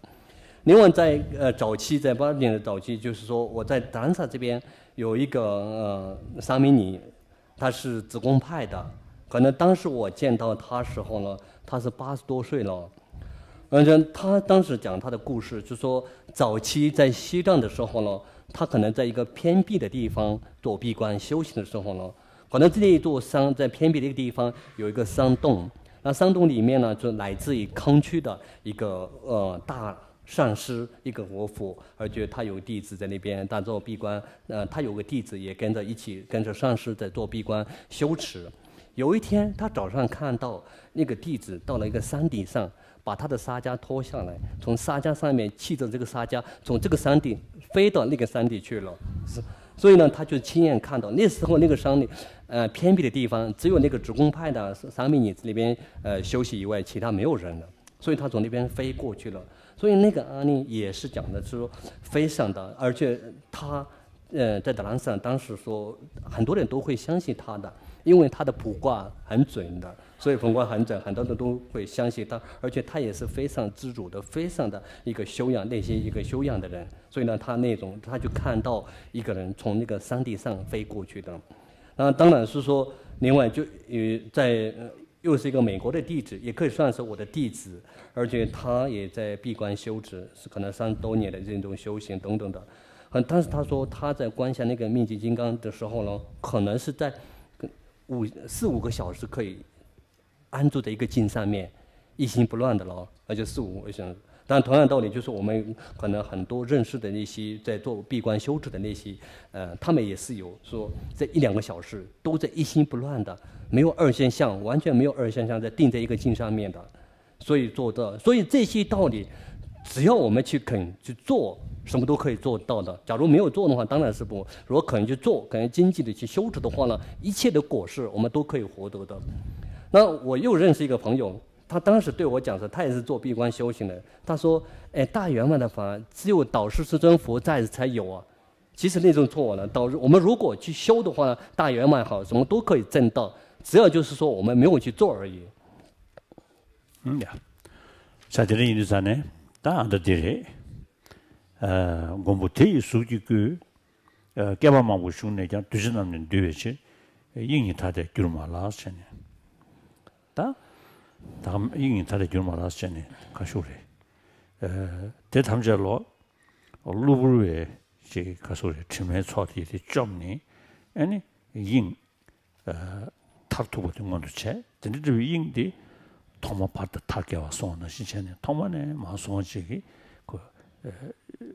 另外在，呃早期，在八十年代早期，就是说我在达萨这边有一个呃沙弥尼，他是子宫派的，可能当时我见到他时候呢，他是八十多岁了。而且他当时讲他的故事，就说早期在西藏的时候呢，他可能在一个偏僻的地方做闭关修行的时候呢，可能这一座山在偏僻的一个地方有一个山洞，那山洞里面呢，就来自于康区的一个呃大上师，一个活佛，而且他有弟子在那边打坐闭关，呃，他有个弟子也跟着一起跟着上师在做闭关修持。有一天，他早上看到那个弟子到了一个山顶上，把他的沙痂脱下来，从沙痂上面系着这个沙痂，从这个山顶飞到那个山顶去了。是，所以呢，他就亲眼看到。那时候那个山里，呃，偏僻的地方，只有那个直公派的沙弥尼那边，呃，休息以外，其他没有人了。所以他从那边飞过去了。所以那个案例也是讲的是说非常的，而且他，呃，在达兰山当时说，很多人都会相信他的，因为他的卜卦很准的，所以卜卦很准，很多人都会相信他，而且他也是非常知足的，非常的一个修养，内心一个修养的人。所以呢，他那种他就看到一个人从那个山顶上飞过去的。那当然是说，另外就呃在呃又是一个美国的弟子，也可以算是我的弟子，而且他也在闭关修持，是可能三十多年的这种修行等等的。嗯，但是他说他在观想那个密集金刚的时候呢，可能是在五四五个小时可以安住在一个境上面，一心不乱的咯，而且四五个小时。当然，同样道理，就是我们可能很多认识的那些在做闭关修持的那些，呃，他们也是有说这一两个小时都在一心不乱的，没有二现象，完全没有二现象在定在一个境上面的，所以做到，所以这些道理，只要我们去肯去做，什么都可以做到的。假如没有做的话，当然是不。如果肯去做，肯经济的去修持的话呢，一切的果实我们都可以获得的。那我又认识一个朋友，他当时对我讲说，他也是做闭关修行的。他说：“哎，大圆满的法，只有导师至尊佛在才有啊。”其实那种错误呢，导师我们如果去修的话，大圆满好，什么都可以证到，只要就是说我们没有去做而已。ཨང་ཡ། ས་དེ་རིང་ཡིན་དུས་ས་ནས་ད་ཨ་འདྲ་དེ་རེད། ཨ་མགོན་པོ་དེ་ཡི་གཟུགས་ཀྱིས་བསྐུལ། ཨ་བསྐལ་པ་མང་པོ་བཞུགས་ནས་ཀྱང་། བདུད་བཞི་རྣམས་ནི་འདུལ་བའི་ཕྱིར། དབྱིངས་ཉིད་ཐ་དད་གྱུར་མ་ལགས་ཟེར་ནས། ད་ད་དབྱིངས་ཉིད་ཐ་དད་གྱུར་མ་ལགས་ཟེར་ནས་ག་ཤོག་རེད། ཨ་དེ་ཐམས་ཅད་ལོ། གློ་བུར་བའི་ཅིག་ག་ཤོག་རེད། དྲི་མའི་ཚོགས་དེ་དེ་བཅོམ་ནས། ཨ་ནི་དབྱིངས། མཐར་ཐུག་པ་དེ་མངོན་དུ་བྱས། དེ་འདྲ་འདྲ་བའི་དབྱིངས་དེ་ཐོག་མ་བར་དུ་མཐའ་བསྐལ་བ་སོང་བ་ནང་བཞིན་བྱས་ནས། ཐོག་མ་ནས་མར་སོང་བ་ཅིག་གི་ཁོ་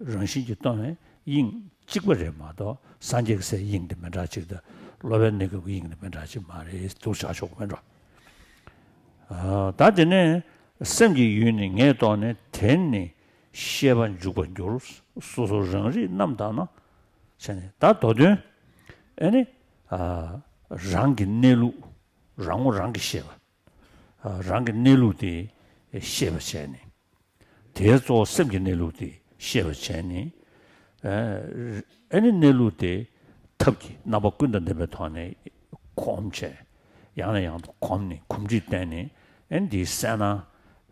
རང་བཞིན་གྱིས་སྟོང་བའི་དབྱིངས་གཅིག་པ་རེད་མ་གཏོགས། སངས་རྒྱས་ཀྱི་སའི་དབྱིངས་དེ་མི་འདྲ་ཅིག་དང་། སློབ་དཔོན་གནས་སྐབས་ཀྱི་དབྱིངས་དེ་མི་འདྲ་ཅིག་མ་རེད། འདུག་བྱ་ཆོག་མི་འགྲོ། ད་དེ་ནས་སེམས་ཀྱི་ཡུལ་ནི་ངས་རྟོགས་ནས། དེར་ནི་ཤེས་པ་འཇུག་པར་འགྱུར། སོ་སོ་རང་རིག་རྣམ་དག་ན། བྱས་ནས་ད་མདོ་དོན། ཨེ་ནི། ཨ་རང་གི་གནས་ལུགས། རང་ངོ་རང་གིས་ཤེས་པ། ཨ་རང་གི་གནས་ལུགས་དེ་ཤེས་པ་བྱས་ནས། དེའི་གཙོ་བོ་སེམས་ཀྱི་གནས་ལུགས་དེ་ཤེས་པ་བྱས་ནས། ཨ་ཨེ་ནི་གནས་ལུགས་དེ་ཐབས་ཀྱིས་རྣམ་པ་ཀུན་དང་ལྡན་པའི་ཐོག་ནས་གོམས་བྱས། ཡང་ནས་ཡང་དུ་གོམས་ནས་གོམས་འདྲིས་བསྟེན་ནས། ཨེ་ནི་དེའི་གསལ་སྣང་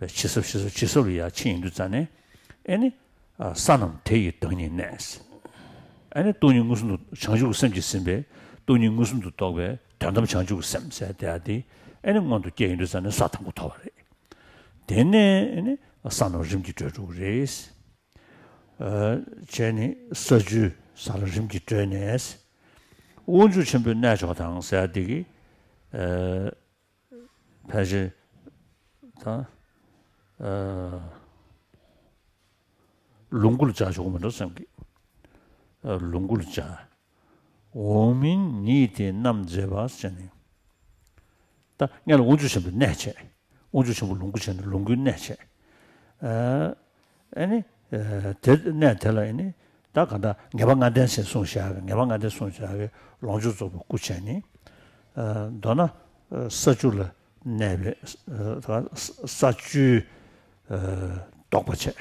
ཇེ་ཟབ་ཇེ་ཟབ་ཇེ་ཟབ་ལ་ཡར་ཕྱིན་ཡོང་དུས་ཙ་ནས། ཨེ་ནི། ས་རྣམས་དེ་ཡི་བདག་ཉིད་གནས། ཨེ་ནི་སྟོང་ཉིད་མངོན་སུམ་དུ་བྱང་ཆུབ་ཀྱི་སེམས་ཀྱིས་ཟིན་པས། སྟོང་ཉིད་མངོན་སུམ་དུ་རྟོགས་པའི་དོན་དམ་བྱང་ཆུབ་ཀྱི་སེམས་ཟེར་དེ་ཡང་དེ། ཨེ་ནི་མངོན་དུ་སྐྱེས་ཡོང་དུས་ཙ་ནས་ས་དང་པོ་ཐོབ་པ་རེད། དེ་ནས་ཨེ་ནི་ས་རྣམས་རིམ་གྱིས་གྲོལ་འགྲོ་གི་རེད། བྱས་ནས་ས་བཅུའི་ས་ལ་རིམ་གྱིས་གྲོལ་ནས། དབང་ཕྱུག་ཆེན་པོའི་གནས་མཆོག་དང་ཟེར་དེ་གི། ཕལ་ཆེར་ད་ལོངས་སྐུ་ལ་སྦྱར་ཆོག་གི་མི་འདུག་བསམ་གི། ལོངས་སྐུ་ལ་སྦྱར། འོག་མིན་ཉིད་དེ་རྣམ་མཛེས་པ་ཟེར་ནས། ད་སྔོན་ལ་དབང་ཕྱུག་ཆེན་པོའི་གནས་བྱས། དབང་ཕྱུག་ཆེན་པོ་ལོངས་སྐུ་བྱས་ནས་ལོངས་སྐུའི་གནས་བྱས། ཨ་ནི་དེ་གནས་དེ་ལ་ཨ་ནི་ད་ག་ད་ངེས་པ་ལྔ་ལྡན་ཞེས་གསུངས་བཞག་གི། ངེས་པ་ལྔ་ལྡན་གསུངས་བཞག་གི་ལོངས་སྤྱོད་རྫོགས་པའི་སྐུ་བྱས་ནས། མདོར་ན་ས་བཅུ་ལ་གནས་པའི་ས་བཅུའི་རྟོགས་པ་བྱས།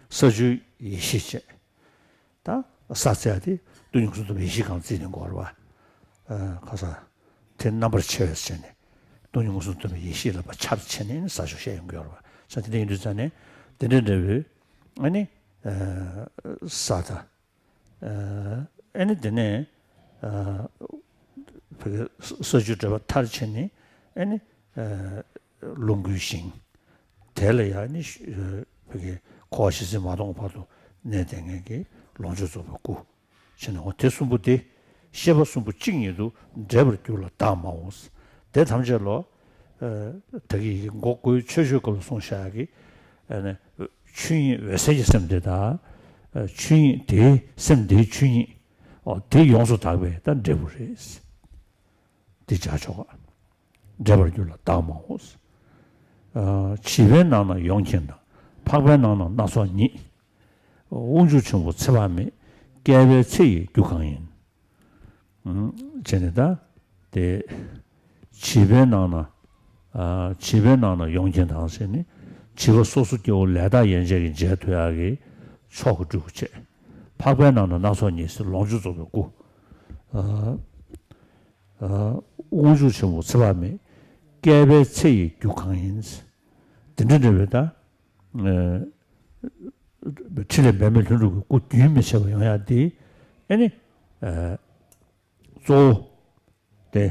ས་བཅུའི་ཡེ་ཤེས་བྱས། ད་ས་བཙལ་ཏེ་སྟོང་ཉིད་མངོན་སུམ་སྟོན་པའི་ཡེ་ཤེས་གང་བརྩིས་ནས་འགོར་བ། ཁ་ས་དེ་རྣམ་པར་ཕྱེ་བས་བྱས་ནས་སྟོང་ཉིད་མངོན་སུམ་སྟོན་པའི་ཡེ་ཤེས་ལ་ཕར་ཕྱར་བྱས་ནས་ས་བཅུ་བཤད་ཡོང་གི་ཡོད་རེད་བ། ས་དེ་འདྲ་ཡིན་དུས་ཙང་ནས་དེ་འདྲ་འདྲ་བོའི་ཨ་ནི་ས་དང་། ཨ་ནི་དེ་ནས་ཕ་གི་ས་བཅུ་འགྲེལ་པ་མཐར་ཕྱིན་ནས་ཨ་ནི་ལོངས་སྐུའི་ཞིང་། དེ་ལ་ཡང་ནི་ཕ་གི་འཁོར་བ་ཞེ་སྡང་མ་སྟོངས་བར་དུ་གནས་བསྡད་མཁན་གྱི་ལོངས་སྤྱོད་རྫོགས་པའི་སྐུ་བྱས་ནས། འོ་དེ་གསུམ་པོ་དེ་ཤེས་པ་གསུམ་པོ་གཅིག་ཉིད་དུ་འདྲེས་པར་གྱུར་ལ་བདག་སྨྲའོ། དེ་ཐམས་ཅད་ལོ། ད་གི་ཡི་གེ་མགོ་བསྐོར་ཆོས་སྤྱོད་སྐབས་ལ་གསུངས་བཞག་གི། ཆོས་ཉིད་འོད་གསལ་གྱི་སེམས་དེ་དག་ཆོས་ཉིད་དེའི་སེམས་དེའི་ཆོས་ཉིད། འོ་དེ་ཡོངས་སུ་དག་པའི་ད་འབྲས་བུ་རེད། དེ་བྱ་ཆོག་ག་འདྲེས་པར་གྱུར་ལ་བདག་སྨྲའོ། བྱིས་པའི་ནང་ན་ཡོངས་མཁྱེན་དང་། འཕགས་པའི་ནང་ན་སྣ་ཚོགས་ཉིད། དབང་ཕྱུག་ཆེན་པོ་ཚེ་དཔག་མེད། བསྐལ་པའི་ཚེ་ཡི་རྒྱུ་གང་ཡིན། བྱས་ནས་ད་དེ་བྱིས་པའི་ནང་ན། བྱིས་པའི་ནང་ན་ཡོངས་མཁྱེན་དང་ཟེར་ནས་བྱིས་པ་སོ་སོ་སྐྱེ་བོ་ལས་དང་ཡན་ཆད་ཀྱིས་མཇལ་ཐུབ་ཡག་གི་མཆོག་གི་སྤྲུལ་སྐུ་བྱས། འཕགས་པའི་ནང་ན་སྣ་ཚོགས་ཉིད་ཟེར་ལོངས་སྤྱོད་རྫོགས་པའི་སྐུ། དབང་ཕྱུག་ཆེན་པོ་ཚེ་དཔག་མེད། བསྐལ་པའི་ཚེ་ཡི་རྒྱུ་གང་ཡིན། དེ་འདྲ་འདྲ་བའི་ད། ཕྲིན་ལས་འབད་མེད་ལྷུན་གྲུབ་ཀྱི་སྐུ་རྒྱུན་མི་ཆད་པ་ཡོང་ཡག་དེ་ཨ་ནི་གཙོ་བོ་དེ།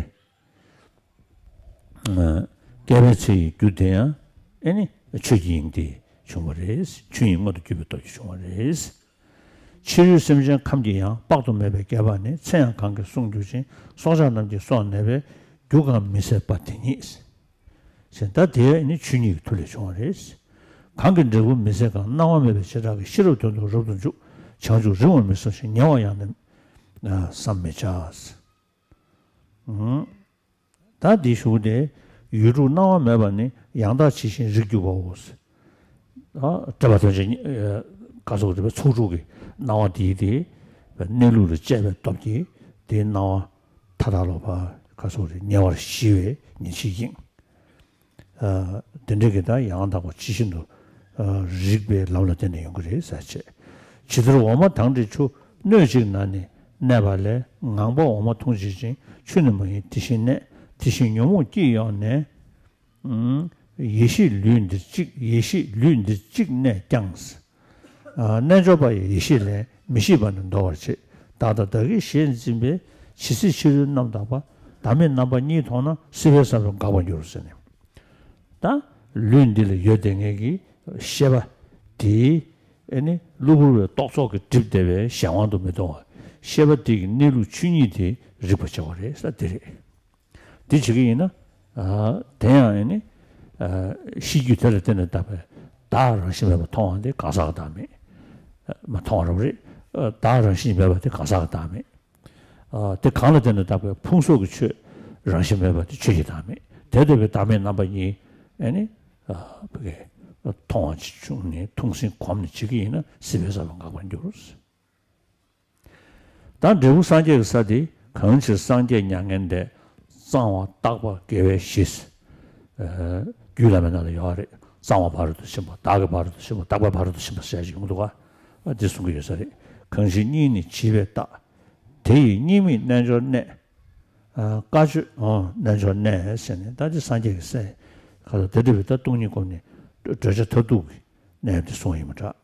བསྐལ་པའི་ཚེ་ཡི་རྒྱུ་དེ་ཡང་ཨ་ནི་ཆོས་ཀྱི་དབྱིངས་དེ་བྱུང་བ་རེད། ཆོས་ཉིད་མངོན་དུ་གྱུར་པའི་སྟོབས་ཀྱིས་བྱུང་བ་རེད། ཕྱི་རོལ་སེམས་ཅན་ཁམས་ཀྱི་ཡང་དཔག་ཏུ་མེད་པའི་བསྐལ་པ་ནི། ཚེ་ཡང་གང་གིས་བསྲུང་གྱུར་ཅིང་། སྲོག་ཆགས་རྣམས་ཀྱི་སྲོག་ནད་པའི། རྒྱུ་གང་མི་ཟད་པ་དེ་ཉིད། ཟེར་ད་དེ་ནི་ཆོས་ཉིད་ཀྱི་མཐུ་ལས་བྱུང་བ་རེད། གང་གི་འབྲས་བུ་མི་ཟད་གང་། སྣང་བ་མེད་པའི་བྱེ་བྲག་གིས། ཤེས་རབ་དོན་དུ་རབ་ཏུ་འཇུག་བྱང་ཆུབ་རིང་བར་མི་གསལ་ཞིང་། ཉེ་བར་ཡང་ནི་བསམ་མི་བྱ། ད་འདི་ཞུ་སྟེ་ཡུལ་དྲུག་སྣང་བ་མེད་པ་ནི། ཡང་དག་ཇི་བཞིན་རིག་གྱུར་པའོ། ད་འགྲེལ་པ་དོན་བྱེད་ག་སོགས་རིག་པའི་ཚོགས་དྲུག་གི་སྣང་བ་དེའི་དེ་གནས་ལུགས་ལ་དཔྱད་པའི་སྟོབས་ཀྱིས་དེའི་སྣང་བ་མཐའ་དག་ལོ་པ་ག་སོགས་རེད། ཉེ་བར་ཞི་བའི་ཉེར་ཞིའི་དབྱིངས། དེ་འདྲ་གི་ད་ཡང་དག་པ་ཇི་བཞིན་དུ་རིག་པའི་ལམ་ལ་བརྟེན་ནས་ཡོང་གི་རེད་ཟེར་བྱས། ཇི་ལྟར་འོ་མ་དང་འདྲའི་ཆུ། སྣོད་གཅིག་ན་ནི་གནས་པ་ལས། ངང་པ་འོ་མ་འཐུང་བྱེད་ཅིང་། ཆུ་ནི་མ་ཡིན་དེ་བཞིན་གནས། དེ་བཞིན་ཉོན་མོངས་སྐྱེས་ཡོང་ནས། ཡེ་ཤེས་ལུས་འདིར་གཅིག་ཡེ་ཤེས་ལུས་འདིར་གཅིག་གནས་ཀྱང་། རྣལ་འབྱོར་པ་ཡི་ཡེ་ཤེས་ལས། མི་ཤེས་པ་ནི་འདོར་བར་བྱེད། བདག་དང་བདག་གི་ཞེས་འཛིན་པའི། ཇི་སྲིད་ཕྱི་རོལ་རྣམ་དག་པ། བདག་མེད་རྣམ་པ་གཉིས་མཐོང་ན། སྲིད་པའི་ས་བོན་འགག་པར་འགྱུར་ཟེར་ནས། ད་ལུས་འདི་ལ་ཡོད་བསྡད་མཁན་གྱི་ཤེས་པ་དེ་ཨེ་ནི་གློ་བུར་བའི་རྟོག་ཚོགས་ཀྱིས་བསྒྲིབས་བསྡད་པའི་གཞན་དབང་དུ་མི་གཏོང་བར། ཤེས་པ་དེ་གི་གནས་ལུགས་ཆོས་ཉིད་དེ་རིག་པར་བྱ་བ་རེད་ཟེར་དེ་རེད། འདི་བྱེད་ཀྱི་ཡིན་ན། དེ་ཡང་ཨེ་ནི། ཤེས་རྒྱུད་དེ་ལ་བརྟེན་ནས་བཏགས་པའི་བདག་རང་བཞིན་མེད་པ་མཐོང་བ་དེ་གང་ཟག་གི་བདག་མེད། མ་མཐོང་བ་རབ་རེད། བདག་རང་བཞིན་མེད་པ་དེ་གང་ཟག་གི་བདག་མེད། དེ་གང་ལ་བརྟེན་ནས་བཏགས་པའི་ཕུང་གསོག་གི་ཆོས་རང་བཞིན་མེད་པ་དེ་ཆོས་ཀྱི་བདག་མེད། དེ་ལྟ་བུའི་བདག་མེད་རྣམ་པ་གཉིས་ཨེ་ནི། ཕ་གི་མཐོང་བ་ཅིག་བྱུང་ནས་མཐོང་ཟིན་གོམས་ནས་བྱེད་ཀྱི་ཡིན་ན་སྲིད་པའི་ས་བོན་འགག་པར་འགྱུར། ད་འབྲས་བུ་སངས་རྒྱས་ཀྱི་ས་དེ་གང་ཕྱིར་སངས་རྒྱས་མྱ་ངན་འདས། གཙང་བ་དག་པ་དགེ་བའི་གཞི། རྒྱུད་བླ་མའི་ནང་ལ་ཡོད་རེད། གཙང་བ་ཕ་རོལ་ཏུ་ཕྱིན་པ་དག་གི་ཕ་རོལ་ཏུ་ཕྱིན་པ་དག་པའི་ཕ་རོལ་ཏུ་ཕྱིན་པ་ཟེར་ཞིག་ཡོང་འདུག་ག་འདི་གསུང་གི་ཡོད་ས་རེད། གང་ཕྱིར་གཉིས་ནི་བྱིས་པའི་རྟགས། དེ་ཡི་གཉིས་མེད་རྣལ་འབྱོར་གནས། བཀའ་ཆོས་རྣལ་འབྱོར་གནས་ཟེར་ནས་ད་འདི་སངས་རྒྱས་ཀྱི་སའི་ཁ་ལ་དེ་འདྲ་བའི་ད་སྟོང་ཉིད་སྒོམ་ནས་བགྲོད་བྱ་མཐར་ཐུག་གི་གནས་དེ་གསུངས་ཡིན་པ་འདྲ།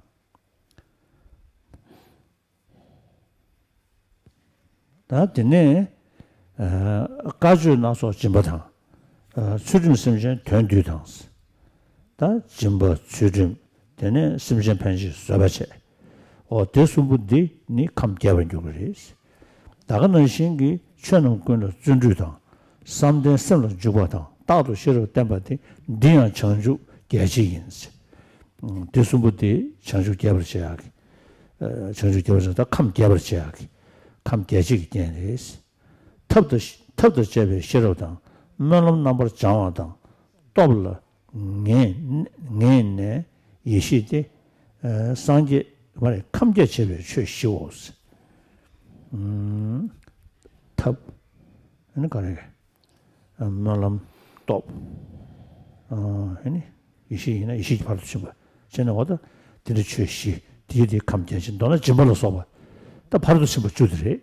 ད་དེ་ནས་བཀའ་ཆོས་སྣ་ཚོགས་སྦྱིན་པ་དང་། ཚུལ་ཁྲིམས་སེམས་ཅན་དོན་བསྡུས་དང་། ད་སྦྱིན་པ་ཚུལ་ཁྲིམས་དེ་ནས་སེམས་ཅན་ཕན་ཕྱིར་བཟོད་པ་བྱས། འོ་དེ་གསུམ་པོ་འདི་ནི་ཁམས་རྒྱས་པར་འགྱུར་གྱི་རེད། ད་ག་ནང་བཞིན་གྱི་ཆོས་རྣམས་ཀུན་ལ་བརྩོན་འགྲུས་དང་། བསམ་གཏན་སེམས་ལ་འཇུག་པ་དང་རྟག་ཏུ་ཤེས་རབ་བརྟན་པ་དེ་འདི་ཡང་བྱང་ཆུབ་རྒྱས་བྱེད་ཡིན། དེ་གསུམ་པོ་དེ་བྱང་ཆུབ་རྒྱས་པར་བྱེད་ཡག་གི། བྱང་ཆུབ་རྒྱས་པར་བྱེད་ད་ཁམས་རྒྱས་པར་བྱེད་ཡག་གི། ཁམས་རྒྱས་བྱེད་ཀྱི་རྐྱེན་རེད། ཐབས་དང་ཐབས་དང་བཅས་པའི་ཤེས་རབ་དང་། སྨོན་ལམ་རྣམ་པར་སྦྱང་བ་དང་། སྟོབས་ལ་ ངས་ངས་ནས་ཡེ་ཤེས་ཏེ། ཨ་སངས་རྒྱས་མ་རེད། ཁམས་བརྒྱ་བྱེད་པའི་ཆོས་བཞིའོ། ཨ་ཐབས། ཨ་ནི་ག་རེ། ཨ་སྨོན་ལམ། སྟོབས། ཨ་ཨ་ནི་ཡེ་ཤེས་ཡིན་ན་ཡེ་ཤེས་ཀྱི་ཕ་རོལ་ཏུ་ཕྱིན་པ་བྱས་ན། འོ་ད་དེ་འདྲ་ཆོས་བཞི་དེའི་དེ་ཁམས་བརྒྱ་བྱེད། མདོར་ན་སྦྱིན་པ་ལ་སོགས་པ་ད་ཕ་རོལ་ཏུ་ཕྱིན་པ་བཅུ་དེ་རེད།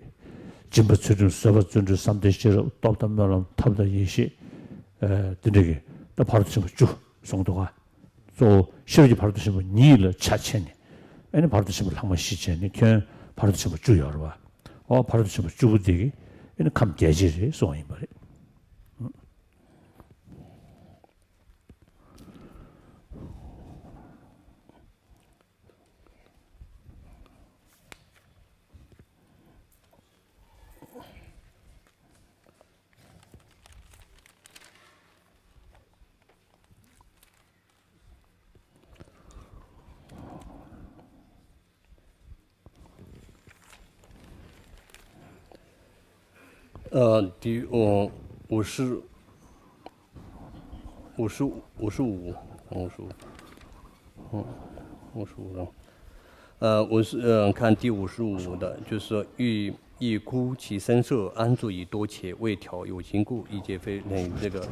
སྦྱིན་པ། ཚུལ་ཁྲིམས། བཟོད་པ། བརྩོན་འགྲུས། བསམ་གཏན་ཤེས་རབ། སྟོབས་དང་སྨོན་ལམ། ཐབས་དང་ཡེ་ཤེས། ཨ་དེ་འདྲ་གི་ད་ཕ་རོལ་ཏུ་ཕྱིན་པ་བཅུ་གསུངས་འདུག་ག། གཙོ་བོ་ཤེས་རབ་ཀྱི་ཕ་རོལ་ཏུ་ཕྱིན་པ་ཉིད་ལ་ཆ་བྱས་ནས། ཨ་ནི་ཕ་རོལ་ཏུ་ཕྱིན་པ་ལྷག་མ་བཞི་བྱས་ནས་ཁྱོན་ཕ་རོལ་ཏུ་ཕྱིན་པ་བཅུ་ཡོད་རེད་བ། ཨོ་ཕ་རོལ་ཏུ་ཕྱིན་པ་བཅུ་པོ་དེ་གིས་ཨ་ནི་ཁམས་བརྒྱ་བྱེད་རེད་གསུངས་པ་ཡིན་པ་རེད། 呃，第五五十五十五五十五，嗯，五十五张。呃，我是呃看第五十五的，就是说欲欲孤其身色，安住于多且未调有情故，亦皆非。那这个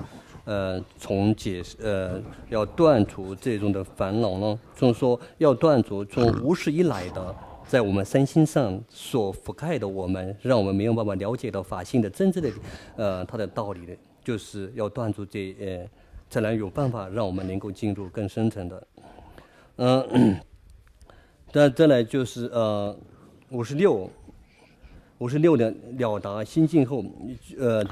呃从解释呃要断除这种的烦恼呢，就是说要断除从无始以来的在我们身心上所覆盖的我们，让我们没有办法了解到法性的真正的呃它的道理的，就是要断除这呃，才能有办法让我们能够进入更深层的。嗯、再再来就是呃五十六，五十六的了达心尽后，呃，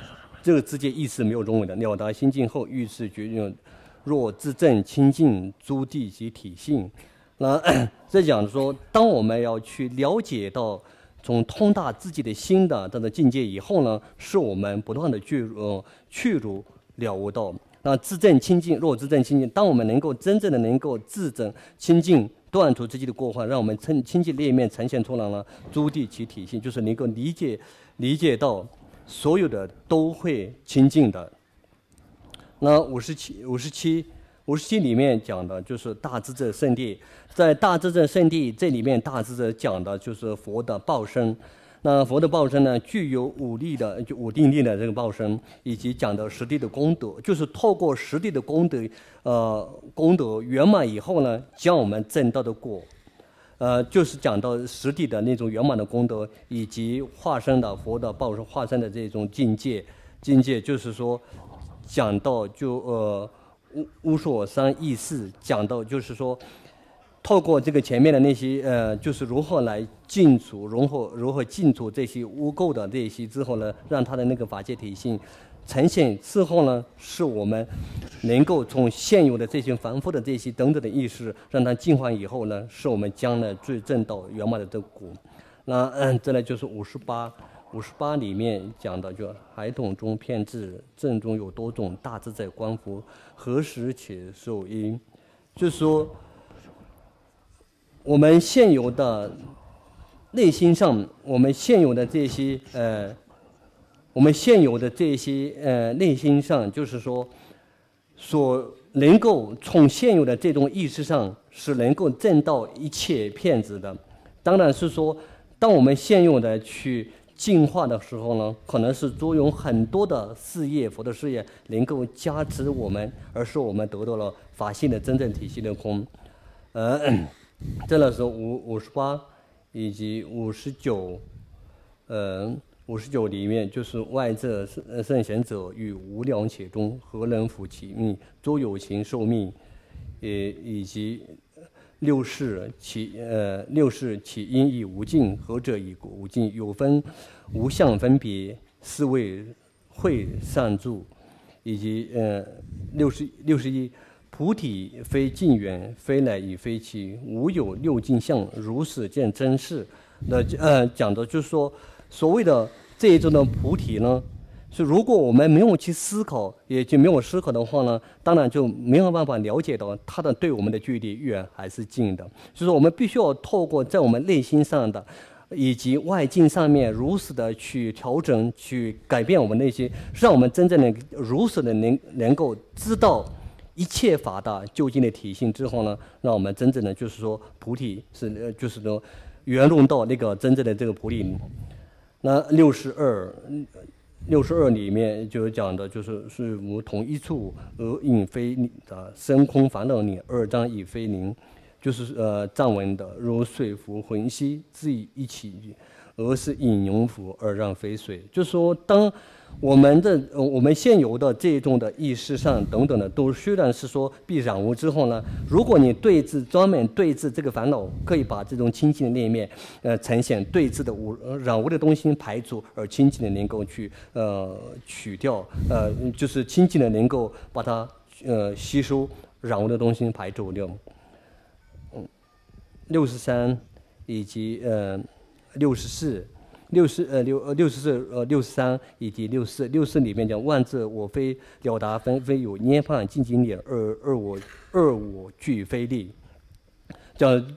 这个字界意思没有中文的。了达心尽后，遇事决定，若自证清净，诸地即体性。那这讲说，当我们要去了解到从通达自己的心的这种境界以后呢，是我们不断的去呃去如了悟道。那自证清净，若自证清净，当我们能够真正的能够自证清净，断除自己的过患，让我们清清净业面呈现出来了，诸地其体性，就是能够理解理解到所有的都会清净的。那五十七、五十七、五十七里面讲的就是大智者圣地，在大智者圣地这里面，大智者讲的就是佛的报身。那佛的报身呢，具有五力的，就五定力的这个报身，以及讲的十地的功德，就是透过十地的功德，呃，功德圆满以后呢，将我们证道的果，呃，就是讲到实地的那种圆满的功德，以及化身的佛的报身化身的这种境界，境界就是说，讲到就呃无无所生意识，讲到就是说，透过这个前面的那些呃，就是如何来净除，如何如何净除这些污垢的这些之后呢，让他的那个法界体性呈现之后呢，是我们能够从现有的这些凡夫的这些等等的意识，让它净化以后呢，是我们将来最证道圆满的这个果。那嗯，再来就是五十八，五十八里面讲的，就孩童中遍至正中有多种大自在光伏，何时且受因？就是说，我们现有的内心上，我们现有的这些呃，我们现有的这些呃内心上，就是说，所能够从现有的这种意识上是能够证到一切遍知的。当然是说，当我们现有的去进化的时候呢，可能是作用很多的事业，佛的事业能够加持我们，而使我们得到了法性的真正体系的空。呃，这个是五五十八以及五十九，呃，五十九里面就是外在圣圣贤者与无量劫中，何人辅其命，诸有情寿命，也以及六世其呃六世其因亦无尽，何者亦无尽，有分无相分别，是谓会善住，以及呃六十六十一，菩提非近远，非来亦非去，无有六境相，如是见真实。那呃讲的就是说，所谓的这一种的菩提呢，是如果我们没有去思考，也就没有思考的话呢，当然就没有办法了解到它的对我们的距离远还是近的。就是我们必须要透过在我们内心上的以及外境上面如实的去调整、去改变我们内心，让我们真正的如实的能能够知道一切法的究竟的体性之后呢，让我们真正的就是说菩提是呃就是说圆融到那个真正的这个菩提。那六十二，六十二里面就是讲的，就是是无同一处而应非啊，生空烦恼理二障亦非灵，就是呃藏文的如水浮云兮，之以一起而是引云浮而让非水。就是说，当我们的呃我们现有的这种的意识上等等的，都虽然是说被染污之后呢，如果你对治专门对治这个烦恼，可以把这种清净的那一面呃呈现，对治的污呃染污的东西排除，而清净的能够去呃取掉，呃就是清净的能够把它呃吸收，染污的东西排除掉。六十三以及呃六十四，六十呃六呃六十四呃六十三以及六十四，六十四里面讲万智我非了达分非有涅槃尽经典二二我二我俱非力，讲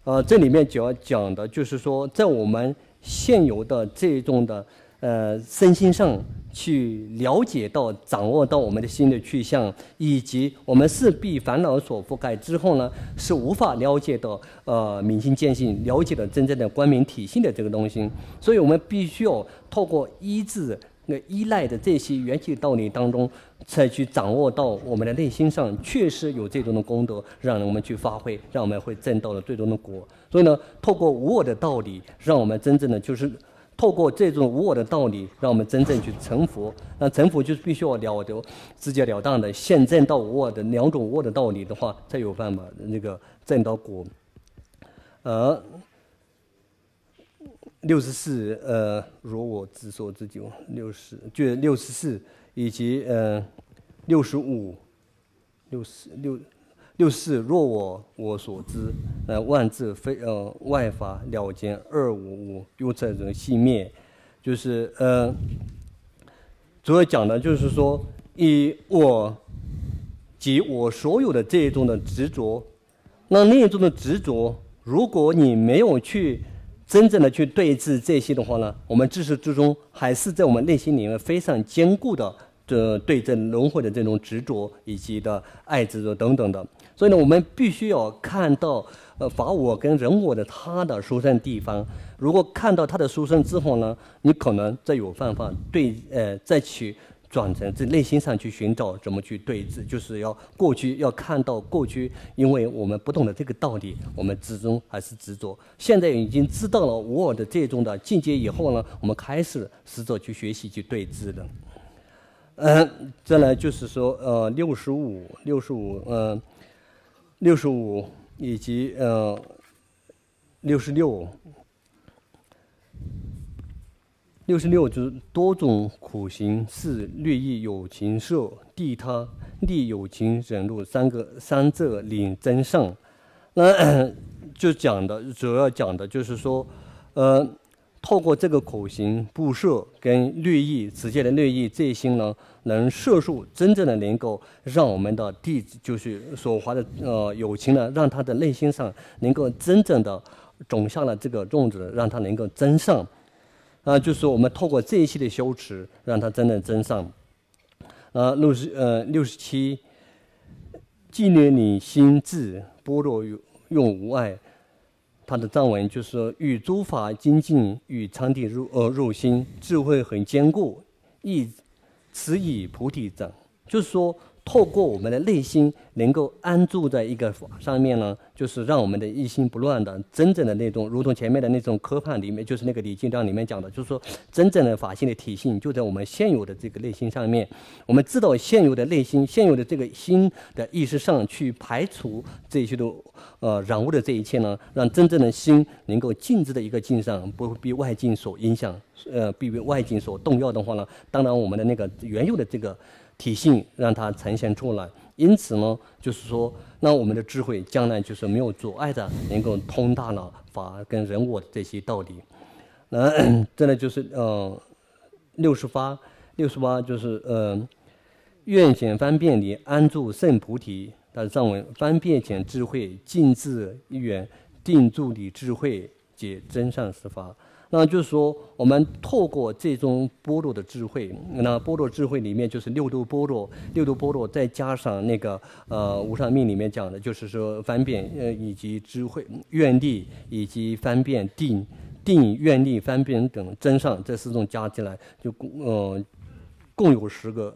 呃这里面主要讲的就是说，在我们现有的这种的呃身心上去了解到、掌握到我们的心的去向，以及我们是被烦恼所覆盖之后呢，是无法了解到呃明心见性，了解到真正的光明体性的这个东西。所以我们必须要透过依止、那依赖的这些缘起道理当中，才去掌握到我们的内心上确实有这种的功德，让我们去发挥，让我们会证到了最终的果。所以呢，透过无我的道理，让我们真正的就是透过这种无我的道理，让我们真正去成佛。那成佛就是必须要了的直截了当的现证到无我的两种无我的道理的话，才有办法那个证到果。呃，六十四，呃，若我知所知九，六十就六十四以及呃六十五，六十六六十四若我我所知，呃，万智非呃外法了见二我无，又在人性灭，就是呃，主要讲的就是说，以我及我所有的这一种的执着，那那一种的执着，如果你没有去真正的去对治这些的话呢，我们至始至终还是在我们内心里面非常坚固的这对这轮回的这种执着以及的爱执着等等的。所以呢，我们必须要看到呃法我跟人我的它的殊胜地方。如果看到它的殊胜之后呢，你可能再有办法对呃再去转成自己内心上去寻找怎么去对治，就是要过去要看到过去，因为我们不懂得这个道理，我们执中还是执着。现在已经知道了无我的这种的境界以后呢，我们开始试着去学习去对治的。呃，再来就是说，呃，六十五、六十五，呃，六十五以及呃六十六，六十六就是多种苦行，是律意有情摄，地他力有情忍辱三个三者领增上。那就讲的主要讲的就是说，呃，透过这个苦行、布设跟律意，持戒的律意这一心呢，能摄受真正的能够让我们的弟子，就是所怀的呃有情呢，让他的内心上能够真正的种下了这个种子，让他能够增上。啊，就是我们透过这一系列修持，让他真正增上。啊，六十呃六十七，寂念领心智，般若用无碍。它的藏文就是说，与诸法精进，与禅定入呃入心，智慧很坚固，亦此以菩提掌。就是说，透过我们的内心能够安住在一个法上面呢，就是让我们的一心不乱的，真正的那种，如同前面的那种科判里面，就是那个礼敬章里面讲的，就是说，真正的法性的体性就在我们现有的这个内心上面。我们知道现有的内心、现有的这个心的意识上去排除这些的呃染污的这一切呢，让真正的心能够静止的一个境上，不被外境所影响，呃，不被外境所动摇的话呢，当然我们的那个原有的这个体性让它呈现出来。因此呢，就是说，那我们的智慧将来就是没有阻碍的，能够通达了法跟人我的这些道理。那这呢，就是呃六十八，六十八就是呃，愿显方便理，安住圣菩提。它的藏文：方便显智慧，静至一元，定住理智慧，皆真上师法。那就是说，我们透过这种般若的智慧，那般若智慧里面就是六度般若，六度般若再加上那个呃无上命里面讲的，就是说方便呃以及智慧、愿力以及方便定、定愿力方便等增上，这四种加起来就呃共有十个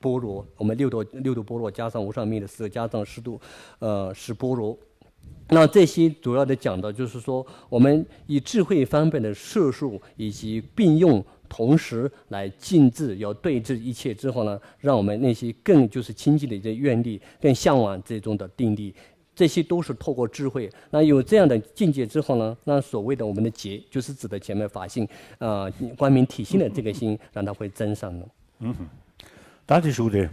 般若。我们六度六度般若加上无上命的四个加上十度，呃十般若。那这些主要的讲的就是说，我们以智慧方便的摄受以及并用，同时来静置，要对治一切之后呢，让我们那些更就是清净的一些愿力，更向往这种的定力，这些都是透过智慧。那有这样的境界之后呢，那所谓的我们的结，就是指的前面法性，呃，光明体性的这个心，让它会增上的。ད་དེ་ཞུགས་ཏེ།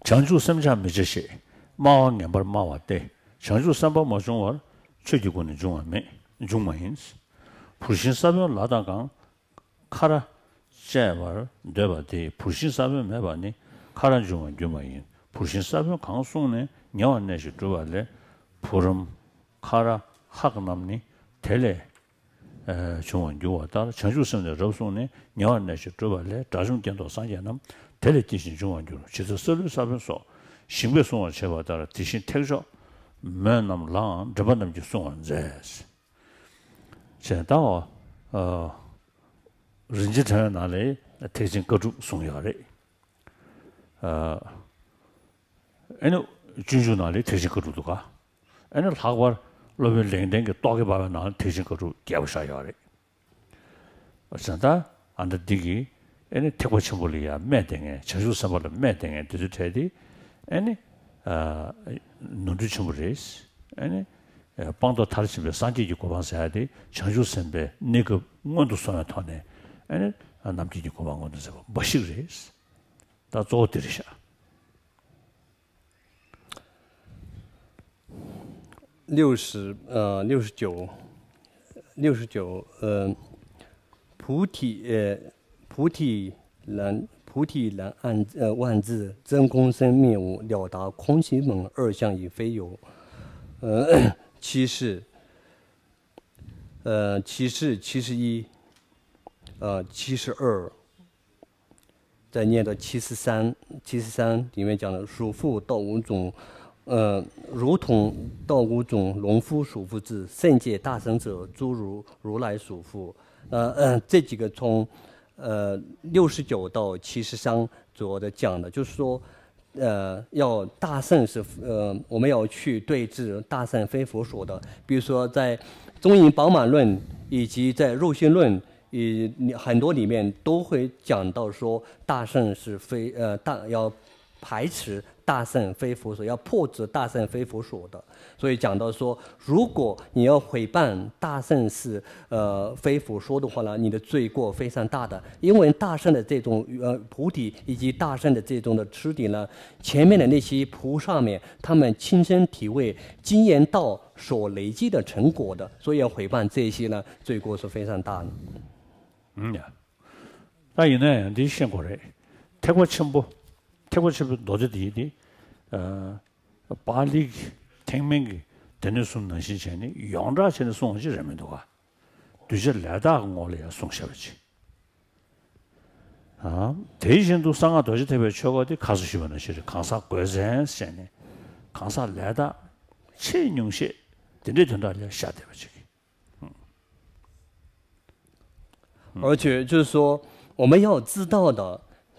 བྱང་ཆུབ་སེམས་ཅན་མི་བྱེད་ཞེས། སྨྲ་བ་ངན་པར་སྨྲ་བ་སྟེ། བྱང་ཆུབ་སེམས་དཔའ་མ་བྱུང་བར། ཆོས་ཀྱི་སྒོ་ནས་འབྱུང་བ་མེད། འབྱུང་མ་ཡིན། བུར་ཤིང་ས་བོན་ལ་དྭགས་གང་། ཁ་ར་བཅད་པར་འདོད་པ་དེས་བུར་ཤིང་ས་བོན་མེད་པ་ནི་ཁ་ར་འབྱུང་བར་འགྱུར་མ་ཡིན། བུར་ཤིང་ས་བོན་གང་བསྲུངས་ནས་ཉེ་བར་གནས་ཤིང་གྲུབ་པ་ལས། བུ་རམ། ཁ་ར། ཧག་རྣམས་ནི་དེ་ལས་ཨ་འབྱུང་བར་འགྱུར་བ་ལྟར། བྱང་ཆུབ་སེམས་ནི་རབ་བསྲུངས་ནས་ཉེ་བར་གནས་ཤིང་གྲུབ་པ་ལས། དགྲ་བཅོམ་སྐྱེ་འདོད་སངས་རྒྱས་རྣམས་དེ་ལས་སྐྱེ་ཞིང་འབྱུང་བར་འགྱུར། ཇི་ལྟར་སཱ་ལུའི་ས་བོན་སོགས་ཞིང་པས་བསྲུང་བར་བྱེད་པ་ལྟར། དེ་བཞིན་ཐེག་མཆོག་མོས་རྣམས་ལའང་འདྲེན་པ་རྣམས་ཀྱིས་བསྲུང་བར་མཛད། ཅེས་ད་ཨ་རིན་ཆེན་ཕྲེང་བའི་ནང་ལས་ཐེག་ཆེན་བཀའ་སྒྲུབ་གསུངས་ཡོད་རེད། ཨ་ཨེ་ནི་སྤྱོད་འཇུག་ནང་ལས་ཐེག་ཆེན་བཀའ་སྒྲུབ་འདུག་ག་ཨེ་ནི་ལྷག་པར་སློབ་དཔོན་ལེགས་ལྡན་གྱི་རྟོག་གེ་འབར་བའི་ནང་ལ་ཐེག་ཆེན་བཀའ་སྒྲུབ་རྒྱས་པ་བཞག་ཡོད་རེད། བྱས་ཙང་ད་ཨ་ནི་འདི་གིས་ཨེ་ནི་ཐེག་པ་ཆེན་པོ་ལ་ཡང་སྨད་དེ་ངས། བྱང་ཆུབ་སེམས་དཔའ་ལ་སྨད་དེ་ངས་འདི་ཚོའི་གྲས་དེ་ཨེ་ནི་ནོར་འཁྲུལ་ཆེན་པོ་རེད། ཨེ་ནི་སྤངས་རྟོགས་མཐར་ཕྱིན་པའི་སངས་རྒྱས་ཀྱི་གོ་འཕང་ཟེར་ཡ་དེ་བྱང་ཆུབ་སེམས་དཔའི་གནས་སྐབས་སྔོན་དུ་སོང་བའི་ཐོག་ནས་ཨེ་ནི་རྣམ་མཁྱེན་གྱི་གོ་འཕང་མངོན་དུ་མཛད་པ་འབའ་ཞིག་རེད། ད་གཙོ་བོ་དེ་རེད་ཤག六十呃六十九，六十九呃，菩提呃菩提兰菩提兰岸呃万字真空生灭无了达空性门二相已非有，呃七十呃七十七十一呃七十二。再念到七十三，七十三里面讲的，汝复到无种，呃，如同到无种农夫，属不至。圣解大乘者，诸如如来属不。呃，呃这几个从呃六十九到七十三左右的讲的，就是说，呃，要大乘是呃，我们要去对治大乘非佛所的，比如说在中印宝马论以及在入性论。呃，很多里面都会讲到说大乘是非呃大要排斥大乘非佛所，要破除大乘非佛所的。所以讲到说，如果你要毁谤大乘是呃非佛说的话呢，你的罪过非常大的，因为大乘的这种呃菩提以及大乘的这种的痴底呢，前面的那些菩萨们，他们亲身体会经验到所累积的成果的，所以要毁谤这些呢，罪过是非常大的。嗯呀，ད་ཡིན་ན་ཡང་འདི་ཤེས་དགོས་རེད། ཐེག་པ་ཆེན་པོ། ཐེག་པ་ཆེན་པོའི་མདོ་སྡེ་འདི་ཡིན་ཏེ། ཨ་པཱ་ལི་གི་ཐེག་དམན་གྱི་སྡེ་སྣོད་གསུམ་ནང་བཞིན་བྱས་ནས་ཡོངས་གྲགས་བྱས་ནས་གསུངས་པ་ཅིག་རེད་མི་འདུག་ག་གདུལ་བྱ་ལས་དག་གི་ངོ་ལ་ཡང་གསུངས་བཞག་པ་ཅིག་ཨ་དེ་བཞིན་དུ་གསང་སྔགས་རྡོ་རྗེ་ཐེག་པའི་ཆོས་སྐོར་དེ་ཁ་སང་ཞུས་པ་ནང་བཞིན་རེད། གང་ཟག་སྒོས་ཟན་བྱས་ནས་གང་ཟག་ལས་དག་ཆེས་ཉུང་ཤས་དེ་འདྲའི་དོན་དག་ལ་བཞག་བསྡད་པ་ཅིག而且就是说，我们要知道的，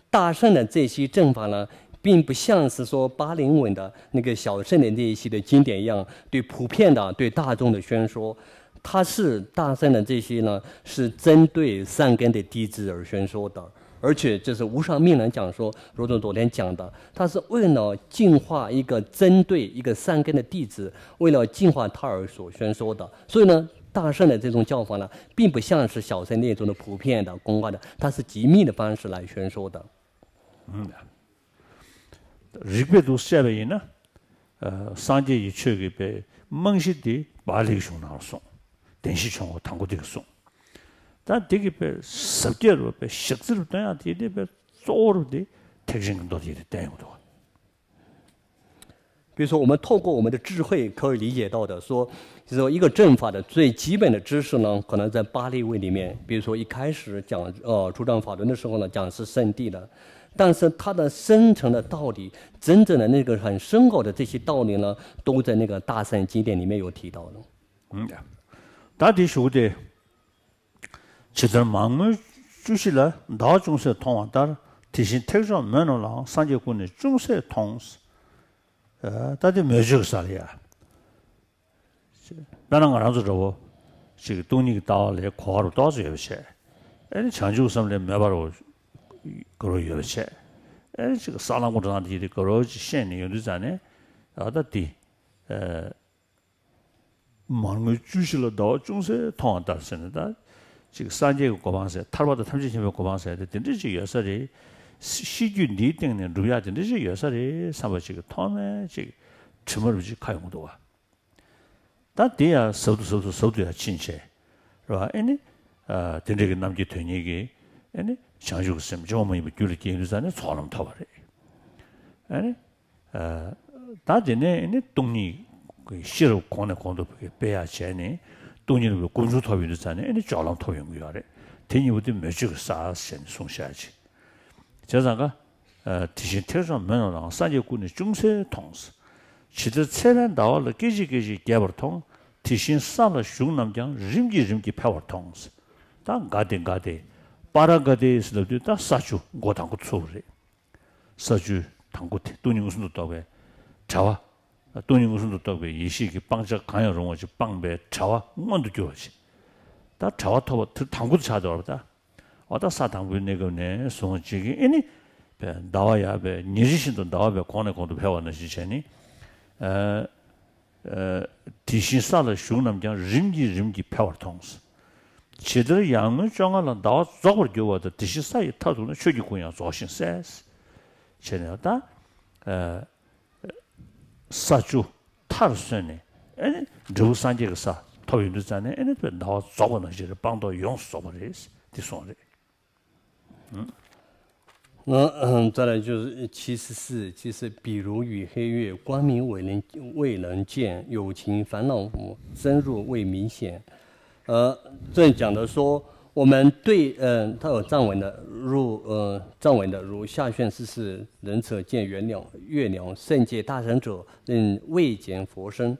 大乘的这些正法呢，并不像是说巴林文的那个小乘的那一些的经典一样，对普遍的、对大众的宣说。它是大乘的这些呢，是针对善根的弟子而宣说的。而且这是无上命论讲说，如同昨天讲的，它是为了净化一个针对一个善根的弟子，为了净化他而所宣说的。所以呢，大乘的这种教法呢，并不像是小乘那种的普遍的公开的，它是机密的方式来宣说的。 རིགས་པས་འདུག་བཤད་པ་ཡིན་ན། ཨ་སངས་རྒྱས་ཀྱི་ཆོས་ཀྱི་པའི་རྨང་གཞི་དེ་པཱ་ལིའི་གཞུང་ནང་ལ་གསུངས། བདེན་བཞིའི་ཆོས་འཁོར་དང་པོ་དེ་གིས་གསུངས། ད་དེ་གི་པའི་ཟབ་རྒྱས་རུ་པའི་ཞག་རྩི་རུ་སྟོན་ཡག་དེ་དེ་པའི་གཙོ་བོ་རུ་དེ་ཐེག་ཆེན་གྱི་མདོ་དེ་དེ་བསྟན་ཡོང་འདུག 比如说，我们透过我们的智慧可以理解到的，说，就是说一个正法的最基本的知识呢，可能在八力位里面，比如说一开始讲呃初转法轮的时候呢，讲是圣地的，但是它的深层的道理，真正的那个很深奥的这些道理呢，都在那个大乘经典里面有提到的。 ཨང་། ད་དེ་ཞུ་གི་དེ། ཇི་ལྟར་མར་ངོའི་བཅུ་བཞི་ལ་ཟླ་བ་ཅུང་ཟད་མཐོང་བ་ལྟར། དེ་བཞིན་ཐེག་མཆོག་མོས་རྣམས་ལའང་སངས་རྒྱས་སྐུ་ནི་ཅུང་ཟད་མཐོང་། ཨ། ད་དེ་མོས་སྤྱོད་ཀྱི་ས་ལ་ཡ། དཔེར་ན་ང་རང་ཚོ་འདྲ་བོ་ཅིག་སྟོང་ཉིད་ཀྱི་ལྟ་བ་ལ་གོ་བ་རུ་ཏོག་ཙམ་ཡོད་པ་བྱས། ཨེ་ནི་བྱང་ཆུབ་སེམས་ལ་མོས་པ་རུ་ག་རུ་ཡོད་པ་བྱས། ཨེ་ནི་ཅིག་ས་བླང་པོ་འགྲོ་སྟངས་དེ་དེ་ག་རུ་ཅིག་ཤེས་ནས་ཡོང་དུས་ཙང་ནས། ཨ། ད་དེ། ཨ། མར་ངོའི་བཅུ་བཞི་ལ་ཟླ་བ་ཅུང་ཟད་མཐོང་བ་ལྟར་ཟེར་ནས། ད་ཅིག་སངས་རྒྱས་ཀྱི་གོ་འཕང་ཟེར། ཐར་པ་དང་ཐམས་ཅད་མཁྱེན་པའི་གོ་འཕང་ཟེར་དེ་དེ་འདྲ་ཅིག་ཡོད་ས་རེད། ཤེས་རྒྱུད་འདིའི་སྟེང་ནས་འགྲུབ་ཡག་དེ་འདྲ་ཅིག་ཡོད་ས་རེད་བསམ་པ་ཅིག་གི་ཐོག་མའི་ཅིག་དྲི་མ་རུ་ཅིག་ཁ་ཡོང་གི་འདུག་བ། ད་དེ་ཡང་ཟབ་ཏུ་ཟབ་ཏུ་ཟབ་ཏུ་ཡང་ཕྱིན་བྱས། རེད་བ། ཨེ་ནི། ཨ། དེ་འདྲ་གི་རྣམ་མཁྱེན་དོན་གཉེར་གྱི། ཨེ་ནི་བྱང་ཆུབ་ཀྱི་སེམས་བཅོས་མ་ཡིན་པའི་རྒྱུད་ལ་སྐྱེས་དུས་ཙང་ནས་ཚོགས་ལམ་ཐོབ་པ་རེད། ཨེ་ནི། ཨ། ད་དེ་ནས་ཨེ་ནི་སྟོང་ཉིད་ཀྱི་ཤེས་རབ་གོང་ནས་གོང་དུ་སྤེལ་ཡག་བྱས་ནས། སྟོང་ཉིད་རྣམ་པའི་སྒོམ་བྱུང་ཐོབ་ཡོང་དུས་ཙང་ནས་ཨེ་ནི་སྤྱོད་ལམ་ཐོབ་ཡོང་གི་ཡོད་རེད། དེ་གཉིས་པོ་དེ་མོས་སྤྱོད་ཀྱི་ས་ཟེར་ནས་གསུངས་བཞག་ཅིག་བྱས་ཙང་ཀ། ཨ། དེ་བཞིན་ཐེག་མཆོག་མོས་རྣམས་ལའང་སངས་རྒྱས་སྐུ་ནི་ཅུང་ཟད་མཐོང་། ཇི་ལྟར་ཚེས་པའི་ཟླ་བ་ལ་སྐད་ཅིག་སྐད་ཅིག་རྒྱས་པར་མཐོང་། དེ་བཞིན་ས་ལ་བཞུགས་རྣམས་ཀྱང་རིམ་གྱིས་རིམ་གྱིས་འཕེལ་བར་མཐོང་། ད་ག་དེ་ག་དེ། པཱ་ར་ག་ཏི་ཟེར་ལབ་དུས་ད་ས་བཅུ་མགོ་དང་པོ་ཚུགས་པ་རེད། ས་བཅུ་དང་པོ་དེ་སྟོང་ཉིད་མངོན་སུམ་དུ་རྟོགས་པའི་དྲ་བ། སྟོང་ཉིད་མངོན་སུམ་དུ་རྟོགས་པའི་ཡེ་ཤེས་ཀྱི་སྤང་བྱ་གང་ཡང་རུང་བ་ཅིག་སྤངས་པའི་དྲ་བ་མངོན་དུ་གྱུར་བ་ཅིག་ད་དྲ་བ་ཐོབ་པ་དེ་དང་པོ་དེ་ཆགས་བསྡད་པ་རེད་ད། འོ་ད་ས་དང་པོའི་གནས་སྐབས་ནས་བཟུང་ཅིག་གིས་ཨེ་ནི། པའི་ཟླ་བ་ཡར་པའི་ཉེར་བཞི་བཞིན་དུ་ཟླ་བ་པའི་གོང་ནས་གོང་དུ་འཕེལ་བ་ནང་བཞིན་བྱས་ནས། ཨ། ཨ། དེ་བཞིན་ས་ལ་བཞུགས་རྣམས་ཀྱང་རིམ་གྱིས་རིམ་གྱིས་འཕེལ་བར་མཐོང་། ཇི་ལྟར་ཡར་ངོའི་བཅོ་ལྔ་ལ་ཟླ་བ་རྫོགས་པར་འགྱུར་བ་ལྟར། དེ་བཞིན་ས་ཡི་མཐར་ཐུག་ན་ཆོས་ཀྱི་སྐུ་ཡང་རྫོགས་ཤིང་གསལ། བྱས་ནས་ད། ཨ། ས་བཅུ་མཐར་སོན་ནས་ཨེ་ནི་འབྲས་བུ་སངས་རྒྱས་ཀྱི་ས་ཐོབ་ཡོང་དུས་ཙང་ནས་ཨེ་ནི་པའི་ཟླ་བ་རྫོགས་པ་ནང་བཞིན་རེད། སྤངས་རྟོགས་ཡོངས་སུ་རྫོགས་པ་རེད། འདི་གསུངས་རེད།嗯，再来就是七十四，就是譬如与黑月光明未能未能见，有情烦恼深入未明显。呃，这讲的说，我们对，呃，它有藏文的入，呃，藏文的如下旋四十，仁者见月亮，月亮，圣解大乘者，嗯，未见佛身。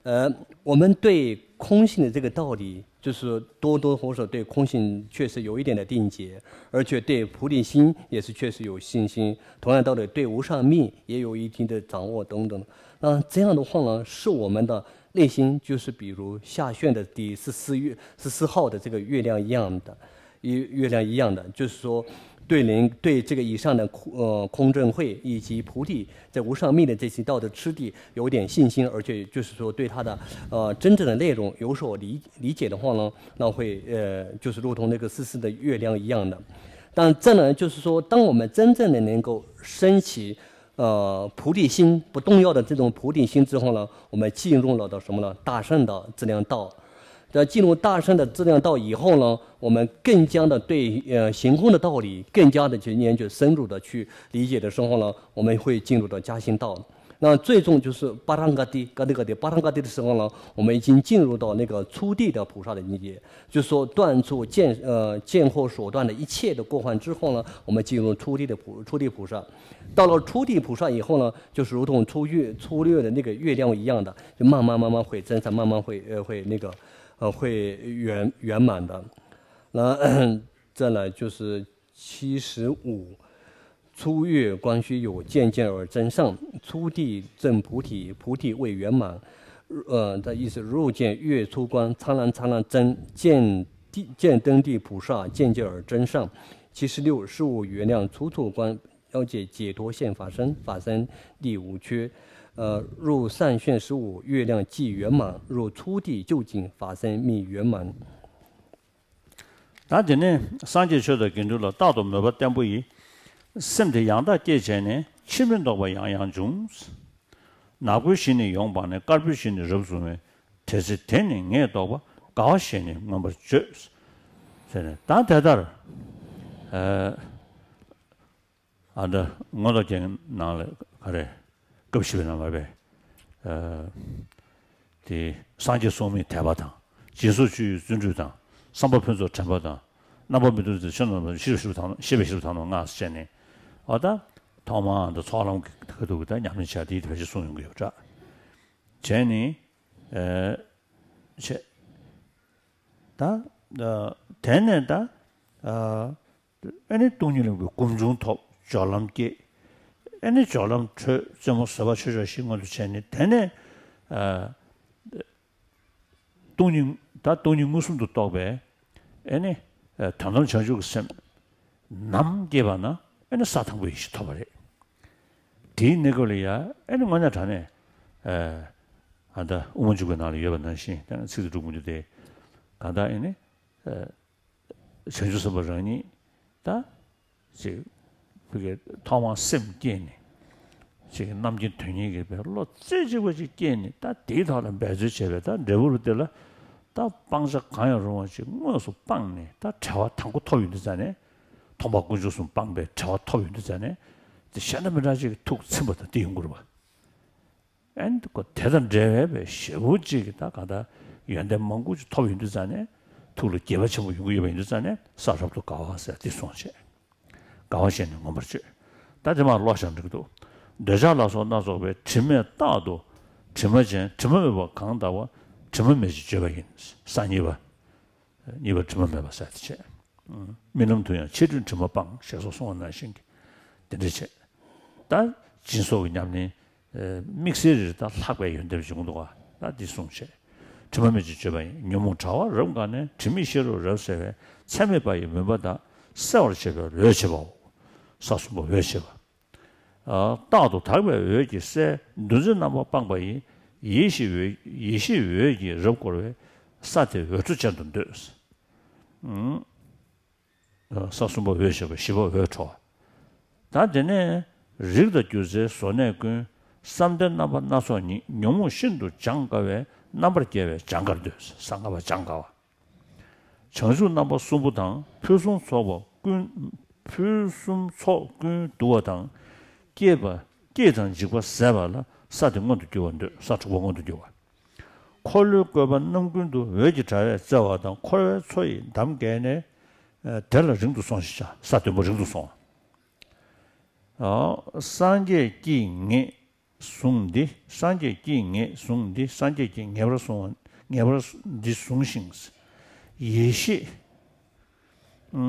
呃，我们对空性的这个道理，就是多多少少对空性确实有一点的定解，而且对菩提心也是确实有信心。同样道理，对无上密也有一定的掌握等等。那这样的话呢，是我们的内心就是比如下旋的第十四月十四号的这个月亮一样的，月月亮一样的，就是说，对灵对这个以上的空呃空正慧以及菩提在无上密的这些道的次第有点信心，而且就是说对它的呃真正的内容有所理理解的话呢，那会呃就是如同那个四四的月亮一样的。但这呢，就是说，当我们真正的能够升起呃菩提心，不动摇的这种菩提心之后呢，我们进入了到什么呢？大乘的资粮道。在进入大乘的资粮道以后呢，我们更加的对呃行空的道理更加的去研究深入的去理解的时候呢，我们会进入到加行道。那最终就是巴拉嘎帝，嘎帝嘎帝，巴拉嘎帝的时候呢，我们已经进入到那个初地的菩萨的境界，就是说断除见呃见惑所断的一切的过患之后呢，我们进入初地的菩初地菩萨。到了初地菩萨以后呢，就是如同初月初月的那个月亮一样的，就慢慢慢慢会增长，慢慢会呃会那个呃会圆圆满的。那再来就是七十五，初月光须有，渐渐而增上，初地证菩提，菩提未圆满。呃，的意思，入见月初光，灿烂灿烂增，见地见登地菩萨，渐渐而增上。七十六，十五，月亮初处光， 了解解脱现法身，法身亦无缺。呃，入上旋十五，月亮既圆满，入初地究竟，法身亦圆满。ད་དེ་ནས་སངས་རྒྱས་ཆོས་དང་དགེ་འདུན་ལ་རྟག་ཏུ་མོས་པ་བརྟན་པོ་ཡིས། སེམས་དེ་ཡང་དག་བསྐྱེད་བྱས་ནས། ཕྱིར་མི་ལྡོག་པ་ཡང་ཡང་འབྱུང་། ནག་པོའི་གཞི་ནི་ཡོངས་སྤངས་ནས། དཀར་པོའི་གཞི་ནི་རབ་གཟུང་བས། དེ་ཚེ་དེ་ནི་ངས་རྟོགས་པ། དགའ་བ་ཞེས་ནི་མངོན་པར་བརྗོད། ཟེར་ནས་ད་དེ་ལྟར། ཨ། ཨ་ད་མངོན་རྟོགས་རྒྱན་ནང་ལ་ག་རེ། སྐབས་བཞི་པའི་ནང་ལ་བས། དེ་སངས་རྒྱས་སྲུང་མའི་དད་པ་དང་། སྦྱིན་སོགས་སྤྱོད་ཡུལ་བརྩོན་འགྲུས་དང་། བསམ་པ་ཕུན་ཚོགས་དྲན་པ་དང་། རྣམ་པར་མི་རྟོག་ཚེ་ཆོས་རྣམས་ཤེས་པའི་ཤེས་པ་དང་ཤེས་པའི་ཤེས་པ་དང་ལྔ་ཟེར་བྱས་ནས། འོ་ད་ཐོག་མར་ད་ཚོགས་ལམ་གྱི་ཁ་ཐུག་གི་ད་ཉམས་ལེན་བྱ་དེ་ཕལ་ཆེར་གསུངས་ཡོང་གི་ཡོད་པ་འདྲ། བྱས་ནས་ཨ་བྱས། ད་ཨ་དེ་ནས་ད་ཨ་ཨ་ནི་སྟོང་ཉིད་ལམ་གྱི་སྒོམ་བྱུང་ཐོབ། སྦྱོར་ལམ་སྐྱེས། ཨ་ནི་སྦྱོར་ལམ་འཕྲོས་རྩེ་མོ་བཟོད་པ་ཆོས་མཆོག་བཞི་མངོན་དུ་བྱས་ནས། དེ་ནས་ཨ་སྟོང་ཉིད་ད་སྟོང་ཉིད་མངོན་སུམ་དུ་རྟོགས་པའི་ཨ་ནི་ཨ་དོན་དམ་བྱང་ཆུབ་ཀྱི་སེམས་ནམ་སྐྱེས་པ་ན་ཨ་ནི་ས་དང་པོའི་ཡེ་ཤེས་ཐོབ་པ་རེད། དེའི་གནས་སྐབས་ལ་ཡ་ཨ་ནི་དངོས་གནས་དྲང་གནས་ཨ་ཨ་ད་དབུ་མ་འཇུག་པའི་ནང་ལ་ཡོད་པ་ནང་བཞིན་ད་ཚིག་ཏུ་སྒྲུབ་མི་འདུག་སྟེ། གང་ལྟར་ཨ་ནི་ཨ་བྱང་ཆུབ་སེམས་དཔའ་རང་ཉིད་ད་ཅིག་ཕ་གི་ཐོག་མར་སེམས་བསྐྱེད་ནས་ཅིག་རྣམ་མཁྱེན་དོན་གཉེར་གྱི་བློ་རྩེ་གཅིག་པ་ཅིག་བསྐྱེད་ནས། ད་དེའི་ཐོག་ལ་འབད་རྩོལ་བྱས་པའི་ད་འབྲས་བུ་རུ་དེ་ལ་ད་སྤང་བྱ་གང་ཡང་རུང་བ་ཅིག་དངོས་སུ་སྤངས་ནས་ད་གྲོལ་བ་དང་པོ་ཐོབ་ཡོང་དུས་ཙ་ནས། མཐོང་བ་དཀོན་མཆོག་གསུམ་སྤངས་པའི་གྲོལ་བ་ཐོབ་ཡོང་དུས་ཙ་ནས། དེ་གཞན་དང་མི་འདྲ་ཅིག་གི་ཐུགས་ཚིམ་པ་དང་དེ་ཡོང་གི་རེད་པ། ཨན་ཁོ་དེ་དང་འབྲེལ་བའི་ཞེ་པོ་ཅིག་གི་ད་གང་ལྟར་ཡོན་ཏན་མང་པོ་ཅིག་ཐོབ་ཡོང་དུས་ཙ་ནས། ཐུགས་ལ་དགྱེས་པ་ཆེན་པོ་ཡོང་གི་ཡོད་པ་ཡིན་དུས་ཙ་ནས། ས་རབ་ཏུ་དགའ་བ་ཟེར་དེ་གསུངས་བྱས། དགའ་བ་བཞེས་ནས་མངོན་པར་སྤྱོད། ད་དེ་མར་ཀློག་བཞག་འགྲིག་འདུག་འདོད་ཆགས་ལ་སོགས་སྣ་ཚོགས་པའི། དྲི་མས་རྟག་ཏུ་དྲི་མ་ཅན། དྲི་མ་མེད་པ་གང་དག་པ། དྲི་མ་མེད་ཅིང་བརྗོད་པ་ཡིན། ས་གཉིས་པ། གཉིས་པ་དྲི་མ་མེད་པ་ཟེར་དེ་བྱས། རྨི་ལམ་དུ་ཡང་འཆད་ཁྲིད་དྲི་མ་སྤངས། ཞེས་སོགས་གསུངས་པ་ནང་བཞིན་གྱི་དེ་འདྲ་བྱས། ད་སྦྱིན་སོགས་ཀྱི་ཉམས་ལེན་དམིགས་བསལ་རེ་ད་ལྷག་པའི་ཡོན་ཏན་བྱུང་འདུག་ག་ད་འདི་གསུངས་བྱས། དྲི་མ་མེད་ཅིང་བརྗོད་པ་ཡིན། ཉོན་མོངས་དྲ་བ་རབ་འགགས་ནས། དྲི་མེད་ཤེས་རབ་རབ་གསལ་བས། ཚད་མེད་པ་ཡི་མུན་པ་དག་གསལ་བར་བྱེད་པའི་འོད་བྱེད་པའོ། ས་གསུམ་པ་འོད་བྱེད་པ། རྟག་ཏུ་དག་པའི་འོད་ཀྱིས་གསལ། འདུ་འཛི་རྣམ་པར་སྤངས་པ་ཡི། ཡེ་ཤེས་འོད། ཡེ་ཤེས་འོད་ཀྱིས་རབ་བསྐོར་བས། ས་དེ་འོད་འཕྲོ་ཅན་དུ་འདོད། ས་གསུམ་པ་འོད་བྱེད་པ། བཞི་པ་འོད་འཕྲོ་བ། ད་དེ་ནས་རིགས་དང་སྒྱུ་རྩལ་བཟོ་གནས་ཀུན། བསམ་གཏན་རྣམ་པ་སྣ་ཚོགས་ཉིད། ཉོན་མོངས་ཤིན་ཏུ་སྦྱང་དཀའ་བས། རྣམ་པར་རྒྱལ་བའི་སྦྱང་དཀར་འདོད། ས་ལྔ་པ་སྦྱང་དཀའ་བ། བྱང་ཆུབ་རྣམ་པ་གསུམ་པོ་དང་། ཕུན་སུམ་ཚོགས་པ་ཀུན། ཕུན་སུམ་ཚོགས་ཀུན་བསྡུ་བ་དང་། སྐྱེས་པ། སྐྱེས་དང་འཇིག་པ་ཟད་པ་ལ། ས་དེ་མངོན་དུ་གྱུར་པར་འདོད། ས་དྲུག་པ་མངོན་དུ་གྱུར་པ། འཁོར་ལོའི་བཀོད་པ་རྣམ་ཀུན་ཏུ། འོད་ཀྱི་དྲ་བས་བཙལ་བ་དང་། འཁོར་བའི་མཚོ་ཡི་འདམ་བརྒལ་ནས། དེ་ལ་རིང་དུ་སོང་ཞེས་བྱ། ས་བདུན་པོ་རིང་དུ་སོང་བ། སངས་རྒྱས་ཀྱིས་ངེས་བཟུང་འདི། སངས་རྒྱས་ཀྱིས་ངེས་བཟུང་འདི། སངས་རྒྱས་ཀྱིས་ངེས་པར་བཟུང་བ། ངེས་པར་འདི་བཟུང་ཞིང་། ཡེ་ཤེས།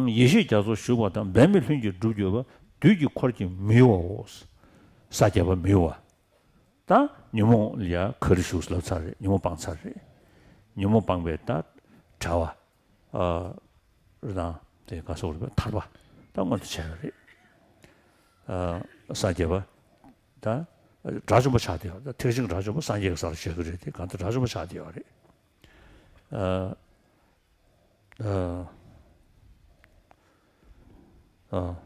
ཡེ་ཤེས་རྒྱ་མཚོར་ཞུགས་པ་དང་། འབད་མེད་ལྷུན་གྱིས་གྲུབ་གྱུར་པ། བདུད་ཀྱི་འཁོར་གྱིས་མི་གཡོ་བའོ། ས་བརྒྱད་པ་མི་གཡོ་བ། ད་ཉོན་མོངས་ལ་ཡ་ག་རེ་ཞུགས་ལབ་ཚར་རེད། ཉོན་མོངས་སྤངས་ཚར་རེད། ཉོན་མོངས་སྤངས་པའི་ད་དྲ་བ། ཨ་རེད་དང་དེ་ག་སོགས་རེད་པ། ཐར་པ་ད་མངོན་དུ་བྱས་པ་རེད། ཨ་སངས་རྒྱས་པ་ད་དགྲ་བཅོམ་པ་ཆགས་བསྡད་ཡོད། ད་ཐེག་ཆེན་གྱི་དགྲ་བཅོམ་པ་སངས་རྒྱས་ཀྱི་སར་བཞག་གི་རེད་དེ། གང་ལྟར་དགྲ་བཅོམ་པ་ཆགས་བསྡད་ཡོད་རེད། ཨ། ཨ། ཨ།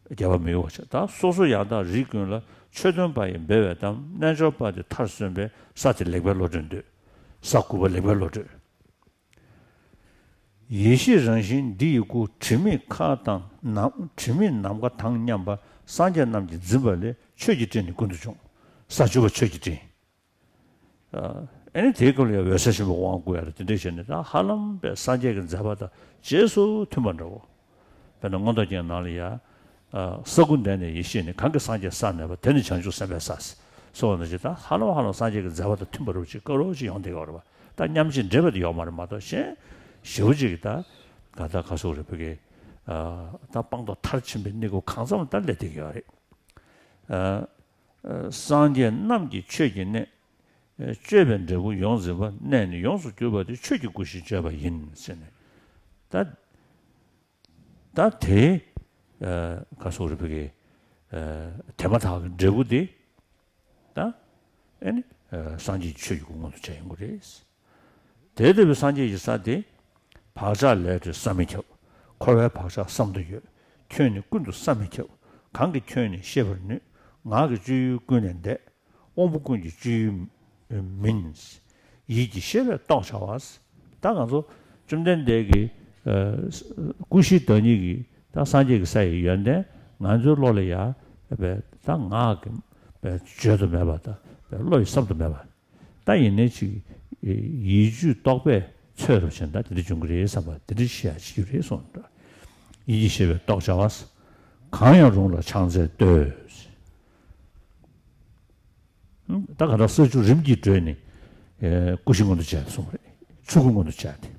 རྒྱལ་བ་མི་གཡོ་བ་ཆེ། ད་སོ་སོ་ཡང་དག་རིགས་ཀུན་ལ། ཆོས་སྟོན་པ་ཡིས་འབད་པའི་གཏམ། རྣལ་འབྱོར་པ་དེས་མཐར་སོན་པས། ས་དེ་ལེགས་པའི་བློ་གྲོས་འདོད། ས་དགུ་པ་ལེགས་པའི་བློ་གྲོས། ཡེ་ཤེས་རང་བཞིན་འདི་ཡི་སྐུ། དྲི་མེད་མཁའ་དང་ནམ། དྲི་མེད་ནམ་མཁའ་དང་མཉམ་པ། སངས་རྒྱས་རྣམས་ཀྱིས་འཛིན་པ་ལས། ཆོས་ཀྱི་སྤྲིན་ནི་ཀུན་ཏུ་འབྱུང་། ས་བཅུ་པ་ཆོས་ཀྱི་སྤྲིན། ཨ་ནི་དེའི་སྐབས་ལ་ཡང་འོད་གསལ་ཆེན་པོའི་དབང་བསྐུར་ཡ་ལ་དེ་འདྲས་བྱས་ནས། ད་ཧ་ལམ་པའི་སངས་རྒྱས་ཀྱི་མཛད་པ་དང་རྗེས་སུ་མཐུན་པ་འདྲ་བོ། དཔེར་ན་མངོན་རྟོགས་རྒྱན་ནང་ལ་ཡ། ས་ཀུན་ལྡན་ནས་ཡེ་ཤེས་ནི། གང་གིས་སངས་རྒྱས་བསམ་གནས་པ། དེ་ནི་བྱང་ཆུབ་སེམས་དཔའི་ས། གསུངས་པ་ནང་བཞིན། ད་ཧ་ལམ་ཧ་ལམ་སངས་རྒྱས་ཀྱི་མཛད་པ་དང་མཐུན་པ་རུ་ཅིག་དཀར་རོ་ཅིག་ཡོང་བསྡད་ཡོད་རེད་པ། ད་མཉམ་རྗེས་འདྲེས་པ་དེ་ཡོད་མ་རེད་མ་གཏོགས། གཞན་ཞེ་པོ་ཅིག་གིས་ད་ག་ད་ག་སོགས་རེད་བོད་ཀྱི། ད་སྤངས་རྟོགས་མཐར་ཕྱིན་པའི་གནས་སྐབས་གང་འཚམ་ལ་ད་སླེབས་བསྡད་ཡོད་རེད། སངས་རྒྱས་རྣམས་ཀྱི་ཆོས་ཀྱི་གནས། སྤྱོད་པའི་འབྲས་བུ་ཡོངས་འཛིན་པ། གནས་ནི་ཡོངས་སུ་གྱུར་པ་དེ། ཆོས་ཀྱི་སྐུ་ཞེས་བརྗོད་པ་ཡིན་ཟེར་ནས། ད་ད་དེ་ག་སོགས་རེད་བོད་ཀྱི། དེ་མ་ཐག་གི་འབྲས་བུ་དེ་ད་ཨེ་ནི་སངས་རྒྱས་ཀྱི་ཆོས་ཀྱི་སྐུ་མངོན་དུ་བྱས་ཡོང་གི་རེད། དེ་ལྟ་བུའི་སངས་རྒྱས་ཀྱི་ས་དེ། བག་ཆགས་ལས་གྲོལ་བསམ་མི་ཁྱབ། འཁོར་བའི་བག་ཆགས་བསམ་དུ་ཡོད། ཁྱོད་ནི་ཀུན་ཏུ་བསམ་མི་ཁྱབ། གང་གིས་ཁྱོད་ནི་ཤེས་པར་ནུས། ངག་གི་སྤྱོད་ཡུལ་ཀུན་ལས་འདས། དབང་པོ་ཀུན་གྱི་སྤྱོད་ཡུལ་མིན། ཡིད་ཀྱི་ཤེས་པས་རྟོགས་བྱ་བ། ད་ང་ཚོ་བཅོམ་ལྡན་འདས་ཀྱི་སྐུ་བཞིའི་བདག་ཉིད་ཀྱི་ད་སངས་རྒྱས་ཀྱི་ས་ཡི་ཡོན་ཏན་ང་ཚོའི་བློ་ལ་ཡ་ད་ངག་གིས་བརྗོད་དུ་མེད་པ། ད་བློ་ཡིས་བསམ་དུ་མེད་པ། ད་ཡིན་ནའི་ཅིག་ཡིད་དཔྱོད་རྟོག་པས་འཚོལ་རོགས་བྱས་ན་ད་དེ་འདྲ་འབྱུང་གི་རེད་བསམ་པ་དེ་འདྲ་ཤེས་ཡ་བྱེད་རྒྱུ་རེད་གསུངས་འདྲ། ཡིད་ཀྱིས་ཤེས་པས་རྟོགས་བྱ་བ། གང་ཡང་རུང་ལ་ཕྱག་འཚལ་བསྟོད། ད་ག་ད་ས་ཆུ་རིམ་གྱིས་བགྲོད་ནས་ཀུ་ཤི་མངོན་དུ་བྱས་གསུངས་རེད། ཆུ་ཁོལ་མངོན་དུ་བྱས་ཏེ།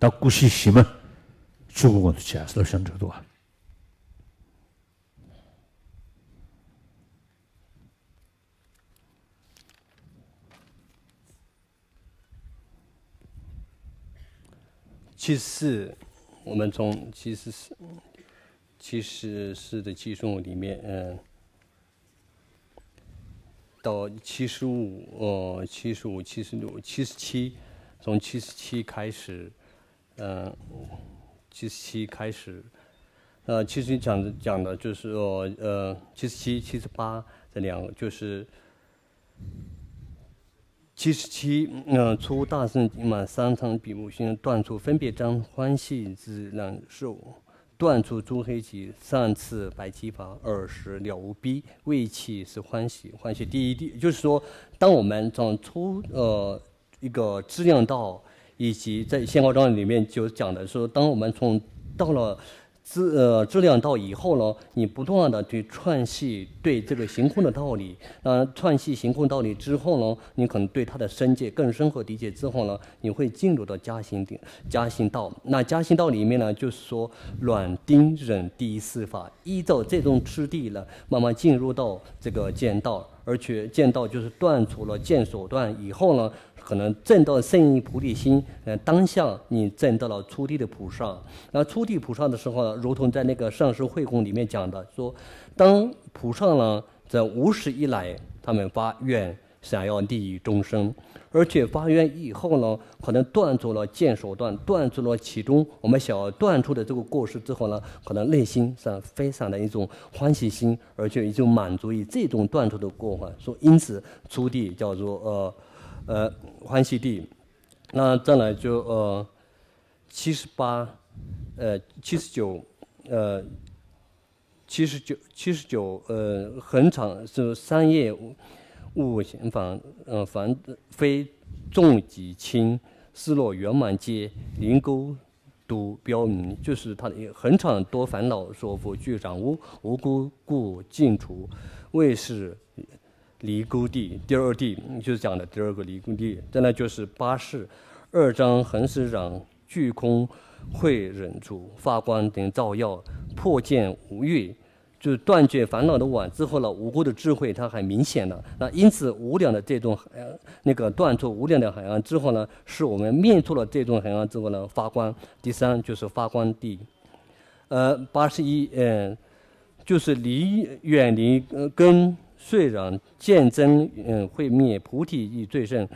ད་ཀུ་ཤི་གཞི་མ་ཆུ་ཁོལ་མངོན་དུ་བྱས་ལབ་བཞག་འདྲ་འདུག་བ། 七十四，我们从七十四、七十四的七十五里面，嗯，到七十五，呃，七十五、七十六、七十七，从七十七开始，呃，七十七开始，呃，七十七讲的讲的就是说，呃，七十七、七十八这两个就是 七十七，嗯，出大圣经嘛，三藏比目心断除分别障，欢喜自然受，断除诸黑气，善持百积法，尔时了无边，未起是欢喜。欢喜第一地，就是说，当我们从出呃一个质量道，以及在现化章里面就讲的说，当我们从到了 质呃质量道以后呢，你不断的去串习对这个行空的道理，那串习行空道理之后呢，你可能对它的深界更深刻理解之后呢，你会进入到加行定加行道。那加行道里面呢，就是说软丁忍第四法，依照这种次第呢，慢慢进入到这个见道，而且见道就是断除了见所断以后呢，可能证到圣意菩提心，呃，当下你证到了初地的菩萨。那初地菩萨的时候呢，如同在那个上师慧供里面讲的，说，当菩萨呢，在无始以来，他们发愿想要利益众生，而且发愿以后呢，可能断除了见所断，断除了其中我们想要断除的这个过失之后呢，可能内心上非常的一种欢喜心，而且一种满足于这种断除的过患。说，因此初地叫做呃呃欢喜地。那再来就呃七十八，呃七十九，呃七十九七十九，呃恒常是三业悟显凡，呃凡非众己轻，失落圆满皆灵沟独标明，就是他的恒常多烦恼所不具染污，无辜故尽除，谓是 离垢地，第二地就是讲的第二个离垢地。再来就是八识，二障恒时染，俱空慧忍处，发光等照耀，破见五欲，就是断绝烦恼的网之后了，无垢的智慧它还明显了。那因此无量的这种呃那个断除无量的海洋之后呢，是我们灭除了这种海洋之后呢发光。第三就是发光地，呃，八十一，嗯，就是离远离呃根，虽然见真，嗯，会灭菩提亦最胜，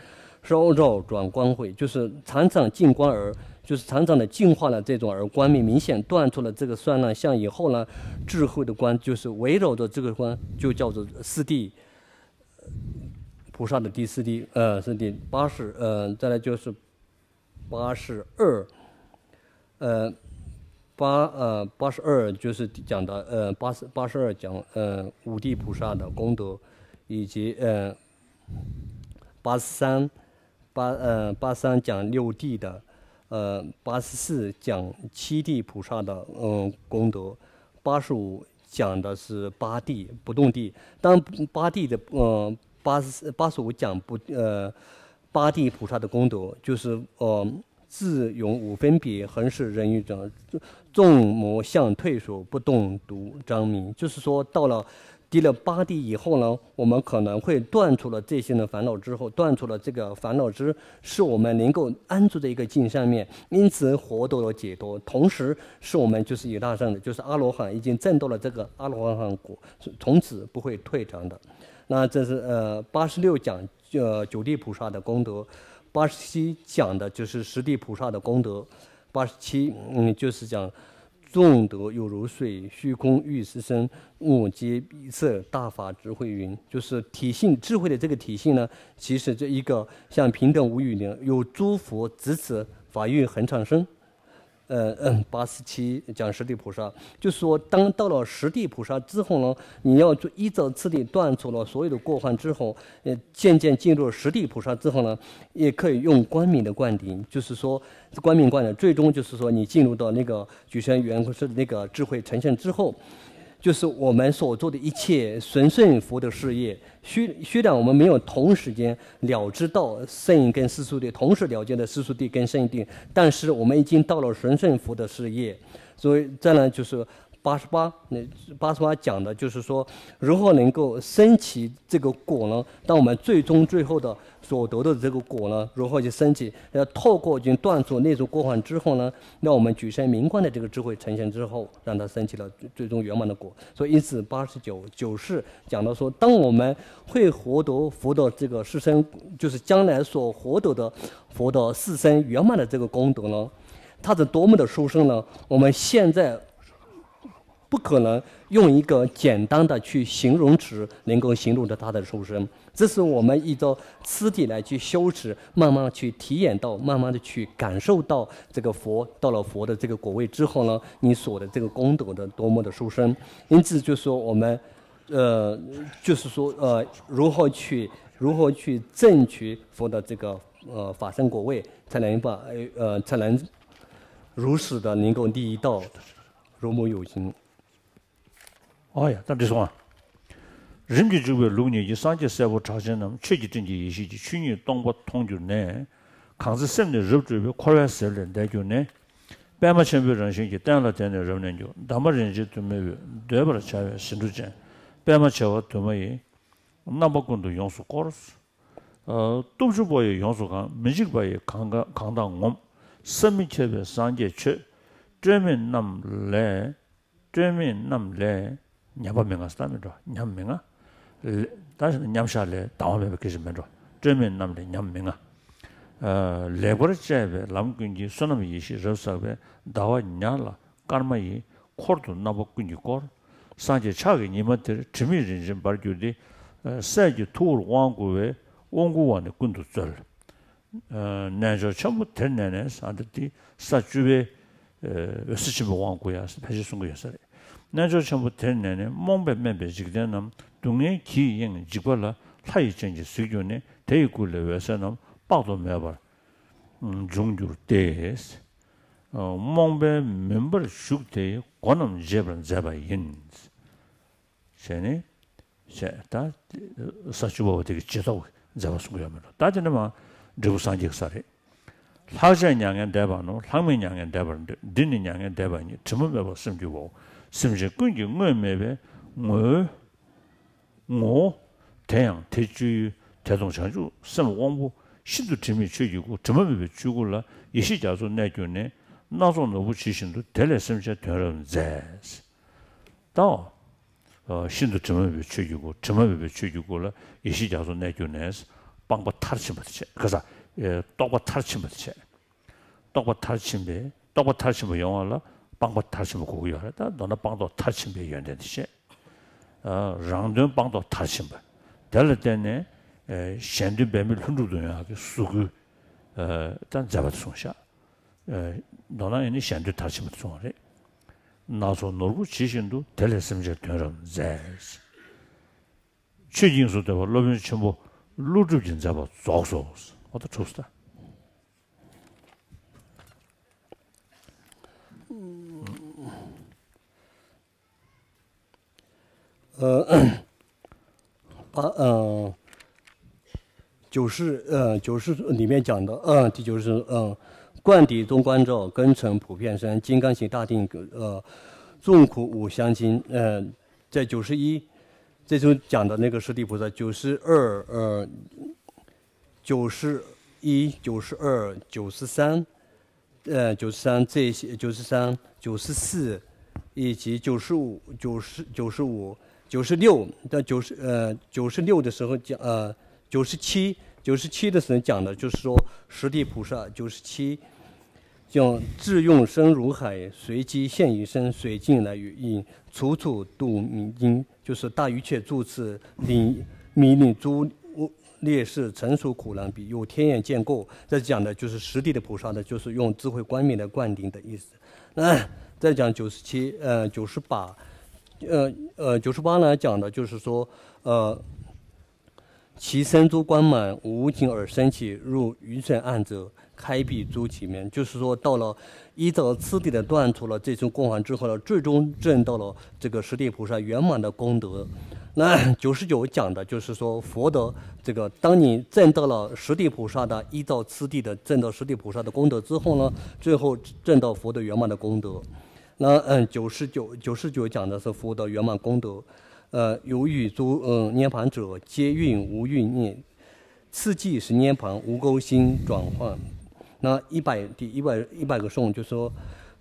烧照转光慧，就是常常进光而，就是常常的进化了这种而光明明显断除了这个酸烂相以后呢，智慧的光就是围绕着这个光，就叫做四地菩萨的第四地，呃，四地八识，呃，再来就是八十二，呃，八呃八十二就是讲的呃八十八十二讲呃五地菩萨的功德，以及呃八十三八呃八三讲六地的，呃八十四讲七地菩萨的嗯功德，八十五讲的是八地不动地。当八地的呃八十八十五讲不呃八地菩萨的功德，就是呃自永无分别，恒是人与众，众魔相退守，不动独张明。就是说，到了第了八地以后呢，我们可能会断除了这些的烦恼之后，断除了这个烦恼之，是我们能够安住的一个境上面，因此获得了解脱。同时，是我们就是有大乘的，就是阿罗汉，已经证到了这个阿罗汉果，从此不会退转的。那这是呃八十六讲呃九地菩萨的功德，八十七讲的就是十地菩萨的功德，八十七嗯就是讲众德有如水，虚空亦是身，物皆彼色，大法智慧云。就是体性智慧的这个体性呢，其实这一个像平等无语的，有诸佛执持法域恒常身。呃，嗯，八十七讲十地菩萨，就说当到了十地菩萨之后呢，你要依照次第断除了所有的过患之后，呃，渐渐进入十地菩萨之后呢，也可以用光明的灌顶，就是说光明灌顶，最终就是说你进入到那个觉山圆空寺那个智慧呈现之后，就是我们所做的一切纯顺佛的事业，虽虽然我们没有同时间了知到圣因跟世俗地，同时了结的世俗地跟圣因地，但是我们已经到了神圣佛的事业。所以再来就是八十八，那八十八讲的就是说，如何能够升起这个果呢？当我们最终最后的所得的这个果呢，如何去升起？要透过已经断除内住过患之后呢，让我们举身明观的这个智慧呈现之后，让它升起了最终圆满的果。所以因此八十九九是讲到说，当我们会获得佛的这个四身，就是将来所获得的佛的四身圆满的这个功德呢，它是多么的殊胜呢？我们现在不可能用一个简单的去形容词能够形容的它的殊胜。这是我们依照次第来去修持，慢慢去体验到，慢慢的去感受到这个佛，到了佛的这个果位之后呢，你所的这个功德的多么的殊胜。因此，就说我们，呃，就是说，呃，如何去如何去证取佛的这个呃法身果位，才能把呃才能如实的能够利益到如母有情。 ཨོ་ཡ། ད་འགྲིག་སོང་ཨ། རིམ་གྱིས་འཇུག་པའི་ལུགས་ཉིད་ཀྱིས། སངས་རྒྱས་སྲས་པོ་གྲགས་ཆེན་རྣམས། ཆོས་ཀྱི་སྤྲིན་གྱིས་ཡེ་ཤེས་ཀྱི། ཆོས་ཉིད་སྟོང་པ་མཐོང་གྱུར་ནས། གང་ཚེ་སེམས་ནི་རབ་སྤྲོས་པས། འཁོར་བའི་ཟེར་ལས་འདས་གྱུར་ནས། པདྨ་ཆེན་པོའི་རང་བཞིན་གྱིས། བསྟན་ལ་དེང་ནས་རབ་གནས་གྱུར། འདབ་མ་རིན་ཆེན་དུ་མ་འོད། འདོད་པར་བྱ་བའི་ཟེའུ་འབྲུ་ཅན། པདྨ་བྱེ་བ་དུ་མ་ཡིས། རྣམ་པ་ཀུན་ཏུ་ཡོངས་སུ་བསྐོར། ཨ། སྟོབས་བཅུ་པོ་ཡིས་ཡོངས་སུ་གང་། མི་འཇིགས་པ་ཡིས་གང་གང་གང་དག་ངོམས། བསམ་མི་ཁྱབ་པའི་སངས་རྒྱས་མཆོད། སྤྲོས་མེད་རྣམས་ལས། སྤྲོས་མེད་རྣམས་ལས། ཉམས་པ་མི་མངའ་ཟེར། ད་མི་འགྲོ། ཉམས་མི་མངའ། ལས། ད་མཉམ་བཞག་ལས་དང་བ་མེད་པའི་སྐད་ཆ་མི་འགྲོ། སྤྲོས་མེད་རྣམས་ལས་ཉམས་མི་མངའ། ཨ། ལེགས་པར་སྤྱད་པའི་ལམ་ཀུན་གྱི། བསོད་ནམས་ཡེ་ཤེས་རབ་བསགས་པས། ཟླ་བ་ཉ་ལ་སྐར་མ་ཡི། འཁོར་དུ་རྣམ་པ་ཀུན་གྱིས་བསྐོར། སངས་རྒྱས་ཕྱག་གི་ཉི་མ་དེར། དྲི་མེད་རིན་ཆེན་འབར་གྱུར་ཏེ། སྲས་ཀྱི་ཐུ་བོར་དབང་བསྐུར་བས། དབང་བསྐུར་བ་ནི་ཀུན་ཏུ་སྩོལ། རྣལ་འབྱོར་ཆེན་པོ་དེར་གནས་ནས། ཨ། འདི་དེ་ས་བཅུ་པའི་འོད་གསལ་ཆེན་པོའི་དབང་བསྐུར་ཡ་ཕལ་ཆེར་གསུང་གི་ཡོད་ས་རེད། རྣལ་འབྱོར་ཆེན་པོ་དེར་གནས་ནས། རྨོངས་པས་དམན་པའི་འཇིག་རྟེན་རྣམས། སྡུག་བསྔལ་གྱིས་གཡེངས་འཇིགས་པ་ལ། ལྷ་ཡི་སྤྱན་གྱིས་གཟིགས་གྱུར་ནས། དེ་ཡི་སྐུ་ལས་འོད་ཟེར་རྣམས། དཔག་ཏུ་མེད་པར་འབྱུང་གྱུར་ཏེ། རྨོངས་པའི་མུན་པར་ཞུགས་དེ། སྒོ་རྣམས་འབྱེད་པར་མཛད་པ་ཡིན། ཞེས་ནི། ཞེས་ད་ས་བཅུ་པ་བོ་དེ་གི་རྗེས་ཐོག་མཛད་པ་གསུང་གི་ཡོད་མེད་ལ། ད་དེ་ནི་མ་འབྲས་བུ་སངས་རྒྱས་ཀྱི་ས་རེད། ལྷག་བཅས་མྱ་ངན་འདས་པ་རྣམས། ལྷག་མེད་མྱ་ངན་འདས་པར་འདོད། འདི་ནི་མྱ་ངན་འདས་པ་ཉིད། དྲི་མ་མེད་པར་སེམས་བསྒྱུར་བའོ། སེམས་ཅན་ཀུན་གྱི་དངོས་མེད་པའི་ངོ་བོ། ངོ་བོ། དེ་ཡང་དེ་བཅུ་ཡི་དེ་དང་བྱང་ཆུབ་སེམས་དབང་པོ། ཤིན་ཏུ་དྲི་མེད་ཆོས་ཀྱི་སྐུ། དྲི་མ་མེད་པའི་ཆོས་སྐུ་ལ། ཡེ་ཤེས་རྒྱ་མཚོར་གནས་གྱུར་ནས། སྣ་ཚོགས་ནོར་བུ་ཇི་བཞིན་དུ། དེ་ལས་སེམས་ཅན་དོན་རབ་མཛད། ད། ཤིན་ཏུ་དྲི་མ་མེད་པའི་ཆོས་ཀྱི་སྐུ། དྲི་མ་མེད་པའི་ཆོས་ཀྱི་སྐུ་ལ་ཡེ་ཤེས་རྒྱ་མཚོར་གནས་གྱུར་ནས། སྤངས་པ་མཐར་ཕྱིན་པ་དེ་བྱས། ག་ས། རྟོགས་པ་མཐར་ཕྱིན་པ་དེ་བྱས། རྟོགས་པ་མཐར་ཕྱིན་པའི། རྟོགས་པ་མཐར་ཕྱིན་པ་ཡོང་བ་ལ་སྤངས་པ་མཐར་ཕྱིན་པ་དགོས་ཀྱི་ཡོད་རེད། ད་མདོར་ན་སྤངས་རྟོགས་མཐར་ཕྱིན་པའི་ཡོན་ཏན་དེ་བྱས། རང་དོན་སྤངས་རྟོགས་མཐར་ཕྱིན་པ། དེ་ལ་བརྟེན་ནས་གཞན་དོན་འབད་མེད་ལྷུན་གྲུབ་ཏུ་ཡོང་ཡག་གི་གཟུགས་སྐུའི་ད་མཛད་པ་དེ་གསུངས་ཤག་མདོར་ན་ཡིན་ན་གཞན་དོན་མཐར་ཕྱིན་པ་དེ་གསུངས་པ་རེད། སྣ་ཚོགས་ནོར་བུ་ཇི་བཞིན་དུ། དེ་ལས་སེམས་ཅན་དོན་རབ་མཛད། ཆོས་དབྱིངས་སུ་བརྟན་པ་སློབ་དཔོན་ཆེན་པོ་ཀླུ་སྒྲུབ་ཀྱི་མཛད་པ་རྫོགས་སོ། འོ་ད་གྲུབ་སོང་།呃，八呃，九十呃九十里面讲的，呃，第九十呃，灌顶总观照，根尘普遍生，金刚行大定，呃，众苦无相侵，呃，在九十一，这就讲的那个十地菩萨，九十二呃，九十一、九十二、九十三，呃，九十三这些，九十三、九十四，以及九十五、九十、九十五、九十六到九十呃九十六的时候讲呃九十七，九十七的时候讲的就是说十地菩萨九十七，叫智勇深如海，随机现于身，随境来于应，处处度明因，就是大于切住此灵，迷令诸烈士成熟苦难比，有天眼见过。这讲的就是实地的菩萨呢，就是用智慧光明来灌顶的意思。那再讲九十七，呃，九十八，呃呃，九十八呢讲的就是说，呃，其身诸光芒无尽而升起，入愚圣暗者，开闭诸其门。就是说，到了依照次第的断除了这种光环之后呢，最终证到了这个十地菩萨圆满的功德。那九十九讲的就是说，佛的这个，当你证到了十地菩萨的依照次第的证到十地菩萨的功德之后呢，最后证到佛的圆满的功德。那嗯，九十九九十九讲的是佛的圆满功德。呃，有与诸嗯涅槃者，皆运无运念，次第是涅槃，无垢心转换。那一百第一百一百个颂就说，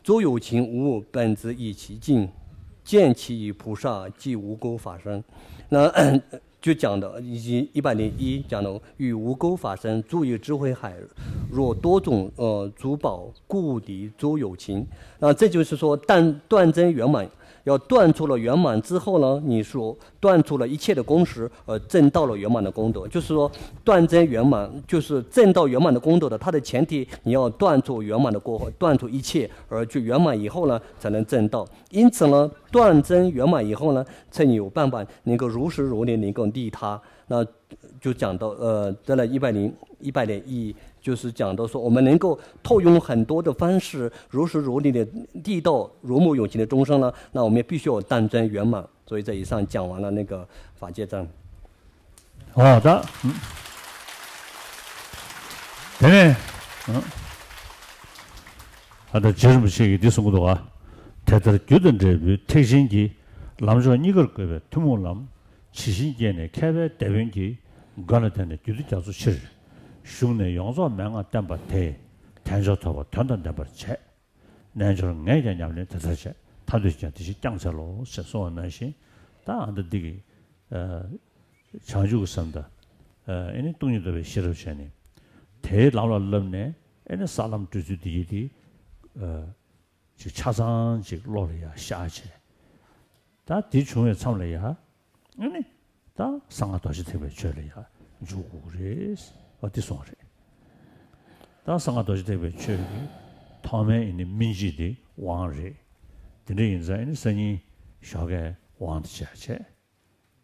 诸有情无物，本质亦其境，见其与菩萨，即无垢法身。那就讲的，以及一百零一讲的与无垢法身，诸于智慧海，若多种呃珠宝，故离诸有情。那这就是说断断真圆满，要断除了圆满之后呢，你所断除了一切的功时，而证到了圆满的功德。就是说，断真圆满，就是证到圆满的功德的，它的前提你要断除圆满的过后，断除一切而去圆满以后呢，才能证到。因此呢，断真圆满以后呢，才有办法能够如实如理能够利他。那就讲到呃，在了一百零一百点一，就是讲到说，我们能够透用很多的方式，如实如理的利到如母有情的众生呢，那我们必须要断真圆满。所以这以上讲完了那个法界藏。哦，ད། དེ་ནས། ཨ་ད་རྗེ་རིན་པོ་ཆེ་གིས་འདི་གསུང་གི་འདུག་ག་དེ་ལྟར་རྒྱུ་དང་འབྲས་བུའི་ཐེག་ཆེན་གྱི། ལམ་མཆོག་གཉིས་ཀར་བཀོད་པའི་ཐུན་མོང་ལམ། ཇི་བཞིན་བསྐྱེད་ནས་མཁས་པའི་དེད་དཔོན་གྱིས། མགོན་ལ་བརྟེན་ནས་རྒྱུད་སྡེ་རྒྱ་མཚོ་ཕྱིར། ཞུགས་ནས་ཡོངས་རྫོགས་མན་ངག་བསྟན་པ་དེས། དལ་འབྱོར་ཐོབ་པ་དོན་དང་ལྡན་པར་བྱེད། རྣལ་འབྱོར་ངས་ཀྱང་ཉམས་ལེན་དེ་ལྟར་བྱས། ཐར་འདོད་ཀྱང་དེ་བཞིན་བསྐྱང་འཚལ་ལོ། ཞེས་གསུངས་པ་ནང་བཞིན། ད་ཨ་འདི་འདི་གི་བྱང་ཆུབ་ཀྱི་སེམས་དང་། ཨེ་ནི་སྟོང་ཉིད་རྟོགས་པའི་ཤེས་རབ་བྱས་ནས། དེའི་ལམ་ལ་བསླབས་ནས་ཨེ་ནི་ས་ལམ་བགྲོད་ཚུལ་འདི་ཡིན་ཏེ། ཅིག་ཆ་ཚང་ཅིག་བློ་ལ་ཡ་ཤར་བྱས། ད་དེ་བྱུང་བའི་མཚམས་ལ་ཡ། ཨ་ནི། ད་གསང་སྔགས་རྡོ་རྗེ་ཐེག་པའི་ཆོས་ལ་ཡ་འཇུག་དགོས་ཀྱི་རེད། ཨ་དེ་སོང་རེད། ད་གསང་སྔགས་རྡོ་རྗེ་ཐེག་པའི་ཆོས་ཀྱི་ཐོག་མའི་ཨ་ནི་སྨིན་བྱེད་དེ་དབང་རེད། དེ་འདྲ་ཡིན་ཙང་ཨ་ནི་སང་ཉིན་ཞོགས་ཀས་དབང་དུ་བྱས་བྱས།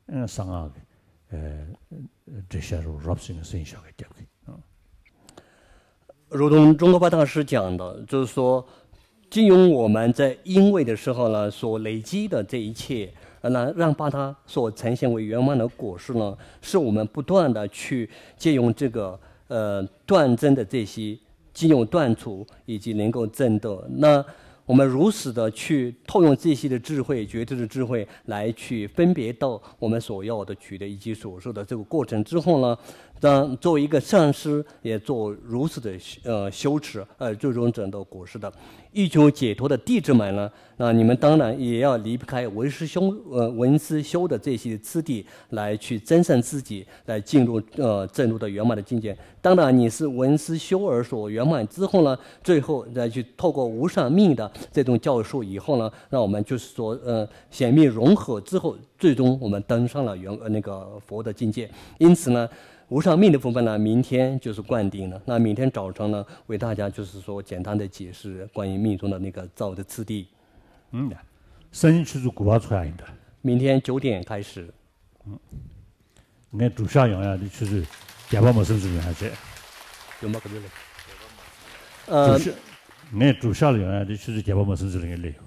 གསང་སྔགས་ཀྱི་འགྲེལ་བཤད་རུ་རོབ་ཟིན་ནས་སེང་ཞོགས་ཀྱི་རྒྱབ་ཀྱི། 如同中国八大师讲的，就是说，经由我们在因位的时候呢，所累积的这一切，那让把它所呈现为圆满的果实呢，是我们不断的去借用这个呃断真的这些经由断除以及能够证得。那我们如实的去透用这些的智慧、觉知的智慧来去分别到我们所要的取得以及所受的这个过程之后呢，当作为一个上师也做如此的呃修持，呃最终证得果实的，欲求解脱的弟子们呢，那你们当然也要离不开文思修呃文思修的这些次第来去增上自己，来进入呃证入的圆满的境界。当然，你是闻思修而所圆满之后呢，最后再去透过无上密的这种教授以后呢，让我们就是说，呃，显密融合之后，最终我们登上了圆呃那个佛的境界。因此呢，无上密的部分呢，明天就是灌顶了。那明天早晨呢，为大家就是说简单的解释关于密宗的那个造的次第。嗯，三星去做古巴出来的。明天九点开始。ངས་སྒྲུབ་ཞག་ཡོང་ཡག་དེ་ཆུ་ཚོད་བརྒྱད་པ་མ་ཟིན་ཙམ་ཡོང་ཡག་བྱས། 呃， ངས་སྒྲུབ་ཞག་ལ་ཡོང་ཡག་དེ་ཆུ་ཚོད་བརྒྱད་པ་མ་ཟིན་ཙམ་ལ་ངས་སླེབས་ཡོང་།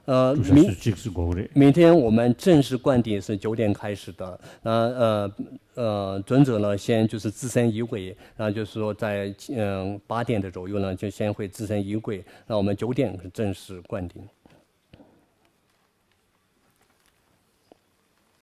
呃， སྒྲུབ་ཞག་明 ཆུ་ཚོད་གཅིག་ཙམ་འགོར་གི་རེད། 明天我们正式灌顶是九点开始的，那呃呃，尊者呢，先就是自身仪轨，然后就是说在嗯八点的左右呢，就先会自身仪轨，那我们九点正式灌顶。